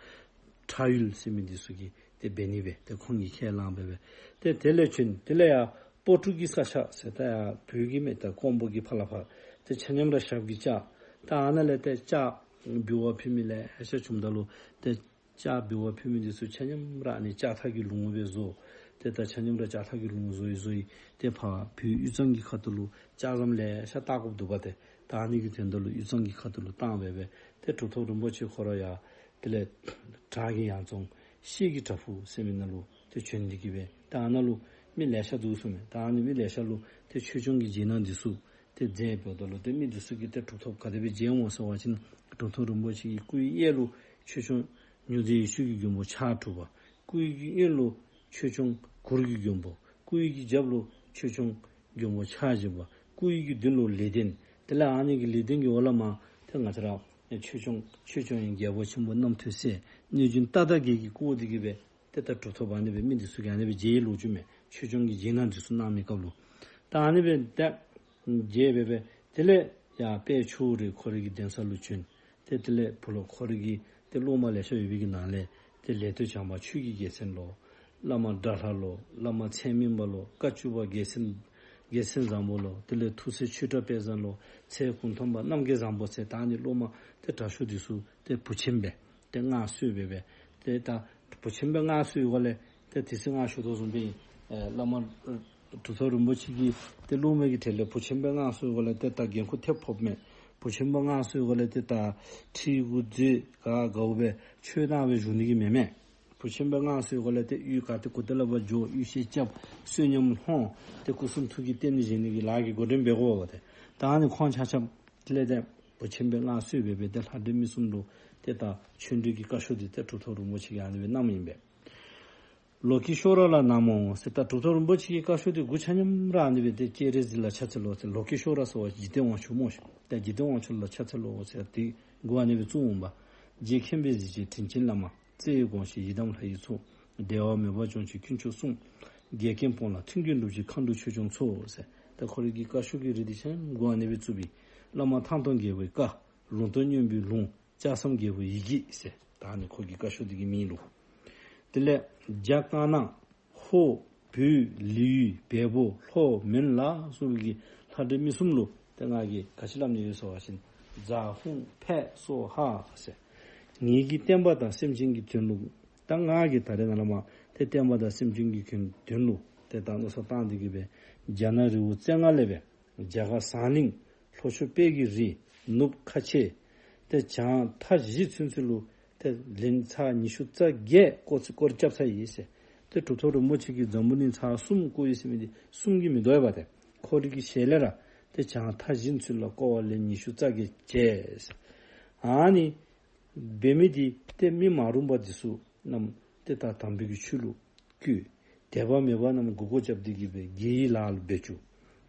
ཁྲ་ཡུལ་ཟེར་མི་འདི་ཚུ་གིས་ཏེ་འབད་ནི་སྦེ་ཏེ་ཁོང་གིས་ཁས་བླངས་སྦེ་སྦེ་ཏེ་དེ་ལས་བྱོན། དེ་ལས་ཡར་སྤོ་ཊུ་གི་ས་ཆ་ཟེར་ད་ཡར་བོད་ཀྱི་མི་ད་ཀོང་པོ་གི་ཕར་ལས་ཕར་ཏེ་ཆ་མཉམ་ར་ཞབས་ཀྱིས་བཅགས། ད་ཨ་ནཱ་ལས་ཏེ་ལྕགས་འབུལ་བར་ཕུལ་མི་ལེ་ཤ་བྱུངམ་ད་ལུ་ཏེ་ལྕགས་འབུལ་བར་ཕུལ་མི་འདི་ཚུ་ཆ་མཉམ་ར་ཨ་ནི་ལྕགས་ཐག་གི་ལུང་སྦེ་བཟོ། ཏེ་ད་ཆ་མཉམ་ར་ལྕགས་ཐག་གི་ལུང་བཟོ་ཡི་བཟོ་ཡི། ཏེ་ཕར་བོད་དབུས་གཙང་གི་ཁ་ཐུག་ལུ་ལྕགས་ཟམ་ལེ་ཤ་བཏགས་དགོཔ་འདུག་པ། ཏེ་ད་ཨ་ནི་གི་དོན་དག་ལུ་དབུས་གཙང་གི་ཁ་ཐུག་ལུ་བཏང་སྦེ་སྦེ་ཏེ་གྲུབ་ཐོབ་རིན་པོ་ཆེ་ཁོ་ར་ཡར་དེ་ལས་བྲག་གི་ཡང་རྫོང་ཤེལ་གྱི་བྲག་ཕུག་ཟེར་མི་ནང་ལུ་ཏེ་བྱོན་ཏེ་གི་སྦེ་ད་ཨ་ནཱ་ལུ་མི་ལེ་ཤ་འདུག་གསུངས་མས། ད་ཨ་ནི་མི་ལེ་ཤ་ལུ་ཏེ་ཆོས་སྐྱོང་གི་རྗེས་གནང་འདི་ཚུ་ཏེ་མཛད་འབདཝ་ད་ལུ་ཏེ་མི་འདི་ཚུ་གིས་ཏེ་གྲུབ་ཐོབ་ག་དེ་སྦེ་མཇལ་འོང་ཟེར་བ་ཅིན་གྲུབ་ཐོབ་རིན་པོ་ཆེ་གི་སྐུའི་གཡས་ལུ་ཆོས་སྐྱོང་མྱུར་མཛད་ཡེ་ཤེས་ཀྱི་མགོན་པོ་ཕྱག་དྲུག་པ། སྐུའི་གི་གཡོན་ལུ་ཆོས་སྐྱོང་གུར་གྱི་མགོན་པོ། སྐུའི་གི་རྒྱབ་ལུ་ཆོས་སྐྱོང་མགོན་པོ་ཕྱག་བཞི་པ། སྐུའི་གི་མདུན་ལུ་ལེགས་ལྡན། དེ་ལས་ཨ་ནི་གི་ལེགས་ལྡན་གྱི་འོག་ལས་མར་ཏེ་ང་བཅས་ར་ཆོས་སྐྱོང་ཆོས་སྐྱོང་ཡི་རྒྱལ་པོ་ཆེན་པོ་རྣམ་ཐོས་སྲས་གནོད་སྦྱིན་རྟ་དང་བརྒྱད་ཀྱིས་བསྐོར་ཏེ་གི་སྦེ་ཏེ་ད་གྲུབ་ཐོབ་ཨ་ནི་སྦེ་མི་འདི་ཚུ་གིས་ཨ་ནི་སྦེ་མཇལ་ཡི་ལོ་རྒྱུས་མས། ཆོས་སྐྱོང་གི་རྗེས་གནང་འདི་ཚུ་གནང་མི་སྐབས་ལུ། ད་ཨ་ནི་སྦེ་ཏེ་མཇལ་སྦེ་སྦེ་དེ་ལས་ཡར་དཔལ་ཆུ་བོ་རི་ཁོ་རའི་གི་གདན་ས་ལུ་བྱོན། ཏེ་དེ་ལས་བུ་སློབ་ཁོ་རའི་གི་ཏེ་སློབ་མ་ལེ་ཤ་ཡོད་པའི་གི་ནང་ལས་ཏེ་ལེགས་བཏུས་བྱམས་པ་ཆོས་ཀྱི་རྒྱལ་མཚན་ལོ། བླ་མ་དགྲ་ལྷ་ལོ། བླ་མ་ཚད་མིན་པ་ལོ། བཀའ་བཅུ་པ་རྒྱལ་མཚན་རྒྱལ་མཚན་བཟང་པོ་ལོ། དེ་ལས་ཐུགས་སྲས་ཆོས་གྲགས་དཔལ་བཟང་ལོ། ཚལ་གུང་ཐང་པ་རྣམ་རྒྱལ་བཟང་པོ་ཟེར་ད་ཨ་ནི་སློབ་མ་ཏེ་དྲག་ཤོས་འདི་ཚུ་ཏེ་བུ་ཆེན་སྦེ་ཏེ་མངའ་གསོལ་སྦེ་སྦེ་ཏེ་ད་བུ་ཆེན་སྦེ་མངའ་གསོལ་བའི་སྒོ་ལས་ཏེ་དེ་ཚེ་སྔར་ཞུ་དོ་བཟུམ་སྦེ་ཨེ་བླ་མ་གྲུབ་ཐོབ་རིན་པོ་ཆེ་གི་ཏེ་སློབ་མའི་གི་གྲས་ལས་བུ་ཆེན་སྦེ་མངའ་གསོལ་བའི་སྒོ་ལས་ཏེ་ད་འགན་ཁུར་ཐེབས་ཕོགཔ་མས། བུ་ཆེན་སྦེ་མངའ་གསོལ་བའི་སྒོ་ལས་ཏེ་ད་ཁྲི་གུ་མཛོད་ག་དགའཝ་སྦེ་ཆོས་གནང་སྦེ་བཞུགས་ནི་གི་མེན་མས། བུ་ཆེན་སྦེ་མངའ་གསོལ་བའི་སྒོ་ལས་ཏེ་གཡུས་ག་ཏེ་གུ་ཏེ་ལས་ཕར་འགྱོ་གཡུས་གཞིས་རྐྱབ་བསོད་སྙོམས་ལྷོང་ཏེ་སྐུ་གསུང་ཐུགས་ཀྱི་རྟེན་བཞེངས་ནི་གི་ལཱ་གི་འགོ་འདྲེན་འབད་དགོ་པས་ཏེ། ད་ཨ་ནི་ཁོང་ཆ་ཁྱབ་དེ་ལས་ཏེ་བུ་ཆེན་སྦེ་མངའ་གསོལ་སྦེ་སྦེ་ཏེ་ལྷ་འདྲེ་མི་གསུམ་ལུ་ཏེ་ད་ཆོས་འབྲེལ་གྱི་བཀའ་ཤོག་འདི་ཏེ་གྲུབ་ཐོབ་རིན་པོ་ཆེ་གིས་ཨ་ནི་སྦེ་གནངམ་ཨིན་པས། ལོ་ཀེ་ཤྭ་ར་ལ་ན་མོ་ཟེར། ད་གྲུབ་ཐོབ་རིན་པོ་ཆེ་གི་བཀའ་ཤོག་འདི་མགུ་ཆ་མཉམ་ར་ཨ་ནི་སྦེ་ཏེ་སྤྱན་རས་གཟིགས་ལ་ཕྱག་འཚལ་ལོ་ཟེར། ལོ་ཀེ་ཤྭ་ར་ཟེར་བ་འཇིག་རྟེན་དབང་ཕྱུག་སྨོ་ཤིག། ད་འཇིག་རྟེན་དབང་ཕྱུག་ལ་ཕྱག་འཚལ་ལོ་ཟེར་ཏེ་མགུ་ཨ་ནི་སྦེ་བཙུགས་འོང་པ། རྗེ་མཁན་པོའི་གཟི་བརྗིད་དྲིན་ཅན་བླ་མ། བརྩེ་བས་དགོངས་ཤིག་ཡི་དམ་ལྷ་ཡི་ཚོགས། འབྲལ་བ་མེད་པར་སྐྱོང་ཕྱིར་དཀོན་མཆོག་གསུམ། འགལ་རྐྱེན་སྤོང་ལ་མཐུན་རྐྱེན་སྒྲུབ་ཕྱིར་མཁའ་འགྲོ་ཆོས་སྐྱོང་ཚོགས་ཟེར། ད་ཁོ་རའི་གི་བཀའ་ཤོག་གི་རིགས་འདི་ཆ་མཉམ་མགུ་ཨ་ནི་སྦེ་བཙུགས་པས། བླ་མ་ཐང་སྟོང་རྒྱལ་པོའི་བཀའ། ལུང་སྟོན་སྙན་པའི་ལུང་། ལྕགས་ཟམ་རྒྱལ་པོའི་ཡི་གེ་ཟེར། ད་ཨ་ནི་ཁོ་གི་བཀའ་ཤོག་འདི་གི་མིང་ལུ། དེ་ལས་རྒྱ་དཀར་ནག་ཧོར་བོད་ལི་ཡུལ་བལ་པོ་ལྷོ་མོན་ལ་སོགས་ཀྱི་ལྷ་འདྲེ་མི་གསུམ་ལུ་ཏེ་ང་གིས་ག་ཅི་སླབ་ནི་ཡོད་ཟེར་བ་ཅིན་ཛ་ཧུང་ཕཊ་སྭཱ་ཧཱ་ཟེར། ངེད་ཀྱི་བསྟན་པ་དང་སེམས་ཅན་གྱི་དོན་ལུ། ད་ང་གིས་ད་རེས་ནཱ་ལས་མར་ཏེ་བསྟན་པ་དང་སེམས་ཅན་གྱི་དོན་ལུ་ཏེ་ད་མནོ་བསམ་བཏང་སྟེ་གི་སྦེ་རྒྱ་ནག་རི་བོ་རྩེ་ལྔ་ལས་སྦེ་རྒྱ་གར་ཟངས་གླིང་ལྷོ་ཕྱོགས་དཔལ་གྱི་རི་ནུབ་ཁ་ཆེ་ཏེ་བྱང་མཐའ་བཞི་ཚུན་ཚོད་ལུ་ཏེ་ལན་ཚར་ཉི་ཤུ་རྩ་བརྒྱད་སྐོར་ཚེ་སྐོར་རྐྱབ་ཚར་ཡི་ཟེར། ཏེ་གྲུབ་ཐོབ་རིན་པོ་ཆེ་གིས་འཛམ་བུ་གླིང་ཚར་གསུམ་བསྐོར་ཡི་ཟེར་མི་འདི་གསུངས་ཀྱི་མིན་འདུག་པ་ཏེ། ཁོ་རའི་གི་ཞལ་ལས་ར་ཏེ་བྱང་མཐའ་བཞི་ཚུན་ལུ་སྐོར་བ་ལན་ཉི་ཤུ་རྩ་བརྒྱད་བྱས་ཟེར། ཨ་ནི་འབད་མི་འདི་ཏེ་མི་མ་རུངས་པ་འདི་ཚུ་རྣམས་ཏེ་ད་དམ་པའི་གི་ཆོས་ལུ་བཀོད། དད་པ་མེད་པ་རྣམས་མགུ་སྐོར་རྐྱབ་སྟེ་གི་སྦེ་དགེ་བའི་ལཱ་ལུ་འབད་བཅུག།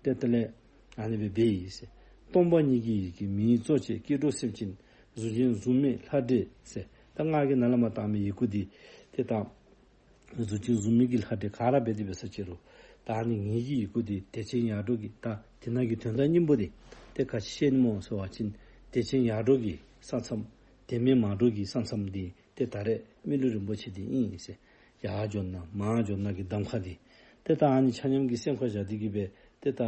ཏེ་དེ་ལས་ཨ་ནི་སྦེ་འབད་ཡི་ཟེར། སྟོང་པ་ཉིད་ཀྱི་ཡི་གེ་མིང་གཙོ་བྱས། སྐྱེ་འགྲོ་སེམས་ཅན་གཟུགས་ཅན་གཟུགས་མེད་ལྷ་འདྲེ་ཟེར། ད་ང་གིས་ནཱ་ལས་མར་བཏང་མི་ཡི་གུ་འདི་ཏེ་ད་གཟུགས་ཅན་གཟུགས་མེད་ཀྱི་ལྷ་འདྲེ་ག་ར་འབད་དེ་འབད་ས་ཅིག་རུང་། ད་ཨ་ནི་ངེད་ཀྱི་ཡི་གུ་འདི་བདེ་ཆེན་ཡར་འབྲོག་གི་ད་དེ་ནང་གི་དོན་དག་སྙིང་པོ་འདི་ཏེ་ག་ཅི་བཤད་ནི་སྨོ་ཟེར་བ་ཅིན་བདེ་ཆེན་ཡར་འབྲོག་གི་ས་མཚམས་དེ་མིན་མར་འབྲོག་གི་ས་མཚམས་འདི་ཏེ་ད་རེས་མི་ལུས་རིན་པོ་ཆེ་འདི་ཨིན་ཟེར། ཡར་འགྱོ་ན་མར་འགྱོ་ན་གི་གདམ་ཁ་འདི་ཏེ་ད་ཨ་ནི་ཆ་མཉམ་གྱི་སེམས་ཁར་བཞག་སྟེ་གི་སྦེ་ཏེ་ད་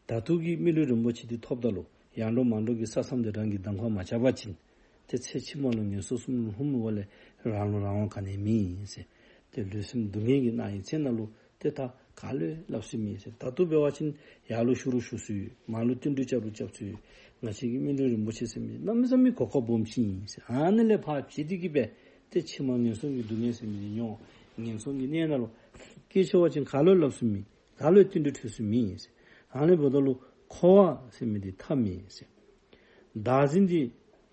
ད་ལྟོ་གི་མི་ལུས་རིན་པོ་ཆེ་འདི་ཐོབ་ད་ལུ་ཡར་འབྲོག་མར་འབྲོག་གི་ས་མཚམས་འདི་རང་གིས་གདམ་ཁ་མ་རྐྱབ་པ་ཅིན་ཏེ་ཚེ་ཕྱི་མ་ལུ་ངན་སོང་གསུམ་ལུ་ལྷུང་མི་འོག་ལས་རང་ལུ་རང་དབང་ག་ནི་མེད་ཟེར། ཏེ་ལུས་སེམས་སྡུག་བསྔལ་གྱི་ནང་ཡི་ཚེ་ནང་ལུ་ཏེ་ད་ག་ལུ་སླབ་ས་མེད་ཟེར། ད་ལྟོ་འབད་བ་ཅིན་ཡར་ལུ་ཞུ་རུང་ཞུ་ཚུགས་ཡོད། མར་ལུ་བསྟུན་གྲོས་རྐྱབ་རུང་རྐྱབ་ཚུགས་ཡོད། ང་བཅས་ཀྱི་མི་ལུས་རིན་པོ་ཆེ་ཟེར་མི་གནམ་མེད་ས་མེད་གོ་སྐབས་སྦོམ་ཅིག་ཨིན་ཟེར། ཨ་ནི་ལས་ཕར་བྱེད་དེ་གི་སྦེ་ཏེ་ཕྱི་མ་ངན་སོང་གི་སྡུག་བསྔལ་ཟེར་མི་འདི་མྱོང་། ངན་སོང་གི་གནས་ནང་ལུ་སྐྱེ་ཆོག་པ་ཅིན་ག་ལུ་སླབ་ས་མེད། ག་ལུ་བསྟུན་གྲོས་འཐུས་ས་མེད་ཟེར། ཨ་ནི་འབདཝ་ད་ལུ་འཁོར་བ་ཟེར་མི་འདི་མཐའ་མེད་ཟེར། བདག་འཛིན་འདི་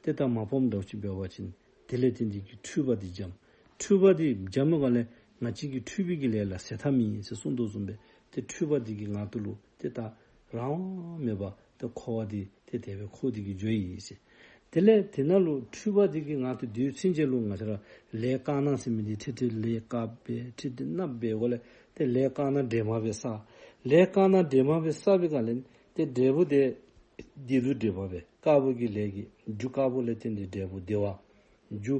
ཏེ་ད་མ་སྤངམ་འདྲཝ་ཅིག་འབད་བ་ཅིན་དེ་ལས་བརྟེན་ཏེ་གི་འཁྲུལ་པ་འདི་འཇམ། འཁྲུལ་པ་འདི་འཇམ་མི་ག་ལས་ ང་བཅས་ཀྱི་འཁྲུལ་པའི་གི་ལས་ལ་ཟད་མཐའ་མེད་ཟེར་གསུངས་དོ་བཟུམ་སྦེ་ཏེ་འཁྲུལ་པ་འདི་གིས་ང་དུ་ལུ་ཏེ་ད་རང་དབང་མེད་པར་ཏེ་འཁོར་བ་འདི་ཏེ་དེ་སྦེ་འཁོར་ཏེ་གི་འགྱོཝ་ཨིན་ཟེར། དེ་ལས་དེ་ནང་ལུ་འཁྲུལ་པ་འདི་གིས་ང་དུ་སྡོད་ཚུན་ཆད་ལུ་ང་བཅས་ར་ལས་དཀར་ནག་ཟེར་མི་འདི་ཁྲིད་ཁྲིད་ལས་དཀརཔོ་སྦེ་ཁྲིད་ཁྲིད་གནགཔོ་སྦེ་འགོ་ལས་ཏེ་ལས་དཀར་ནག་འདྲེས་མ་སྦེ་བསགས། ལས་དཀར་ནག་འདྲེས་མ་སྦེ་བསགས་པའི་སྒང་ལས་ཏེ་འབྲས་བུ་དེ་བདེ་སྡུག་འདྲེས་མ་སྦེ་དཀརཔོ་གི་ལས་ཀྱིས་རྒྱུ་དཀརཔོ་ལས་བརྟེན་ཏེ་འབྲས་བུ་བདེ་བ། རྒྱུ་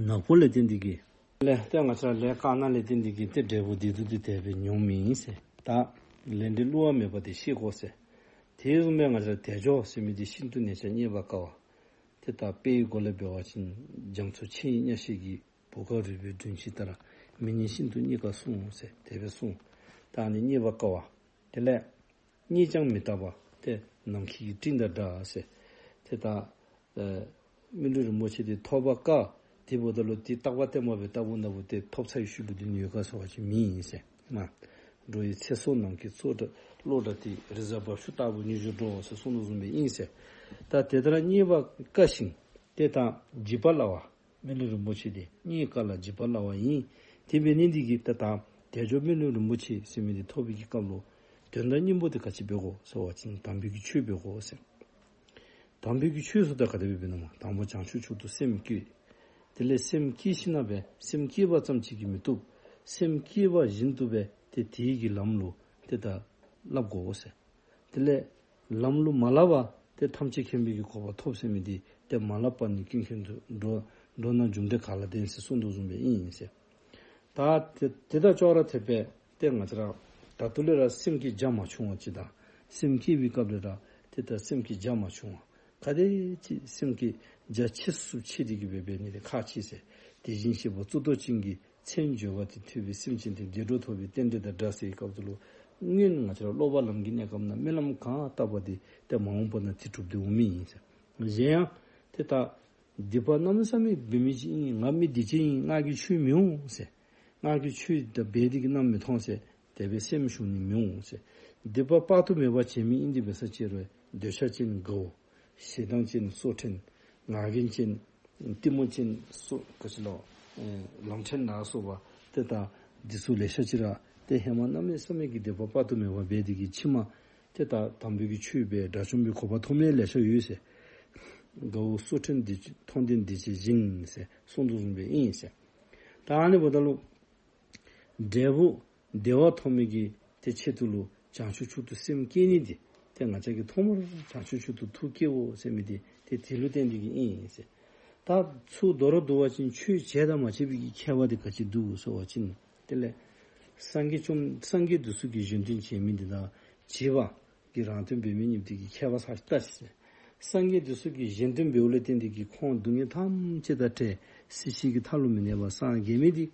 ནགཔོ་ལས་བརྟེན་ཏེ་གི་ལས་ཏེ་ང་བཅས་ལས་དཀར་ནག་ལས་བརྟེན་ཏེ་གི་ཏེ་འབྲས་བུ་བདེ་སྡུག་འདི་དེ་སྦེ་མྱོངམ་ཨིན་ཟེར། ད་ལས་འབྲས་བསླུ་བ་མེད་པ་དེ་ཤེས་དགོ་ཟེར། དེ་བཟུམ་སྦེ་ང་བཅས་དལ་འབྱོར་ཟེར་མི་འདི་ཤིན་ཏུ་ནས་ཀྱང་རྙེད་པར་དཀའ་བ། ཏེ་ད་དཔེའི་སྒོ་ལས་འབད་བ་ཅིན་རྒྱ་མཚོ་ཆེ་ཡི་གཉའ་ཤིང་གི་བུ་ག་རུས་པའི་བདུན་ཅིག་ལྟར། མི་སྙན་ཤིན་ཏུ་རྙེད་དཀའ་གསུངས་ཟེར་དེ་སྦེ་གསུངས། ད་ཨ་ནི་རྙེད་པར་དཀའ་བ། དེ་ལས་རྙེད་ཀྱང་མི་རྟག་པ། ཏེ་ནམ་མཁའི་སྤྲིན་དང་འདྲ་ཟེར། ཏེ་ད་ཨེ་མི་ལུས་རིན་པོ་ཆེ་འདི་ཐོབ་པར་དཀའ། དེ་འབདཝ་ད་ལུ་འདི་རྟག་པ་བརྟན་པ་སྦེ་བལྟ་བ་ན་བུ་ཏེ་ཐོབ་ཚར་བའི་ཤུལ་ལུ་འདི་ནུས་དཀའ་ཟེར་བ་ཅིན་མེད་ཨིན་ཟེར། མ་འགྲོ་བའི་ཚེ་སྲོག་ནམ་མཁའི་མཚོ་འདྲ་གློག་འདྲ་སྟེ། རི་གཟར་འབབ་ཆུ་ལྟ་བུར་མྱུར་འགྱུར་འགྲོ་ཟེར་གསུངས་དོ་བཟུམ་སྦེ་ཨིན་ཟེར། ད་དེ་ལྟར་རྙེད་པར་དཀའ་ཞིང་ཏེ་ད་འཇིགས་པ་སླ་བ། མི་ལུས་རིན་པོ་ཆེ་འདི་རྙེད་དཀའ་ལ་འཇིགས་པ་སླ་བ་ཨིན། དེ་འབད་ནི་འདི་གིས་ད་ད་དལ་འབྱོར་མི་ལུས་རིན་པོ་ཆེ་ཟེར་མི་འདི་ཐོབ་པའི་གི་སྐབས་ལུ་དོན་དག་སྙིང་པོ་འདི་ག་ཅི་འབད་དགོ་ཟེར་བ་ཅིན་དམ་པའི་གི་ཆོས་འབད་དགོ་ཟེར། དམ་པའི་གི་ཆོས་ཟེརཝ་ད་ག་དེ་སྦེ་འབད་ནི་སྨོ། དང་པོ་བྱང་ཆུབ་མཆོག་ཏུ་སེམས་བསྐྱེད། དེ་ལས་སེམས་བསྐྱེད་ཞིནམ་ལས་སེམས་བསྐྱེད་པ་ཙམ་ཅིག་གིས་མི་བཏུབ། སེམས་བསྐྱེད་པ་བཞིན་དུ་སྦེ་ཏེ་དེའི་གི་ལམ་ལུ་ཏེ་ད་བསླབ་དགོ་ཟེར། དེ་ལས་ལམ་ལུ་མ་བསླབ་པར་ཏེ་ཐམས་ཅད་མཁྱེན་པའི་གི་གོ་འཕང་ཐོབ་ཟེར་མི་འདི་ཏེ་མ་བསླབ་པ་ནི་ཀུན་མཁྱེན་དུ། འགྲོ་འགྲོ་ན་རྒྱུ་འབྲས་ག་ལ་ལྡན་ཟེར་གསུངས་དོ་བཟུམ་སྦེ་ཨིན་ཟེར། ད་དེ་དེ་དང་ཅོག་ར་འཐདཔ་སྦེ་ཏེ་ང་བཅས་ར་ད་ལྟོ་ལས་ར་སེམས་བསྐྱེད་རྒྱ་མ་ཆུང་བ་ཅིག་དང་། སེམས་བསྐྱེད་པའི་སྐབས་ལས་ར་ཏེ་ད་སེམས་བསྐྱེད་རྒྱ་མ་ཆུང་བ། ག་དེ་ཅིག་སེམས་བསྐྱེད་རྒྱ་ཆེ་སུ་ཆེ་དེ་གིས་འབད་འབད་ནི་དེ་ཁག་ཆེ་ཟེར། དེ་བཞིན་གཤེགས་པ་གཙུག་ཏོར་ཅན་གྱི་མཚན་བརྗོད་པ་དེ་ཐོས་པའི་སེམས་ཅན་དེ་བདེ་འགྲོར་ཐོབ་པའི་རྟེན་འབྲེལ་དང་འདྲ་ཟེར་བའི་སྐབས་སུ་ལུ། སྔོན་ང་བཅས་ར་སློབ་པ་ལམ་གྱི་གནས་སྐབས་ན་སྨོན་ལམ་གང་བཏབ་པ་དེ་ཏེ་མ་འོངས་པ་ན་དེ་འགྲུབ་སྟེ་འོང་མི་ཨིན་ཟེར། གཞན་ཡང་ཏེ་ད་སྡིག་པ་གནམ་མེད་ས་མེད་འབད་མི་ཅིག་ཨིན། ང་མི་སྡིག་ཅན་ཨིན། ང་གིས་ཆོས་མི་འོང་ཟེར། ང་གིས་ཆོས་དེ་འབད་དེ་གིས་གནམ་མི་ཐོབ་ཟེར་དེ་སྦེ་སེམས་ཞུམ་ནི་མི་འོང་ཟེར། སྡིག་པ་དཔག་ཏུ་མེད་པ་བྱས་མི་ཨིན། དེ་འབད་ས་ཅིག་རུང་འདོད་ཆགས་ཅན་དགའ་བོ། ཞེ་སྡང་ཅན་སྲོག་ཕྲན། ང་རྒྱལ་ཅན་གཏི་མུག་ཅན་སྲོག་ག་ཅི་ལོ། ཨེ་ལམ་ཕྲན་ལ་སོགས་པ་ཏེ་ད་འདི་ཚུ་ལེ་ཤ་ཅིག་ར་ཏེ་ཧེ་མ་གནམ་མེད་ས་མེད་ཀྱི་སྡིག་པ་དཔག་ཏུ་མེད་པ་འབད་དེ་གིས་ཕྱི་མ་ཏེ་ད་དམ་པའི་གི་ཆོས་འབད་དགྲ་བཅོམ་པའི་གོ་འཕང་ཐོབ་མི་ལེ་ཤ་ཡོད་ཟེར། དགའ་བོ་སྲོག་ཕྲན་འདི་མཐོང་ལྡན་འདི་ཅིག་བཞིན་ཟེར་གསུངས་དོ་བཟུམ་སྦེ་ཨིན་ཟེར། ད་ཨ་ནི་འབདཝ་ད་ལུ་འབྲས་བུ་བདེ་བ་ཐོབ་མི་གི་ཏེ་ཆེད་དུ་ལུ་བྱང་ཆུབ་མཆོག་ཏུ་སེམས་བསྐྱེད་ནི་འདི་ཏེ་ང་བཅས་ཀྱིས་ཐོག་མར་བྱང་ཆུབ་མཆོག་ཏུ་ཐུགས་བསྐྱེད་དགོ་ཟེར་མི་འདི་ཏེ་དེ་ལུ་བརྟེན་ཏེ་གིས་ཨིན་ཟེར། ད་ཚུར་མདོར་བསྡུ་བ་ཅིན་ཆོས་བྱས་དང་མ་བྱས་པའི་གི་ཁྱད་པར་འདི་ག་ཅི་འདུག་ཟེར་བ་ཅིན། དེ་ལས་སངས་རྒྱས་བཅོམ་སངས་རྒྱས་འདི་ཚུ་གིས་གཞན་དོན་བྱེད་མི་འདི་དང་བྱས་པ་གིས་རང་དོན་འབད་མི་གཉིས་འདི་གི་ཁྱད་པར་ས་ལྟ་ཅི་ཟེར། སངས་རྒྱས་འདི་ཚུ་གིས་གཞན་དོན་འབདཝ་ལས་བརྟེན་ཏེ་གིས་ཁོང་སྡུག་བསྔལ་ཐམས་ཅད་དང་བྲལ་སྲིད་ཞིའི་གི་མཐའ་ལུ་མི་གནས་པར་སངས་རྒྱས་མི་འདི་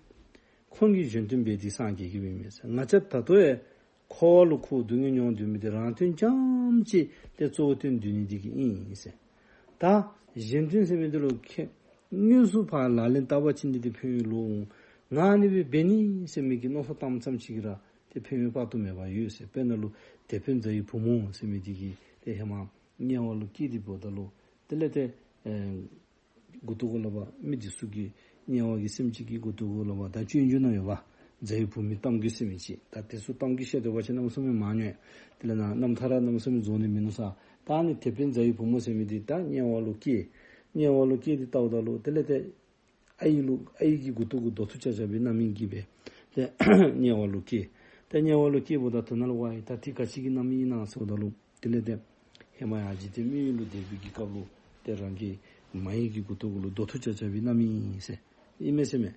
ཁོང་གིས་གཞན་དོན་འབད་དེ་སངས་རྒྱས་ཀྱི་མེན་མས་ཟེར། ང་བཅས་ད་ལྟོ་ཡང་འཁོར་བ་ལུ་ཁོ་སྡུག་བསྔལ་མྱོང་སྡོད་མི་འདི་རང་དོན་རྐྱངམ་ཅིག་ཏེ་གཙོ་བོ་བཏོན་སྡོད་ནི་འདི་གིས་ཨིན་ཟེར། ད་གཞན་དོན་ཟེར་མི་འདི་ལུ་ཁྱེད་དངོས་སུ་ཕར་ལག་ལེན་བསྟར་བ་ཅིན་འདི་ཏེ་ཕན་ཡོན་ལོ་འོང་། ང་ཨ་ནི་སྦེ་འབད་ནི་ཟེར་མི་གི་མནོ་བསམ་བཏངམ་ཙམ་ཅིག་གིས་ར་ཏེ་ཕན་ཡོན་དཔག་ཏུ་མེད་པ་ཡོད་ཟེར། དཔེར་ན་ལུ་དེད་དཔོན་རྫ་ཡི་བུ་མོ་ཟེར་མི་འདི་གིས་ཏེ་ཧེ་མ་དམྱལ་བ་ལུ་སྐྱེས་ཏེ་འབདཝ་ད་ལུ་དེ་ལས་ཏེ་ཨེ་མགུ་ཏོ་གུ་ལུ་འབག་མི་འདི་ཚུ་གིས་དམྱལ་བ་གི་སེམས་ཅན་གྱི་མགུ་ཏོ་གུ་ལུ་འབག་ད་སྤྱོད་འཇུག་ནང་ཡོད་པ། རྫ་ཡི་བུ་མོའི་གཏམ་རྒྱུད་ཟེར་མི་ཅིག། ད་དེ་ཚུ་གཏམ་རྒྱུད་བཤད་སྡོད་པ་ཅིན་གནམ་མེད་ས་མེད་མ་ཉན། དེ་ལས་ན་རྣམ་ཐར་ར་གནམ་མེད་ས་མེད་རྫོགས་ནི་མིན་ནུག་ས། ད་ཨ་ནི་དེད་དཔོན་རྫ་ཡི་བུ་མོ་ཟེར་མི་འདི་ད་དམྱལ་བ་ལུ་སྐྱེས། དམྱལ་བ་ལུ་སྐྱེས་ཏེ་བལྟཝ་ད་ལུ་དེ་ལས་ཏེ་ཨའི་ལུ་ཨའི་གི་མགུ་ཏོ་གུ་རྡོ་ཐུག་རྐྱབ་རྐྱབ་པའི་རྣམ་སྨིན་གྱིས་སྦེ་ཏེ་དམྱལ་བ་ལུ་སྐྱེས། ཏེ་དམྱལ་བ་ལུ་སྐྱེས་འབདཝ་ད་དོན་ལུ་ཝའི་ད་འདི་ག་ཅི་གི་རྣམ་སྨིན་ཨིན་ན་ཟེརཝ་ད་ལུ་དེ་ལས་ཏེ་ཧེ་མ་ཡང་འཇིག་རྟེན་མི་ཡུལ་ལུ་སྡོད་པའི་གི་སྐབས་ལུ་ཏེ་རང་གི་མ་ཡི་གི་མགུ་ཏོ་གུ་ལུ་རྡོ་ཐུག་རྐྱབ་རྐྱབ་པའི་རྣམ་སྨིན་ཨིན་ཟེར་ཨིན་མས་ཟེར་མས།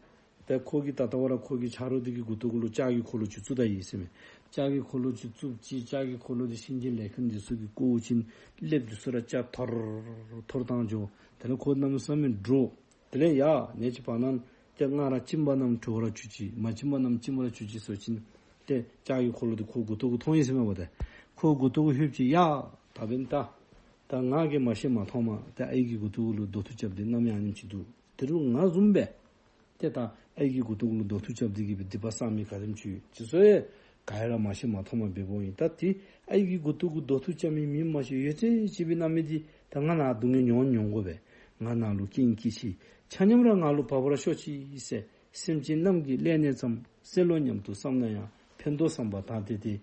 ཏེ་ཁོ་གིས་ད་ལྟ་བར་ཁོ་གི་ཆ་རོགས་འདི་གི་མགུ་ཏོ་གུ་ལུ་ལྕགས་ཀྱི་འཁོར་ལོ་ཅིག་བཙུགས་ད་ཡི་ཟེར་མས། ལྕགས་ཀྱི་འཁོར་ལོ་ཅིག་བཙུགས་ཅི། ལྕགས་ཀྱི་འཁོར་ལོ་འདི་གཤིན་རྗེ་ལས་མཁན་འདི་ཚུ་གིས་བཀོ་བ་ཅིན་ཀླདཔ་འདི་ཚུ་ར་ལྕགས་ཐོར་ཐོར་བཏང་འགྱོ། དེ་ལས་ཁོ་གནམ་མེད་ས་མེད་འདྲོག། དེ་ལས་ཡ་ནེ་ཅིག་བར་ན་ཏེ་ང་ར་གཅིན་པ་རྣམས་བྲོ་བར་གྱུར་ཅིག། མ་གཅིན་པ་རྣམས་གཅིན་པར་གྱུར་ཅིག་ཟེར་བ་ཅིན་ཏེ་ལྕགས་ཀྱི་འཁོར་ལོ་འདི་ཁོ་མགུ་ཏོ་གུ་ཐོན་ཡི་ཟེར་མས་པ། ཏེ་ཁོ་མགུ་ཏོ་གུ་ལྷོདཔ་ཅིག་ཡ་ད་འབདན་ད་ད་ང་གིས་མ་ཤེས་མ་མཐོང་མ་ཏེ་ཨའི་གི་མགུ་ཏོ་གུ་ལུ་རྡོ་ཐུག་རྐྱབ་སྟེ་རྣམ་སྨིན་ཨ་ནེམ་ཅིག་འདུག། དེ་རུང་ང་བཟུམ་སྦེ་ཏེ་ད་ཨའི་གི་མགུ་ཏོ་གུ་ལུ་རྡོ་ཐུག་རྐྱབ་སྟེ་གི་སྦེ་སྡིག་པ་བསགས་མི་ག་དེམ་ཅིག་ཡོད་ཅི་ཟེར་ག་ར་མ་ཤེས་མ་མཐོང་མ་འབདཝ་ཨིན། ད་ཏེ་ཨའི་གི་མགུ་ཏོ་གུ་རྡོ་ཐུག་རྐྱབ་མི་མི་མ་ཤེས་ཡོད་ཚད་ཅིག་སྦེ་རྣམ་སྨིན་འདི་ད་ང་ནཱ་སྡུག་བསྔལ་མྱོང་མྱོང་དགོ་པས། ང་ནཱ་ལུ་རྐྱེན་བཀལ་ཅི། ཆ་མཉམ་ར་ང་ལུ་བབས་པར་ཤོག་ཅིག་ཟེར་ སེམས་ཅན་རྣམས་ཀྱི་ཀླད་ནས་ཙམ། བསད་ལོ་སྙམ་དུ་བསམ་ན་ཡང་། ཕན་འདོགས་བསམ་པ་དང་དེ་སྟེ།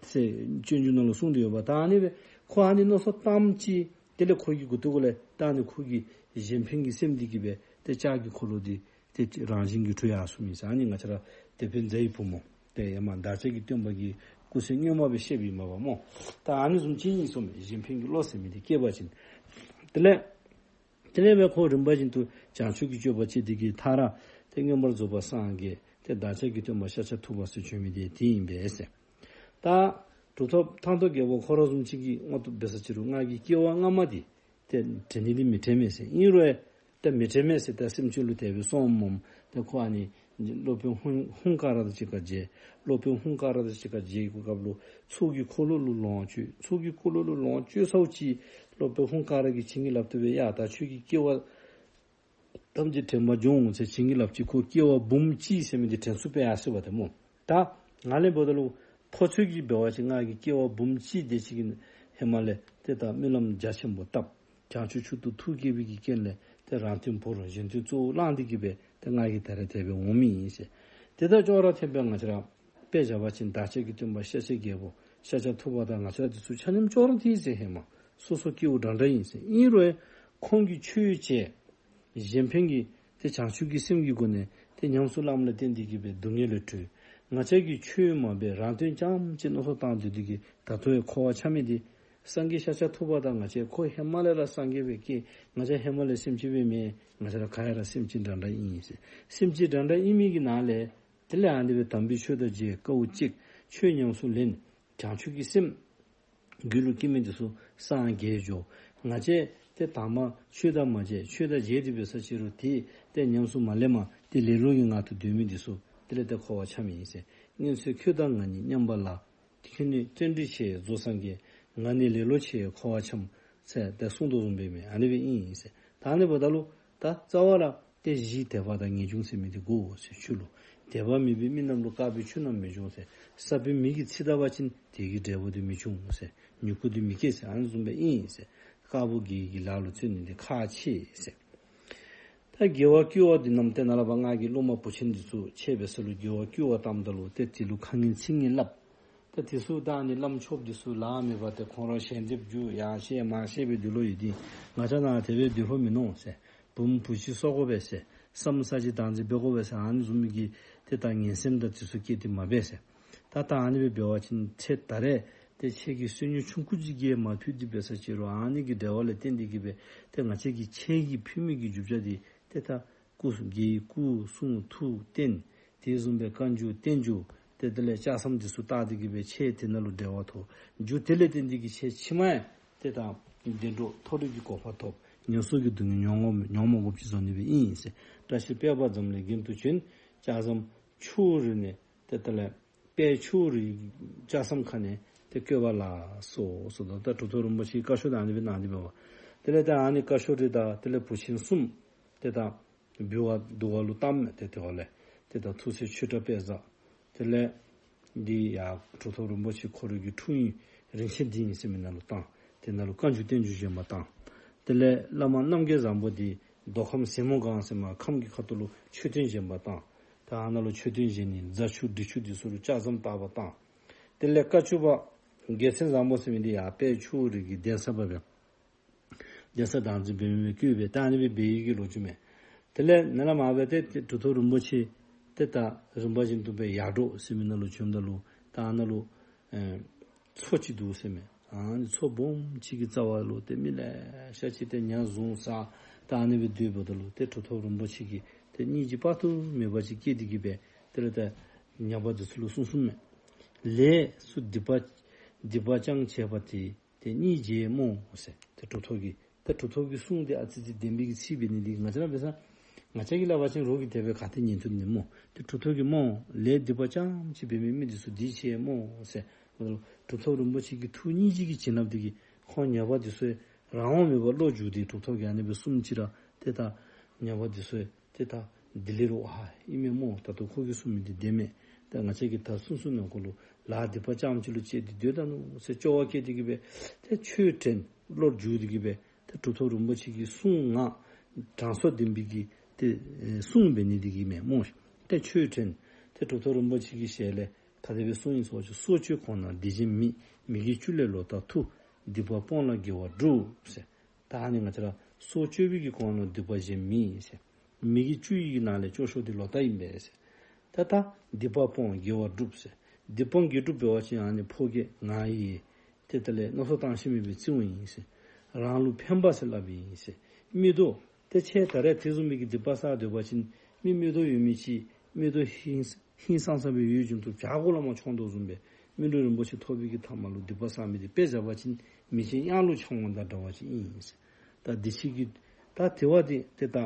ཟེར་སྤྱོད་འཇུག་ནང་ལུ་གསུངས་ཏེ་ཡོདཔ་ད་ཨ་ནི་སྦེ་ཁོ་ཨ་ནི་མནོ་བསམ་བཏངམ་ཅིག་དེ་ལས་ཁོ་གི་མགུ་ཏོ་གུ་ལས་ད་ཨ་ནི་ཁོ་གི་གཞན་ཕན་གྱི་སེམས་འདི་གིས་སྦེ་ཏེ་ལྕགས་ཀྱི་འཁོར་ལོ་འདི་ཏེ་རང་བཞིན་གྱིས་གྲུབ་ཡར་སོང་མི་ཟེར། ཨ་ནི་ང་བཅས་ར་དེད་དཔོན་རྫ་ཡི་བུ་མོ་ཏེ་ཡ་མ་བདག་ཅག་གི་སྟོན་པ་གི་སྐུ་ཚེ་སྔོན་མ་སྦེ་བཤདཔ་ཨིན་མས་པ་སྨོ། ད་ཨ་ནི་བཟུམ་ཅིག་ཨིན་སོང་མས། གཞན་ཕན་གྱི་བློ་ཟེར་མི་འདི་སྐྱེས་པ་ཅིན། དེ་ལས་དེ་ལས་སྦེ་ཁོ་རིམ་པ་བཞིན་དུ་བྱང་ཆུབ་ཀྱི་སྤྱོད་པ་སྤྱད་དེ་གིས་མཐར་ཏེ་མངོན་པར་རྫོགས་པར་སངས་རྒྱས་ཏེ་བདག་ཅག་གི་སྟོན་པ་ཤཱཀྱ་ཐུབ་པ་ཟེར་བྱོན་མི་འདི་དེ་ཨིན་པས་ཟེར། ད་གྲུབ་ཐོབ་ཐང་སྟོང་རྒྱལ་པོ་ཁོ་ར་བཟུམ་ཅིག་གི་དངོས་སུ་འབད་ས་ཅིག་རུང་ང་གི་སྐྱེ་བ་སྔ་མ་འདི་ཏེ་དྲན་ནི་འདི་མི་དྲན་མས་ཟེར། ཨིན་རུང་ཏེ་མི་དྲན་མས་ཟེར་ཏེ་སེམས་ཅན་ལུ་དེ་སྦེ་གསུངམ་མས། ཏེ་ཁོ་ཨ་ནི་སློབ་དཔོན་ཧཱུྃ་ཧཱུྃ་ཀ་ར་དང་གཅིག་ཁར་མཇལ། སློབ་དཔོན་ཧཱུྃ་ཀ་ར་དང་གཅིག་ཁར་མཇལ་བའི་སྐབས་ལུ་ཚོགས་ཀྱི་འཁོར་ལོ་ལུ་ལོངས་སྤྱོད། ཚོགས་ཀྱི་འཁོར་ལོ་ལུ་ལོངས་སྤྱོད་ཚརཝ་ཅིག་སློབ་དཔོན་ཧཱུྃ་ཀ་ར་གིས་བྱིན་གྱིས་བརླབས་ཏེ་སྦེ་ཡ་ད་ཁྱོད་ཀྱི་སྐྱེ་བ་ཐམས་ཅད་དྲན་པར་འབྱུང་ཟེར་བྱིན་གྱིས་བརླབས་ཅི། ཁོ་སྐྱེ་བ་འབུམ་གཅིག་ཟེར་མི་འདི་དྲན་ཚུགས་པས་ཡ་ཟེར་བ་ཏེ་སྨོ། ད་ང་ལས་འབདཝ་ད་ལུ་ཕོ་ཚོད་ཀྱིས་འབད་བ་ཅིན་ང་གིས་སྐྱེ་བ་འབུམ་གཅིག་དེ་ཅིག་གི་ཧེ་མ་ལས་ཏེ་ད་སྨོན་ལམ་རྒྱ་ཆེན་པོ་བཏབ། བྱང་ཆུབ་མཆོག་ཏུ་ཐུགས་བསྐྱེད་པའི་གི་རྐྱེན་ལས་ཏེ་རང་དོན་བོར་གཞན་དོན་གཙོ་བོ་བླངས་ཏེ་གིས་སྦེ་ཏེ་ང་གིས་ད་རེས་དེ་སྦེ་འོང་མི་ཨིན་ཟེར། ཏེ་ད་ཅོག་ར་འཐདཔ་སྦེ་ང་བཅས་ར་དཔེ་བཞག་པ་ཅིན་བདག་ཅག་གི་སྟོན་པ་ཤཱཀྱ་རྒྱལ་པོ་ཤཱཀྱ་ཐུབ་པ་དང་ང་བཅས་ར་འདི་ཚུ་ཆ་མཉམ་ཅོག་ར་འཐད་ཟེར། ཧེ་མ་སོ་སོ་སྐྱེ་བོ་འདྲ་འདྲ་ཨིན་ཟེར། ཨིན་རུང་ཁོང་གིས་ཆོས་བྱས། གཞན་ཕན་གྱི་ཏེ་བྱང་ཆུབ་ཀྱི་སེམས་ཀྱི་སྒོ་ནས་ཏེ་ཉམས་སུ་བླངམ་ལས་བརྟེན་ཏེ་གིས་སྦེ་སྡུག་བསྔལ་ལས་གྲོལ། ང་བཅས་ཀྱིས་ཆོས་མ་འབད་རང་དོན་རྐྱངམ་ཅིག་མནོ་བསམ་བཏང་སྡོད་དེ་གིས་ད་ལྟོ་ཡང་འཁོར་བ་འཁྱམས་མི་འདི་སངས་རྒྱས་ཤཱཀྱ་ཐུབ་པ་དང་ང་བཅས་ཁོ་ཧེ་མ་ལས་ར་སངས་རྒྱས་སྦེ་སྐྱེས། ང་བཅས་ཧེ་མ་ལས་སེམས་ཅན་སྦེ་མེན། ང་བཅས་ར་ག་ཡ་ར་སེམས་ཅན་འདྲ་འདྲ་ཨིན་ཟེར། སེམས་ཅན་འདྲ་འདྲ་ཨིན་མི་གི་ནང་ལས་དེ་ལས་ཨ་ནི་སྦེ་དམ་པའི་ཆོས་དང་མཇལ། དཀའཝ་སྤྱད། ཆོས་ཉམས་སུ་ལེན། བྱང་ཆུབ་ཀྱི་སེམས་རྒྱུད་ལུ་སྐྱེས་མི་འདི་ཚུ་སངས་རྒྱས་འགྱོ། ང་བཅས་ཏེ་དང་པ་ཆོས་དང་མ་མཇལ། ཆོས་དང་མཇལ་ཏེ་འབད་ས་ཅིག་རུང་ཏེ་ཏེ་ཉམས་སུ་མ་ལེནམ་ཏེ་ལེ་ལོ་གི་ངང་དུ་སྡོད་མི་འདི་ཚུ་དེ་ལས་ཏེ་འཁོར་བ་འཁྱམས་མི་ཨིན་ཟེར། སྔོན་ཚེ་ཁྱོད་དང་ང་གཉིས་མཉམ་པ་ལགས། ཁྱོད་ནི་བརྩོན་འགྲུས་ཆེ་རྫོགས་སངས་རྒྱས། ང་ནི་ལེ་ལོ་ཆེ་འཁོར་བ་འཁྱམས། ཟེར་ཏེ་གསུངས་དོ་བཟུམ་སྦེ་མས། ཨ་ནི་སྦེ་ཨིན་ཟེར། ད་ཨ་ནི་འབདཝ་ད་ལུ་ད་རྩ་བ་ར་ཏེ་གཞི་དད་པ་དང་ངེས་འབྱུང་ཟེར་མི་འདི་དགོ་ཟེར། ཆོས་ལུ་དད་པ་མེད་པའི་མི་རྣམས་ལུ་དཀར་པོའི་ཆོས་རྣམས་མི་འབྱུང་ཟེར། ས་བོན་མེ་གིས་ཚིག་ད་པ་ཅིན་དེ་གི་འབྲས་བུ་འདི་མི་འབྱུང་ཟེར། མྱུ་གུ་འདི་མི་སྐྱེ་ཟེར། ཨ་ནི་བཟུམ་སྦེ་ཨིན་ཟེར། དཀར་པོ་དགེ་བའི་ལཱ་ལུ་བརྩོན་ནི་འདི་ཁག་ཆེ་ཟེར། ད་དགེ་བ་བསྐུལ་བ་འདི་རྣམས་ཏེ་ནཱ་ལས་ཕར་ང་གིས་སློབ་མ་བུ་ཆེན་འདི་ཚུ་ཆེ་བའི་ས་ལུ་དགེ་བ་བསྐུལ་བ་བཏངམ་ད་ལུ་ཏེ་དེ་ལུ་ཁ་ངན་ཚིག་ངན་སླབ། ད་དེ་ཚུ་ད་ཨ་ནི་བླམ་ཆོསཔ་འདི་ཚུ་ལཱ་མེད་པར་ཏེ་ཁོང་ར་ཞལ་འདེབས་རྒྱུ་ཡར་བཤད་མར་བཤད་སྦེ་འདི་ལུ་ཡོད་དེ། ང་བཅས་ནཱ་དེ་སྦེ་འདི་ལུ་མིན་ནུག་ཟེར། བུམོ་བུ་གཅིག་གསོ་དགོ་པས་ཟེར། ས་མོ་ས་གཅིག་བདག་འཛིན་འབད་དགོ་པས་ཟེར། ཨ་ནི་བཟུམ་མའི་གི་ཏེ་ད་ངན་སེམས་དང་དེ་ཚུ་བསྐྱེད་དེ་མ་འབད་ཟེར། ད་ད་ཨ་ནི་སྦེ་འབད་བ་ཅིན་ཚེ་ད་རེས་ཏེ་ཁྱེད་ཀྱིས་བསོད་སྙོམས་ཆུང་ཀུ་ཅིག་གིས་མ་ཕུལ་ཏེ་འབད་ས་ཅིག་རུང་ཨ་ནི་གི་འབྲེལ་བ་ལས་བརྟེན་ཏེ་གིས་སྦེ་ཏེ་ང་བཅས་ཀྱིས་ཁྱེད་ཀྱིས་ཕུལ་མི་གི་རྒྱུ་ཆ་འདི་ཏེ་ད་སྐུ་གཟུགས་དགེ་བའི་སྐུ་གསུང་ཐུགས་རྟེན་དེ་བཟུམ་སྦེ་བཀའ་འགྱུར་བསྟན་འགྱུར་ཏེ་དེ་ལས་ལྕགས་ཟམ་འདི་ཚུ་བཏགས་ཏེ་གིས་སྦེ་ཁྱེད་དེ་ནང་ལུ་འབྲེལ་བ་ཐོབ། རྒྱུ་དེ་ལས་བརྟེན་ཏེ་གིས་ཁྱེད་ཕྱི་མ་ཡང་ཏེ་ད་བདེ་འགྲོ་མཐོ་རིས་ཀྱི་གོ་འཕང་ཐོབ། ངན་སོང་གི་སྡུག་བསྔལ་མྱོང་མྱོང་མ་དགོཔ་ཅིག་བཟོ་ནི་སྦེ་ཨིན་ཟེར། བཀྲ་ཤིས་དཔལ་འབར་འཛམ་གླིང་རྒྱན་དུ་བྱོན། ལྕགས་ཟམ་ཆུ་བོ་རི་ནས་ཏེ་དེ་ལས་དཔལ་ཆུ་བོ་རི་ལྕགས་ཟམ་ཁ་ནས་ཏེ་བཀོད་པ་ལ་སོགས་སོ། ད་ད་གྲུབ་ཐོབ་རིན་པོ་ཆེའི་བཀའ་ཤོག་ད་ཨ་ནི་སྦེ་གནང་སྟེ་འབདཝ། དེ་ལས་ད་ཨ་ནི་བཀའ་ཤོག་འདི་ད་དེ་ལས་བུ་ཆེན་གསུམ་ཏེ་ད་འབུལ་བ་བསྡུ་བ་ལུ་བཏངམ་མས། ཏེ་དེ་བ་ལས་ཏེ་ད་ཐུགས་སྲས་ཆོས་གྲགས་དཔལ་བཟང་དེ་ལས་འདི་ཡང་གྲུབ་ཐོབ་རིན་པོ་ཆེ་ཁོ་རའི་གི་འཁྲུངས་ཡུལ་རིན་ཆེན་སྡིངས་ཟེར་མི་ནང་ལུ་བཏང་། དེ་ནང་ལུ་བཀའ་འགྱུར་བསྟན་འགྱུར་བཞེངས་པ་བཏང་། དེ་ལས་བླ་མ་རྣམ་རྒྱལ་བཟང་པོ་འདི་མདོ་ཁམས་ཟལ་མོ་སྒང་ཟེར་མར་ཁམས་ཀྱི་ཁ་ཐུག་ལུ་མཆོད་རྟེན་བཞེངས་པ་བཏང་། ད་ཨ་ནཱ་ལུ་མཆོད་རྟེན་བཞེངས་ནི་རྫ་ཆུ་འབྲི་ཆུ་འདི་ཚུ་ལུ་ལྕགས་ཟམ་བཏགས་པ་བཏང་། དེ་ལས་བཀའ་བཅུ་པ་རྒྱལ་མཚན་བཟང་པོ་ཟེར་མི་འདི་ཡང་དཔལ་ཆུ་བོ་རི་གི་གདན་ས་པ་སྦེ་གདན་ས་བདག་འཛིན་འབད་མི་སྦེ་བསྐོས་སྦེ་ད་ཨ་ནི་སྦེ་འབད་ཡི་གི་ལོ་རྒྱུས་མས། དེ་ལས་ནཱ་ལས་མར་སྦེ་ཏེ་ཏེ་གྲུབ་ཐོབ་རིན་པོ་ཆེ་ཏེ་ད་རིམ་པ་བཞིན་དུ་སྦེ་ཡར་འབྲོག་ཟེར་མི་ནང་ལུ་བྱོནམ་ད་ལུ་ད་ཨ་ནཱ་ལུ་ཨེ་མཚོ་ཅིག་འདུག་ཟེར་མས། ཨ་ནི་མཚོ་སྦོམ་ཅིག་གི་རྩ་བ་ལུ་ཏེ་མི་ལེ་ཤ་ཅིག་ཏེ་ཉ་བཟུང་ཟ་ད་ཨ་ནི་སྦེ་སྡོདཔ་ད་ལུ་ཏེ་གྲུབ་ཐོབ་རིན་པོ་ཆེ་གིས་ཏེ་སྙིང་རྗེ་དཔག་ཏུ་མེད་པ་ཅིག་སྐྱེས་ཏེ་གིས་སྦེ་དེ་ལས་ཏེ་ཉ་པ་འདི་ཚུ་ལུ་གསུངས་གསུངསམ་མས། ལས་སུ་སྡིག་པ་སྡིག་པ་ཅང་བྱས་པ་དེ་ཏེ་སྙིང་རྗེ་སྨོ་ཟེར། ཏེ་གྲུབ་ཐོབ་ཀྱིས་ཏེ་གྲུབ་ཐོབ་ཀྱི་གསུང་འདི་ཨ་ཙི་ཙི་བདེན་པའི་གི་ཚིག་འབད་ནི་འདི་ང་བཅས་ར་འབད་ས་ང་བཅས་ཀྱིས་སླབ་པ་ཅིན་རོགས་ཀྱིས་དེ་སྦེ་ག་ཏེ་ཉན་ཐུབ་ནི་སྨོ། ཏེ་གྲུབ་ཐོབ་ཀྱིས་སྨོ་ལས་སྡིག་པ་ཅང་ཅིག་འབད་མེད་མི་འདི་ཚུ་སྡིག་ཆེ་སྨོ་ཟེར། གྲུབ་ཐོབ་རིན་པོ་ཆེ་གི་ཐུགས་སྙིང་རྗེ་གི་བྱིན་རླབས་འདི་གིས་ཁོང་ཉ་པ་འདི་ཚུ་རང་དབང་མེད་པར་བློ་འགྱུར་ཏེ་གྲུབ་ཐོབ་ཀྱིས་ཨ་ནི་སྦེ་གསུངམ་ཅིག་ར་ཏེ་ད་ཉ་པ་འདི་ཚུ་ཏེ་ད་འདི་ལས་རོགས་ཨ་ཨིན་མས་སྨོ། ད་ལྟོ་ཁོ་གིས་གསུངས་མི་འདི་བདེན་མས། ད་ང་བཅས་ཀྱིས་ད་གསུང་གསུངམ་ནང་འཁོད་ལུ་ལཱ་སྡིག་པ་ཙམ་ཅིག་ལུ་སྤྱད་དེ་སྡོད་ད་ནུག་ཟེར་སྐྱོ་བ་སྐྱེས་ཏེ་གིས་སྦེ་ཏེ་ཆོས་དྲན་བློ་འགྱུར་ཏེ་གིས་སྦེ་ཏེ་གྲུབ་ཐོབ་རིན་པོ་ཆེ་གི་གསུང་ངག་དྲང་སྲོང་བདེན་པའི་གི་ཏེ་གསུང་འབད་ནི་འདི་གིས་མས་སྨོ། ཏེ་ཆོས་དྲན། ཏེ་གྲུབ་ཐོབ་རིན་པོ་ཆེ་གི་ཞལ་ལས་ག་དེ་སྦེ་གསུངས་ཡི་ཟེར་བ་ཅིན། སྲོག་གཅོད་གོང་ན་སྡིག་གཞན་མེད། མི་དགེ་བཅུ་ལས་ལོག་ལྟ་ཐུབ། སྡིག་པ་སྤོང་ལ་དགེ་བ་སྒྲུབ་ཟེར། ད་ཨ་ནི་ང་བཅས་ར་སྲོག་གཅོད་པའི་གི་གོང་ལུ་སྡིག་པ་གཞན་མེད་ཟེར། མི་དགེ་བཅུ་ཡི་གི་ནང་ལས་སྐྱོ་ཤོས་འདི་ལོག་ལྟ་ཨིན་པས་ཟེར། ད་ད་སྡིག་པ་སྤོང་དགེ་བ་སྒྲུབ་ཟེར། སྡིག་སྤོང་དགེ་སྒྲུབ་འབད་བ་ཅིན་ཨ་ནི་ཕོ་སྐྱེས་ང་ཡི་ཏེ་དེ་ལས་མནོ་བསམ་བཏང་ཤེས་མི་སྦེ་བརྩིཝ་ཨིན་ཟེར། རང་ལུ་ཕན་པ་ཟེར་སླབ་ཨིན་ཟེར། མིག་ཏོ་ཏེ་ཁྱེད་ད་རེས་དེ་བཟུམ་མའི་གི་སྡིག་པ་བསགས་སྡོད་པ་ཅིན་མི་མིག་ཏོ་ཡོད་མི་ཅིག་མིག་ཏོ་ཧིང་ཧིང་སངས་ས་སྦེ་ཡོད་བཞིན་དུ་བྱག་གུ་ལས་མར་མཆོང་དོ་བཟུམ་སྦེ་སྨིན་གྲོལ་རིན་པོ་ཆེ་ཐོབ་པའི་གི་ཐ་མ་ལུ་སྡིག་པ་བསགས་མི་འདི་དཔེ་བཞག་པ་ཅིན་མེ་ལྕེ་གཡང་ལུ་མཆོང་བ་དང་འདྲ་བ་ཅིག་ཨིན་ཟེར། ད་འདི་ཕྱི་གི་ད་དེ་བ་འདི་ཏེ་ད་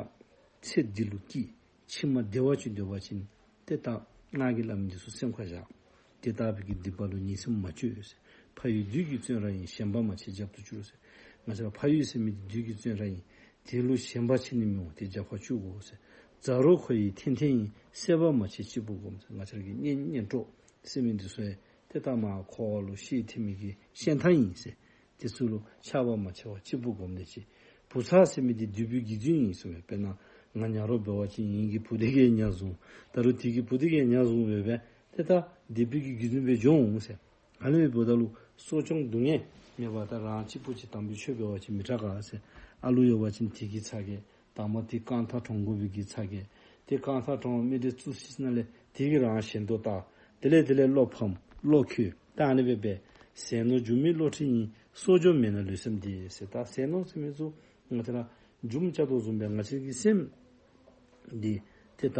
ཚེ་འདི་ལུ་སྐྱིད། ཕྱི་མ་བདེ་བ་ཅིག་འདོད་པ་ཅིན་ཏེ་ད་ང་གིས་སླབ་མི་འདི་ཚུ་སེམས་ཁར་བཞག། དེ་ལྟ་བུའི་གི་སྡིག་པ་ལུ་ཉེས་སེམས་མ་བཅོས་ཟེར། ཕ་ཡུལ་བདུད་ཀྱིས་བཙོན་ར་ཡིན། ཞེན་པ་མ་བྱེད་རྒྱབ་ཏུ་བསྐྱུར་ཟེར། ང་བཅས་ར་ཕ་ཡུལ་ཟེར་མི་འདི་བདུད་ཀྱི་བཙོན་ར་ཨིན། དེ་ལུ་ཞེན་པ་བྱེད་ནི་མི་འོང་། དེ་རྒྱབ་ཁར་བསྐྱུར་དགོ་ཟེར། མཛའ་རོགས་ཁོ་ཡི་འཐེན་འཐེན་ཡིན། བསད་པ་མ་བྱེད་གཅིག་པུ་སྒོམ་ཟེར། ང་བཅས་ར་གི་གཉེན་གཉེན་གྲོགས་ཟེར་མི་འདི་ཚུ་ཡང་ཏེ་ད་མར་འཁོར་བ་ལུ་ཤེད་འཐེན་མི་གི་ཤན་ཐང་ཨིན་ཟེར། དེ་ཚུ་ལུ་ཆགས་པ་མ་བྱེད་པར་གཅིག་པུ་སྒོམ་སྡོད་ཅིག། བུ་ཚ་ཟེར་མི་འདི་སྡིག་པའི་དགེ་འདུན་ཨིན་ཟེར་མས། དཔེར་ན་ང་ཉ་རོགས་འབད་བ་ཅིན་ངེ་གི་བུ་དེ་གིས་ཉ་བཟུང་། ད་རུང་དེ་གི་བུ་དེ་གིས་ཉ་བཟུང་སྦེ་སྦེ་ཏེ་ད་སྡིག་པའི་གི་དགེ་འདུན་སྦེ་འགྱོ་འོང་ཟེར། ཨ་ནི་འབདཝ་ད་ལུ་གསོ་སྐྱོང་སྡུག་བསྔལ་མེད་པར་ད་རང་གཅིག་པུ་ཅིག་དམ་པའི་ཆོས་འབད་བ་ཅིན་མི་དྲག་ག་ཟེར། ཨ་ལུ་ཡོད་པ་ཅིན་དེ་གི་ཚ་གྱང་། དང་པ་དེ་རྐང་ཐང་དྲང་དགོ་པའི་གི་ཚ་གྱང་། དེ་རྐང་ཐང་དྲང་མི་དེ་བཙུགས་ཞིནམ་ལས་དེ་གིས་རང་ཞེན་དོ་ལྟ། དེ་ལས་དེ་ལས་བློ་ཕམ་བློ་འཁྱུད། ད་ཨ་ནི་སྦེ་སྦེ་ཟས་ནོར་རྒྱུ་མེད་བློ་ཁྲི་ཡིན། གསོ་སྦྱོང་མེད་ན་ལུས་སེམས་བདེ་ཟེར། ད་ཟས་ནོར་ཟེར་མི་ཚུ་ང་བཅས་ར་རྒྱུ་མ་བཅའ་དོ་བཟུམ་སྦེ་ང་བཅས་ཀྱི་སེམས་འདི་ཏེ་ད་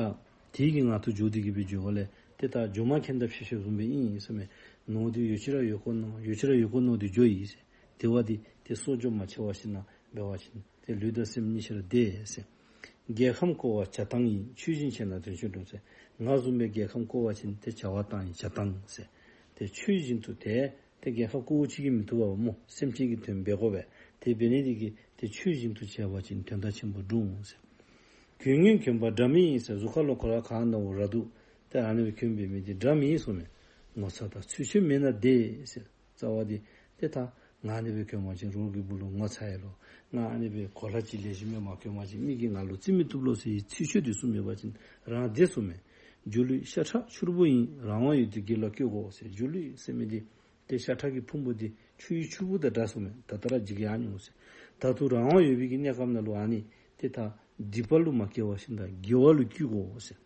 དེ་གི་ངང་དུ་འགྱོ་སྟེ་གི་སྦེ་འགྱོ་དགོ་ལས། ཏེ་ད་རྒྱུ་མ་ཁེན་ད་ཕྱི་ཤོར་བཟུམ་སྦེ་ཨིན་ཟེར་མས། ནོར་འདི་ཡོད་ཅི་ར་ཡོད་དགོ་མནོ། ཡོད་ཅི་ར་ཡོད་དགོ་མནོ་སྟེ་འགྱོ་ཡི་ཟེར། དེ་བ་འདི་ཏེ་གསོ་སྦྱོང་མ་བྱས་པར་ཞིནམ་ལས་འབད་བ་ཅིན་ཏེ་ལུས་དང་སེམས་གཉིས་ཆ་ར་བདེ་ཟེར། རྒྱལ་ཁམས་བསྐོར་བ་བྱ་བཏང་ཡིན། ཆོས་བཞིན་བྱས་ན་དོན་ཆེན་འགྲུབ་ཟེར། ང་བཟུམ་སྦེ་རྒྱལ་ཁམས་བསྐོར་བ་ཅིན་ཏེ་བྱ་བ་བཏང་ཡི། བྱ་བཏང་ཟེར། ཏེ་ཆོས་བཞིན་དུ་ཏེ་ཏེ་རྒྱལ་ཁམས་བསྐོར་བ་ཅིག་གིས་མི་བཏུབ་པས་སྨོ། སེམས་ཅན་གྱི་དོན་འབད་དགོ་པས། དེ་འབད་ནི་དེ་གིས་ཏེ་ཆོས་བཞིན་དུ་བྱས་པ་ཅིན་དོན་དག་ཆེན་པོ་འགྲུབ་འོང་ཟེར། གྱོན་ངན་གྱོན་པ་འདྲ་མིན་ཡིན་ཟེར། གཟུགས་ཁ་ལུ་གོ་ལ་ག་ནོར་བུ་ར་འདུག། ཏེ་ཨ་ནི་སྦེ་གྱོན་འབད་མི་འདི་འདྲ་མིན་ཡིན་ཟེར་མས། ངོ་ཚ་དང་ཚུལ་འཆོས་མེད་ན་བདེ་ཟེར། རྩ་བ་འདི་ཏེ་ད་ང་ཨ་ནི་སྦེ་གྱོན་པ་ཅིན་རོགས་ཀྱི་སྦུག་ལུ་ངོ་ཚ་ཡི་ལོ། ང་ཨ་ནི་སྦེ་གོ་ལ་ཅིག་ལེགས་ཤོམ་སྦེ་མ་གྱོན་པ་ཅིན་མི་གིས་ང་ལུ་བརྩི་མི་བཏུབ་ལོ་ཟེར་ཚུལ་འཆོས་འདི་ཚུ་མེད་པ་ཅིན་རང་བདེ་ཟེར་མས། སྒྱུ་ལུས་ཤ་ཁྲག་ཕྱུར་བུ་ཡིན། རང་དབང་ཡོད་དེ་སྒེར་ལ་བཀོད་དགོ་ཟེར། སྒྱུ་ལུས་ཟེར་མི་འདི་ཏེ་ཤ་ཁྲག་གི་ཕུང་པོ་འདི་ཆུ་ཡི་ཆུ་བུར་དང་འདྲ་ཟེར་མས། ད་ལྟོ་ར་འཇིག་གི་ཡང་མྱོང་ཟེར། ད་ལྟོ་རང་དབང་ཡོད་པའི་གི་གནས་སྐབས་ནང་ལུ་ཨ་ནི་ཏེ་ད་སྡིག་པ་ལུ་མ་སྐྱེ་བར་ཞིནམ་ད་དགེ་བ་ལུ་བཀོད་དགོ་ཟེར།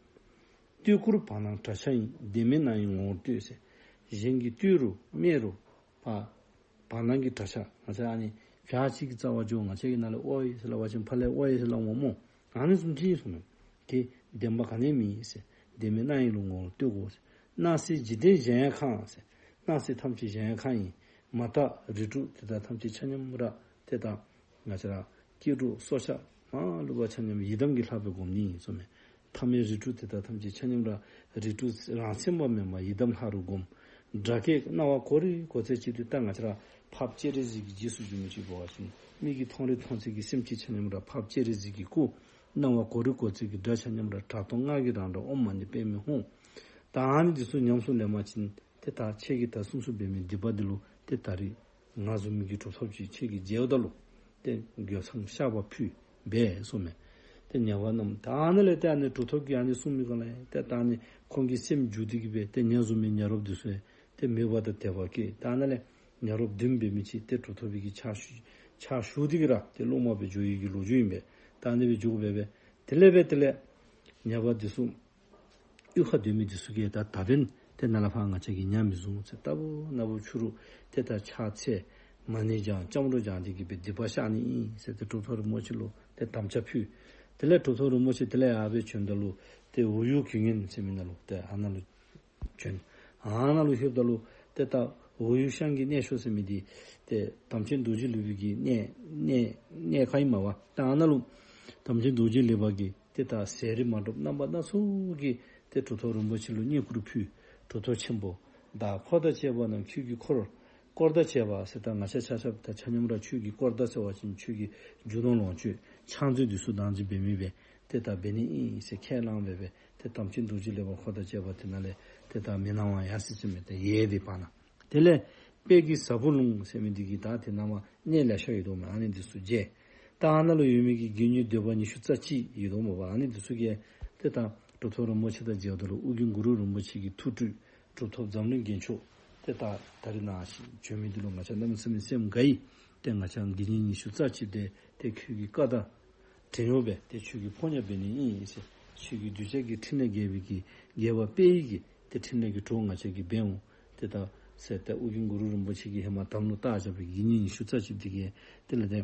བསྟོད་བཀུར་བར་སྣང་གྲྭ་ཆས་ཡིན། བདེན་མེད་སྣང་ཡི་ངོ་བོར་ལྟོས་ཟེར། གཞན་གྱིས་བསྟོད་རུང་སྨད་རུང་བར་བར་སྣང་གི་གྲྭ་ཆས། ང་བཅས་ཨ་ནི་བྱག་ཅིག་གི་རྩ་བར་འགྱོ་ང་བཅས་ཀྱི་ནང་ལས་ཨོའི་ཟེར་སླབ་པ་ཅིན་ཕར་ལས་ཨོའི་ཟེར་སླབ་འོང་སྨོ། ཨ་ནི་བཟུམ་ཅིག་ཨིན་ཟེར་མས། དེ་བདེན་པ་ག་ནི་མེད་ཟེར། བདེན་མེད་སྣང་ཡི་ལུ་ངོ་བོར་ལྟོས་དགོ་ཟེར། སྣང་སྲིད་འཇིག་རྟེན་གཞལ་ཡས་ཁང་ཟེར། སྣང་སྲིད་ཐམས་ཅད་གཞལ་ཡས་ཁང་ཨིན། མ་དག་རིགས་དྲུག་དེ་དག་ཐམས་ཅད་ཆ་མཉམ་ར་ཏེ་ད་ང་བཅས་ར་སྐྱེ་དྲུག་སྲོག་ཆགས་མ་ལུས་པ་ཆ་མཉམ་ཡི་དམ་གྱི་ལྷ་སྦེ་སྒོམ་ནི་ཨིན་ཟེར་མས། ཐ་མལ་རིགས་དྲུག་དེ་དག་ཐམས་ཅད་ཆ་མཉམ་ར་རིགས་དྲུག་རང་མཚན་པ་མེན་པར་ཡི་དམ་ལྷ་རུ་སྒོམ། སྒྲ་སྐད་རྣ་བ་གོ་རིགས་གོ་ཚད་ཅིག་ཏུ་ད་ང་བཅས་ར་འཕགས་པ་སྤྱན་རས་གཟིགས་ཀྱི་རྗེས་སུ་འཇུག་མི་ཅིག་འབད་བ་ཅིན་མིག་གིས་མཐོང་རིགས་མཐོང་ཚད་ཀྱི་སེམས་ཅན་ཆ་མཉམ་ར་འཕགས་པ་སྤྱན་རས་གཟིགས་ཀྱི་སྐུ། རྣ་བ་གོ་རིགས་གོ་ཚད་ཀྱི་སྒྲ་ཆ་མཉམ་ར་གྲགས་སྟོང་ལྔ་གི་རང་སྒྲ་ཨོཾ་མ་ཎི་པདྨེ་ཧཱུྃ། ད་ཨ་ནི་འདི་ཚུ་ཉམས་སུ་ལེན་པ་ཅིན་ཏེ་ད་ཁྱེད་ཀྱིས་ད་གསུངས་གསུངསམ་འབད་མི་སྡིག་པ་འདི་ལུ་ཏེ་ད་རིས་ང་བཟུམ་མའི་གི་གྲུབ་ཐོབ་ཅིག་ཁྱེད་ཀྱིས་མཇལཝ་ད་ལུ་ཏེ་འགྱོད་ཚངས་བཤགས་པ་ཕུལ་སྦེ་ཟེར་མས། ཏེ་ཉ་པ་རྣམས་ད་ཨ་ནཱ་ལས་ཏེ་ཨ་ནི་གྲུབ་ཐོབ་ཀྱིས་ཨ་ནི་གསུངས་མི་སྒང་ལས་ཏེ་ད་ཨ་ནི་ཁོང་གི་སེམས་འགྱུར་ཏེ་གི་སྦེ་ཏེ་ང་བཟུམ་མའི་ཉ་རོགསཔ་འདི་ཚུ་ཡང་ཏེ་མོས་པ་དང་དད་པ་སྐྱེས། ད་ཨ་ནཱ་ལས་ཉ་རོགསཔ་བདུན་འབད་མི་ཅིག་ཏེ་གྲུབ་ཐོབ་པའི་གི་ཕྱག་ཞུ་ཕྱག་ཞུ་སྟེ་གི་ར་ཏེ་སློབ་མ་སྦེ་འགྱོ་ཡི་གི་ལོ་རྒྱུས་ཨིན་པས། ད་ཨ་ནི་སྦེ་འགྱོ་སྦེ་སྦེ་དེ་ལས་སྦེ་དེ་ལས་ཉ་པ་འདི་ཚུ་གཡུས་ཁར་སྡོད་མི་འདི་ཚུ་གིས་ད་ད་འབདན་ཏེ་ནཱ་ལས་ཕར་ང་བཅས་ཀྱིས་ཉ་མི་བཟུང་ཟེར། རྟག་བུ་ནམ་བུ་ཕྱི་རུ་ཏེ་ད་ཕྱག་འཚལ་མ་ཎི་བགྱང་སྐྱབས་འགྲོ་བགྱང་སྟེ་གི་སྦེ་སྡིག་པ་བཤགས་ནི་ཨིན་ཟེར་ཏེ་གྲུབ་ཐོབ་རིན་པོ་ཆེ་ལུ་ཏེ་དམ་བཅའ་ཕུལ། དེ་ལས་གྲུབ་ཐོབ་རིན་པོ་ཆེ་དེ་ལས་ཡར་སྦེ་བྱོནམ་ད་ལུ་ཏེ་འོ་ཡུལ་གྱི་ངན་ཟེར་མི་ནང་ལུ་ཏེ་ཨ་ནཱ་ལུ་བྱོན། ཨ་ནཱ་ལུ་ལྷོདཔ་ད་ལུ་ཏེ་ད་འོ་ཡུལ་ཤང་གི་གནས་མཆོག་ཟེར་མི་འདི་ཏེ་དམ་ཅན་རྡོ་རྗེ་ལུས་པའི་གི་གནས་གནས་གནས་ཁང་ཨིན་མས་པ། ད་ཨ་ནཱ་ལུ་དམ་ཅན་རྡོ་རྗེ་ལུས་པ་གིས་ཏེ་ད་ཟས་རིགས་མ་འདྲཝ་རྣམ་པ་སྣ་ཚོགས་ཀྱི་ཏེ་གྲུབ་ཐོབ་རིན་པོ་ཆེ་ལུ་བསྙེན་བཀུར་ཕུལ། གྲུབ་ཐོབ་ཆེན་པོ་བདག་འཁོར་དང་བཅས་པ་རྣམས་ཁྱོད་ཀྱིས་བསྐོར། བསྐོར་དང་བཅས་པ་ཟེར་ད་ང་བཅས་ཆ་ཁྱབ་ད་ཆ་མཉམ་ར་ཁྱོད་ཀྱིས་བསྐོར་དང་ཟེར་བ་ཅིན་ཁྱོད་ཀྱིས་རྒྱུ་ནོར་ལོངས་སྤྱོད་ཕྱག་མཛོད་འདི་ཚུ་བདག་འཛིན་འབད་མི་སྦེ་ཏེ་ད་འབད་ནི་ཨིན་ཟེར་ཁས་བླངས་སྦེ་སྦེ་ཏེ་དམ་ཅན་རྡོ་རྗེ་ལུས་པ་འཁོར་དང་བཅས་པ་དེ་ནང་ལས་ཏེ་ད་མི་སྣང་བར་ཡར་སོ་ཡི་ཟེར་མས། ཏེ་ཡལ་ཏེ་བར་ན། དེ་ལས་དཔལ་གྱི་ཟབ་པོ་ལུང་ཟེར་མི་འདི་གི་ད་དེ་ནང་མར་གནས་ལེ་ཤ་ཡོད་དོ་མས། ཨ་ནི་འདི་ཚུ་མཇལ། ད་ཨ་ནཱ་ལུ་ཡོད་མི་གི་དགེ་བསྙེན་སྡོད་པ་ཉི་ཤུ་རྩ་གཅིག་ཡོད་དོ་མས་པ། ཨ་ནི་འདི་ཚུ་གིས་ཏེ་ད་ གྲུབ་ཐོབ་རིན་པོ་ཆེ་དང་མཇལཝ་ད་ལུ་ཨོ་རྒྱན་གུ་རུ་རིན་པོ་ཆེ་གི་ཐུགས་སྤྲུལ་གྲུབ་ཐོབ་འཛམ་གླིང་རྒྱན་མཆོག་ཏེ་ད་ད་རིས་ནཱ་བྱོན་མི་འདི་ལུ་ང་བཅས་གནམ་མེད་ས་མེད་སེམས་དགའ་ཡི། ཏེ་ང་བཅས་དགེ་བསྙེན་ཉི་ཤུ་རྩ་གཅིག་འདི་ཏེ་ཁྱོད་ཀྱི་བཀའ་དང་བྲན་གཡོག་སྦེ་ཏེ་ཁྱོད་ཀྱི་ཕོ་ཉ་འབད་ནི་ཨིན་ཟེར། ཁྱོད་ཀྱི་གདུལ་བྱ་གི་ཕྲིན་ལས་རྒྱས་པའི་གི་རྒྱས་པ་སྤེལ་ནི་གི་ཏེ་ཕྲིན་ལས་ཀྱི་གྲོགས་ང་བཅས་ཀྱིས་འབད་འོང་། ཏེ་ད་ཟེར་ཏེ་ཨོ་རྒྱན་གུ་རུ་རིན་པོ་ཆེ་གིས་ཧེ་མ་དམ་ལུ་བཏགས་བཞག་པའི་དགེ་བསྙེན་ཉི་ཤུ་རྩ་གཅིག་འདི་གིས་དེ་ལས་ཏེ་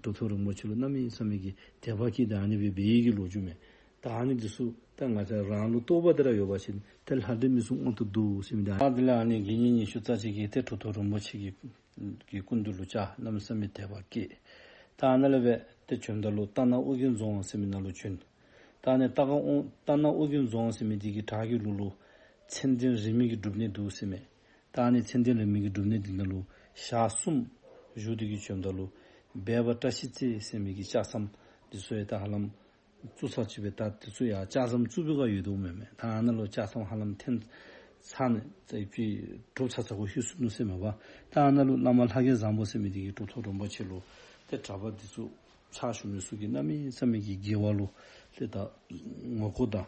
གྲུབ་ཐོབ་རིན་པོ་ཆེ་ལུ་གནམ་མེད་ས་མེད་ཀྱི་དད་པ་སྐྱེས་ཏེ་ཨ་ནི་སྦེ་འབད་ནི་གི་ལོ་རྒྱུས་མས། ད་ཨ་ནི་འདི་ཚུ་ད་ང་བཅས་རང་ལུ་རྟོགས་པ་འདི་ར་ཡོད་པ་ཅིན་ཏེ་ལྷ་འདྲེ་མི་གསུམ་དབང་དུ་བསྡུ་ཟེར་མི་འདི། ཨ་དེ་ལས་ཨ་ནི་དགེ་བསྙེན་ཉི་ཤུ་རྩ་གཅིག་གིས་ཏེ་གྲུབ་ཐོབ་རིན་པོ་ཆེ་གི་གི་སྐུ་མདུན་ལུ་བཅར། གནམ་མེད་ས་མེད་དད་པ་སྐྱེས། ད་ཨ་ནཱ་ལས་སྦེ་ཏེ་བྱོནམ་ད་ལུ་རྟ་ནག་ཨོ་རྒྱན་རྫོང་ཟེར་མི་ནང་ལུ་བྱོན། ད་ཨ་ནི་རྟ་ནག་ཨོ་རྟ་ནག་ཨོ་རྒྱན་རྫོང་ཟེར་མི་འདི་གི་བྲག་གི་ལུ་ལུ་མཚན་ལྡན་རིས་མེད་ཀྱི་སྒྲུབ་གནས་འདུག་ཟེར་མས། ད་ཨ་ནི་མཚན་ལྡན་རིས་མེད་ཀྱི་སྒྲུབ་གནས་འདི་ནང་ལུ་ཞག་གསུམ་བཞུགས་ཏེ་གི་བྱོནམ་ད་ལུ་སྦས་པ་བཀྲ་ཤིས་རྩེ་ཟེར་མི་གི་ལྕགས་ཟམ་འདི་ཚུ་ཡང་ད་ཧ་ལམ་བཙུགས་ཚར་ཅིག་སྦེ་ད་འདི་ཚུ་ཡང་ལྕགས་ཟམ་བཙུགས་པའི་སྒང་ཡོད་དོ་མས་མས། ད་ཨ་ནཱ་ལུ་ལྕགས་ཟམ་ཧ་ལམ་འཐེན་ཚར་ནི་ད་ཅིག་གྲུབ་ཚར་ཚརཝ་ལྷོད་སོ་ནུག་ཟེར་མས་པ། ད་ཨ་ནཱ་ལུ་བླ་མ་ལྷ་རྒྱལ་བཟང་པོ་ཟེར་མི་འདི་གིས་གྲུབ་ཐོབ་རིན་པོ་ཆེ་ལུ་ཏེ་གྲྭ་པ་འདི་ཚུ་ཕྱག་ཞུ་མི་ཚུ་གིས་གནམ་མེད་ས་མེད་ཀྱི་དགེ་བ་ལུ་ཏེ་ད་ངོ་རྒོལ་དང་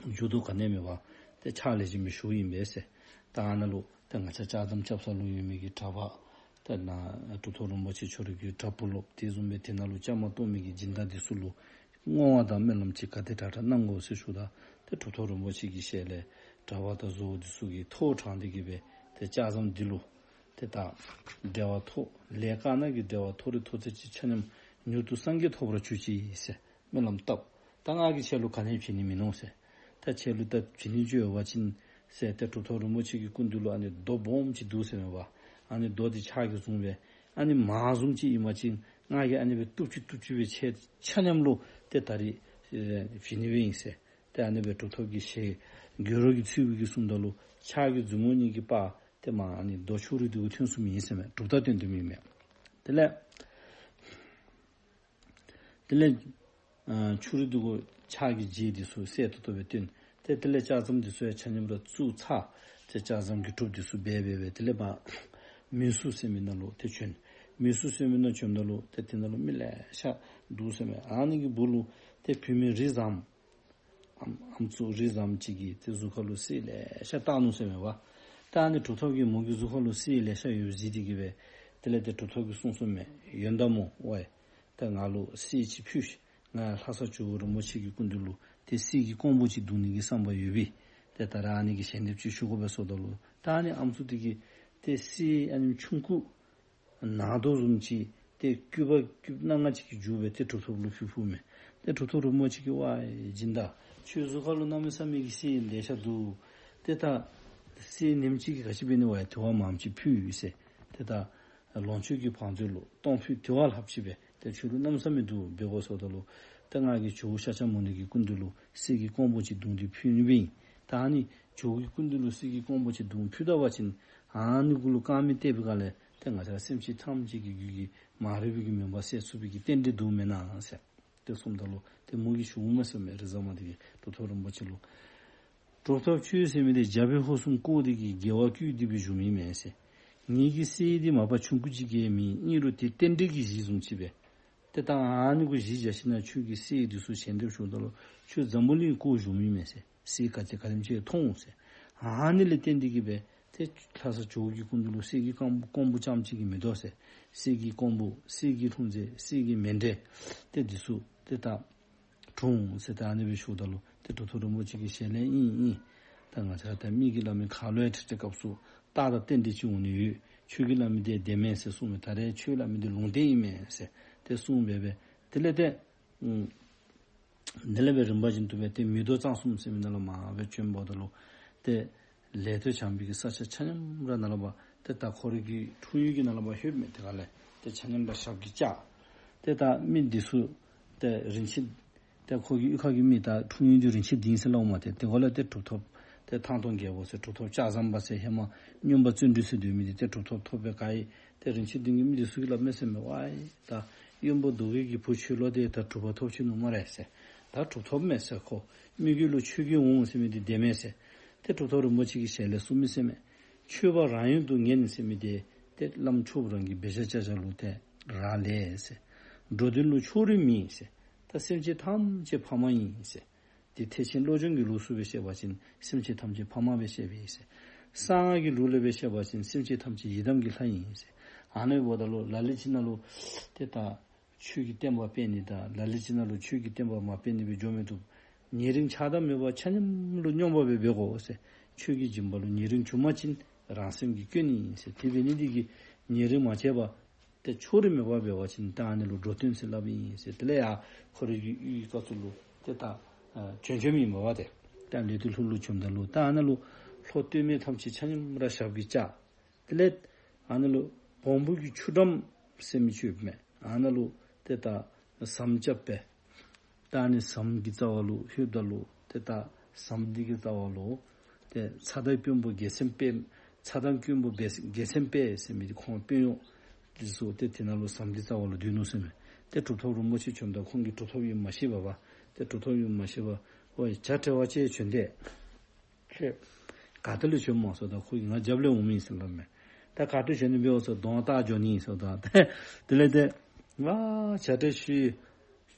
འགྱུར་ལྡོག་ག་ནི་ཡང་མེད་པར་ཏེ་ཕྱག་ལེགས་ཤོམ་སྦེ་ཞུཝ་ཨིན་པས་ཟེར། ད་ཨ་ནཱ་ལུ་ཏེ་ང་བཅས་ལྕགས་ཟམ་རྐྱབ་ས་ལུ་ཡོད་མི་གི་གྲྭ་པ་ཏེ་ནཱ་གྲུབ་ཐོབ་རིན་པོ་ཆེ་མཆོག་རའི་གི་གྲྭ་བུ་སློབ་དེ་བཟུམ་སྦེ་དེ་ནང་ལུ་བཅའ་མར་གཏོགས་མི་གི་སྦྱིན་བདག་འདི་ཚུ་ལུ་བསྔོ་བ་དང་སྨོན་ལམ་ཅིག་ག་དེ་དྲག་དྲག་གནང་དགོ་ཟེར་ཞུཝ་ད་ཏེ་གྲུབ་ཐོབ་རིན་པོ་ཆེ་གི་ཞལ་ལས་གྲྭ་པ་དང་བཟོ་བོ་འདི་ཚུ་གིས་ཐོག་དྲངས་ཏེ་གི་སྦེ་ཏེ་ལྕགས་ཟམ་འདི་ལུ་ཏེ་ད་འབྲེལ་བ་ཐོགས་ལས་དཀར་ནག་གི་འབྲེལ་བ་ཐོགས་རིགས་ཐོགས་ཚད་ཅིག་ཆ་མཉམ་མྱུར་དུ་སངས་རྒྱས་ཐོབ་པར་གྱུར་ཅིག་ཟེར་སྨོན་ལམ་བཏབ། ད་ང་གིས་ཁྱེད་ལུ་ག་ནི་ཡང་བྱིན་ནི་མིན་ནུག་ཟེར། ད་ཁྱེད་ལུ་ད་བྱིན་ནི་ཅིག་ཡོད་པ་ཅིན་ཟེར་ཏེ་གྲུབ་ཐོབ་རིན་པོ་ཆེ་གི་སྐུ་མདུན་ལུ་ཨ་ནི་རྡོ་སྦོམ་ཅིག་འདུག་ཟེར་མས་པ། ཨ་ནི་རྡོ་འདི་ཕྱག་གིས་བཟུང་སྦེ་ཨ་ནི་མར་བཟུམ་ཅིག་ཨིན་པ་ཅིན་ང་གིས་ཨ་ནི་སྦེ་གཏུབ་ཅི་གཏུབ་ཅི་སྦེ་ཁྱེད་ཆ་མཉམ་ལུ་ཏེ་ད་རིས་ཨེ་བྱིན་ནི་སྦེ་ཨིན་ཟེར། ཏེ་ཨ་ནི་སྦེ་གྲུབ་ཐོབ་ཀྱི་ཞལ་དགོད་བྲོ་གི་ཚུལ་སྦེ་གིས་གསུངམ་ད་ལུ་ཕྱག་གི་མཛུབ་མོ་གཉིས་ཀྱིས་སྤར་ཏེ་མར་ཨ་ནི་རྡོ་ཆུ་རུད་འདི་གུ་ཐོན་སོང་མི་ཨིན་ཟེར་མས། གྲུབ་རྟགས་སྟོན་དོ་མི་ཨིན་མས། དེ་ལས་དེ་ལས་ཨ་ཆུ་རུད་འདི་གུ་ཕྱག་གི་རྗེས་འདི་ཚུ་གསལ་ཏོག་ཏོ་སྦེ་སྟོན། ཏེ་དེ་ལས་ལྕགས་ཟམ་འདི་ཚུ་ཡང་ཆ་མཉམ་ར་བཙུགས་ཚར། ཏེ་ལྕགས་ཟམ་གྱི་གྲུབ་འདི་ཚུ་སྦེ་སྦེ་སྦེ་དེ་ལས་མར་མི་སུ་ཟེར་མི་ནང་ལུ་ཏེ་བྱོན། མི་སུ་ཟེར་མི་ནང་བྱོནམ་ད་ལུ་ཏེ་དེ་ནང་ལུ་མི་ལེ་ཤ་འདུག་ཟེར་མས། ཨ་ནི་གི་སྦུག་ལུ་ཏེ་བུད་མེད་རི་ཟམ་ཨམ་ཨམ་སྲུ་རི་ཟམ་ཅིག་གི་ཏེ་གཟུགས་ཁ་ལུ་གསེར་ལེ་ཤ་བཏགས་ནུག་ཟེར་མས་པ། ད་ཨ་ནི་གྲུབ་ཐོབ་ཀྱིས་མོ་གི་གཟུགས་ཁ་ལུ་གསེར་ལེ་ཤ་ཡོདཔ་གཟིགས་ཏེ་གི་སྦེ་དེ་ལས་ཏེ་གྲུབ་ཐོབ་ཀྱིས་གསུངས་གསུངསམ་མས། ཡོན་བདག་མོ་ཝའི་ད་ང་ལུ་གསེར་ཅིག་ཕུལ་ཤིག། ང་ལྷ་ས་ཇོ་བོ་རིན་པོ་ཆེ་གི་སྐུ་མདུན་ལུ་ཏེ་གསེར་གྱི་ཀོང་བུ་ཅིག་བརྡུང་ནི་གི་བསམ་པ་ཡོད་པས། ཏེ་ད་ར་ཨ་ནི་གི་ཞལ་འདེབས་ཅིག་ཞུ་དགོ་པས་ཟེརཝ་ད་ལུ་ད་ཨ་ནི་ཨམ་སྲུ་འདི་གིས་ཏེ་གསེར་ཨ་ནི་ཆུང་ཀུ་ནག་དོ་བཟུམ་ཅིག་ཏེ་སྐུད་པ་སྐུདཔ་སྣ་ལྔ་ཅིག་གིས་བྱུགས་སྦེ་ཏེ་གྲུབ་ཐོབ་ལུ་ཕུལ་ཕུལཝ་མས། ཏེ་གྲུབ་ཐོབ་རིན་པོ་ཆེ་གིས་ཝའི་སྦྱིན་བདག་ཁྱོད་གཟུགས་ཁ་ལུ་གནམ་མེད་ས་མེད་ཀྱི་གསེར་ལེ་ཤ་འདུག། ཏེ་ད་གསེར་ཉིམ་ཅིག་གིས་ག་ཅི་འབད་ནི་ཝའི་དེ་བ་མངམ་ཅིག་ཕུལ་ཟེར། ཏེ་ད་ལོངས་སྤྱོད་ཀྱི་བང་མཛོད་ལུ་གཏོང་ཕོད་དེ་བ་ལྷགཔ་ཅིག་སྦེ་ཏེ་ཁྱོད་ལུ་གནམ་མེད་ས་མེད་འདུག། འབད་དགོ་ཟེརཝ་ད་ལུ་ཏེ་ང་གིས་ཇོ་བོ་ཤཱཀྱ་མུ་ནེ་གི་སྐུ་མདུན་ལུ་གསེར་གྱི་ཀོང་བུ་ཅིག་བརྡུང་སྟེ་ཕུལ་ནི་སྦེ་ཨིན། ད་ཨ་ནི་ཇོ་བོ་གི་སྐུ་མདུན་ལུ་གསེར་གྱི་ཀོང་བུ་ཅིག་བརྡུང་ཕུལ་ད་པ་ཅིན་ཨ་ནི་གུ་ལུ་དཀར་མེ་བཏེག་པའི་སྒང་ལས་ཏེ་ང་བཅས་སེམས་ཅན་ཐམས་ཅད་ཀྱི་རྒྱུད་ཀྱི་མ་རིག་པའི་གི་མུན་པ་སེལ་ཚུགས་པའི་གི་རྟེན་འབྲེལ་འདུག་མེན་ན་ཟེར་ཏེ་གསུངམ་ད་ལུ་ཏེ་མོ་གིས་ཞུཝ་མས་ཟེར་མས། རི་ཟམ་མ་འདི་གིས་གྲུབ་ཐོབ་རིན་པོ་ཆེ་ལུ་གྲུབ་ཐོབ་ཁྱོད་ཟེར་མི་འདི་རྒྱ་བོད་ཧོར་གསུམ་བསྐོར་ཏེ་གི་དགེ་བ་བསྐུལ་ཏེ་སྦེ་བཞུགས་མི་མས་ཟེར། ངེ་གི་གསེར་འདི་མ་པ་ཆུང་ཀུ་ཅིག་གིས་མེན། ཨིན་རུང་དེ་རྟེན་འབྲེལ་གྱི་གཞི་བཟུམ་ཅིག་སྦེ། ཏེ་ད་ཨ་ནི་གུ་གཞི་བཞག་ཞིནམ་ལས་ཁྱོད་ཀྱིས་གསེར་འདི་ཚུ་ཞལ་འདེབས་ཞུཝ་ད་ལུ་ཁྱོད་འཛམ་བུ་གླིང་བསྐོར་བཞུགས་མི་མས་ཟེར། གསེར་ག་ཅི་ག་དེམ་ཅིག་མཐོང་འོང་ཟེར། ཨ་ནི་ལས་བརྟེན་ཏེ་གི་སྦེ་ཏེ་ལྷ་ས་ཇོ་བོ་གི་སྐུ་མདུན་ལུ་གསེར་གྱི་ཀོང་ཀོང་བུ་རྐྱངམ་ཅིག་གིས་མི་དོ་ཟེར། གསེར་གྱི་ཀོང་བུ་གསེར་གྱི་ལྷུང་བཟེད་གསེར་གྱི་མཎྜལ་ཏེ་འདི་ཚུ་ཏེ་ད་འཁྲུངས་ཟེར། ད་ཨ་ནི་སྦེ་ཞུཝ་ད་ལུ་ཏེ་གྲུབ་ཐོབ་རིན་པོ་ཆེ་གི་ཞལ་ལས་ཨིན་ཨིན། ད་ང་བཅས་ད་མི་གིས་སླབ་མི་ཁ་ལུ་ཡང་ཁྲིད་ཁྲིད་སྐབས་སུ་རྟགས་དང་རྟེན་འབྲེལ་ཅིག་འོང་ནི་ཡོད། ཁྱོད་ཀྱིས་སླབ་མི་འདི་བདེན་མས་ཟེར་གསུངས་མས། ད་རེས་ཁྱོད་སླབ་མི་འདི་ལུང་བསྟན་ཨིན་མས་ཟེར་ཏེ་གསུངས་སྦེ་སྦེ་དེ་ལས་ཏེ་ཨུམ་དེ་ལས་སྦེ་རིམ་པ་བཞིན་དུ་སྦེ་ཏེ་མིག་རྡོ་གཙང་གསུམ་ཟེར་མི་ནང་ལུ་མར་སྦེ་བྱོནམ་ད་ལུ་ཏེ་ལས་སྟོད་བྱང་པའི་གི་ས་ཆ་ཆ་མཉམ་ར་ནཱ་ལས་ཕར་ཏེ་ད་ཁོ་རའི་གི་འཁྲུངས་ཡུལ་གྱི་ནང་ལས་ཕར་ལྷོདཔ་མས། དེ་ཁ་ལས་ཏེ་ཆ་མཉམ་ར་ཞབས་ཀྱིས་བཅགས། ཏེ་ད་མི་འདི་ཚུ་ཏེ་རིན་ཆེན་ཏེ་ཁོ་གི་གཡུས་ཁ་གི་མི་ད་འཁྲུངས་ཡུལ་འདི་རིན་ཆེན་སྡིངས་ཟེར་སླབ་མས། ཏེ་དེ་ཁ་ལས་ཏེ་གྲུབ་ཐོབ་ཏེ་ཐང་སྟོང་རྒྱལ་པོ་ཟེར་གྲུབ་ཐོབ་ལྕགས་ཟམ་པ་ཟེར་ཧེ་མ་སྨྱོན་པ་བརྩོན་འགྲུས་ཟེར་སྡོད་མི་འདི་ཏེ་གྲུབ་ཐོབ་ཐོབ་སྦེ་དགའ་ཡི། ཏེ་རིན་ཆེན་སྡིངས་ཀྱི་མི་འདི་ཚུ་གིས་སླབ་མས་ཟེར་མས། ཝའི་ད་དབོན་པོ་རྡོ་རྗེ་གི་བུ་ཁྱོད་ལུ་ཏེ་ད་གྲུབ་པ་ཐོབ་ཅི་ནུག་སྨ་རེ་ཟེར། ད་གྲུབ་ཐོབ་མས་ཟེར། ཁོ་མི་རྒྱུད་ལུ་ཆོས་རྒྱལ་འོང་ཟེར་མི་འདི་བདེན་མས་ཟེར། ཏེ་གྲུབ་ཐོབ་རིན་པོ་ཆེ་གི་ཞལ་ལས་གསུངས་མི་ཟེར་མས། ཆོས་པ་རང་ཡུལ་དུ་ངེས་ཟེར་མི་འདི་ཏེ་བླམ་ཆོསཔ་རང་གི་འབད་བཞག་བྱ་བཞག་ལུ་ཏེ་རག་ལས་ཟེར། འགྲོ་དོན་ལུ་ཕྱོགས་རིས་མེད་ཟེར། ད་སེམས་ཅན་ཐམས་ཅད་ཕ་མ་ཨིན་ཟེར། ཏེ་ཐེག་ཆེན་བློ་སྦྱོང་གི་ལུགས་སུ་སྦེ་བཤད་པ་ཅིན་སེམས་ཅན་ཐམས་ཅད་ཕ་མ་སྦེ་བཤདཔ་ཨིན་ཟེར། གསང་སྔགས་ཀྱི་ལུགས་ལས་སྦེ་བཤད་པ་ཅིན་སེམས་ཅན་ཐམས་ཅད་ཡི་དམ་གྱི་ལྷ་ཨིན་ཟེར། ཨ་ནི་འབདཝ་ད་ལུ་ལ་ལུ་ཅིག་ནང་ལུ་ཏེ་ད་ཆོས་ཀྱི་བསྟན་པ་སྤེལ་ནི་དང་ལ་ལུ་ཅིག་ནང་ལུ་ཆོས་ཀྱི་བསྟན་པ་མ་སྤེལ་ནི་སྦེ་འགྱོ་མི་བཏུབ། ཉེ་རིང་ཆགས་སྡང་མེད་པར་ཆ་མཉམ་ལུ་སྙོམས་པ་སྦེ་འབད་དགོ་ཟེར། ཆོས་ཀྱི་སྦྱིན་པ་ལུ་ཉེ་རིང་བྱུང་པ་ཅིན་རང་སེམས་ཀྱི་སྐྱོན་ཨིན་ཟེར། དེ་འབད་ནི་འདི་གིས་ཉེ་རིང་མ་བྱས་པར་ཏེ་ཕྱོགས་རིས་མེད་པར་འབད་བ་ཅིན་ད་ཨ་ནི་ལུ་འགྲོ་དོན་ཟེར་སླབ་ཨིན་ཟེར། དེ་ལས་ཡར་ཁོ་རའི་གི་གཡུས་ཀྱི་སྐབས་སུ་ལུ་ཏེ་ད་ཨ་བྱོན་བྱོནམ་ཨིན་པས་པ། ཏེ་ད་ལས་དུས་ལྷོ་ལུ་བྱོནམ་ད་ལུ་ད་ཨ་ནཱ་ལུ་ལྷོ་སྟོད་སྨད་ཐམས་ཅད་ཆ་མཉམ་ར་ཞབས་ཀྱིས་བཅགས། དེ་ལས་ཨ་ནཱ་ལུ་བོང་བུ་གི་ཆུ་འགྲམ་ཟེར་མི་ཅིག་ཡོདཔ་མས། ཨ་ནཱ་ལུ་ཏེ་ད་ཟམ་རྐྱབ་སྦེ། ད་ཨ་ནི་ཟམ་གྱི་རྩ་བ་ལུ་ལྷོདཔ་ད་ལུ་ཏེ་ད་ཟམ་འདི་གི་རྩ་བ་ལུ་ཏེ་ཚ་དང་དཔོན་པོ་རྒྱལ་མཚན་དཔལ། ཚ་དང་དཔོན་པོ་རྒྱལ་མཚན་དཔལ་ཟེར་མི་འདི་ཁོང་དཔོན་གཡོག་འདི་ཚུ་ཏེ་དེ་ནང་ལུ་ཟམ་གྱི་རྩ་བ་ལུ་སྡོད་ནུག་ཟེར་མས། ཏེ་གྲུབ་ཐོབ་རིན་པོ་ཆེ་བྱོནམ་ད་ཁོང་གིས་གྲུབ་ཐོབ་ཨིནམ་མ་ཤེས་པར་པ། ཏེ་གྲུབ་ཐོབ་ཨིནམ་མ་ཤེས་པར་ཨོ་བྱ་བྲལ་བ་ཅིག་བྱོན་ཏེ། ཁྱོད་ག་ཏེ་ལས་བྱོནམ་སྨོ་ཟེརཝ་ད་ཁོ་གིས་ང་རྒྱབ་ལས་འོངམ་ཨིན་ཟེར་སླབ་མས། ད་ག་ཏེ་བྱོན་ནི་སྦེ་འོང་ཟེར་གདོང་བལྟ་འགྱོ་ནི་ཟེརཝ་ད། དེ་ལས་ཏེ་ང་བྱ་བྲལ་ཤི་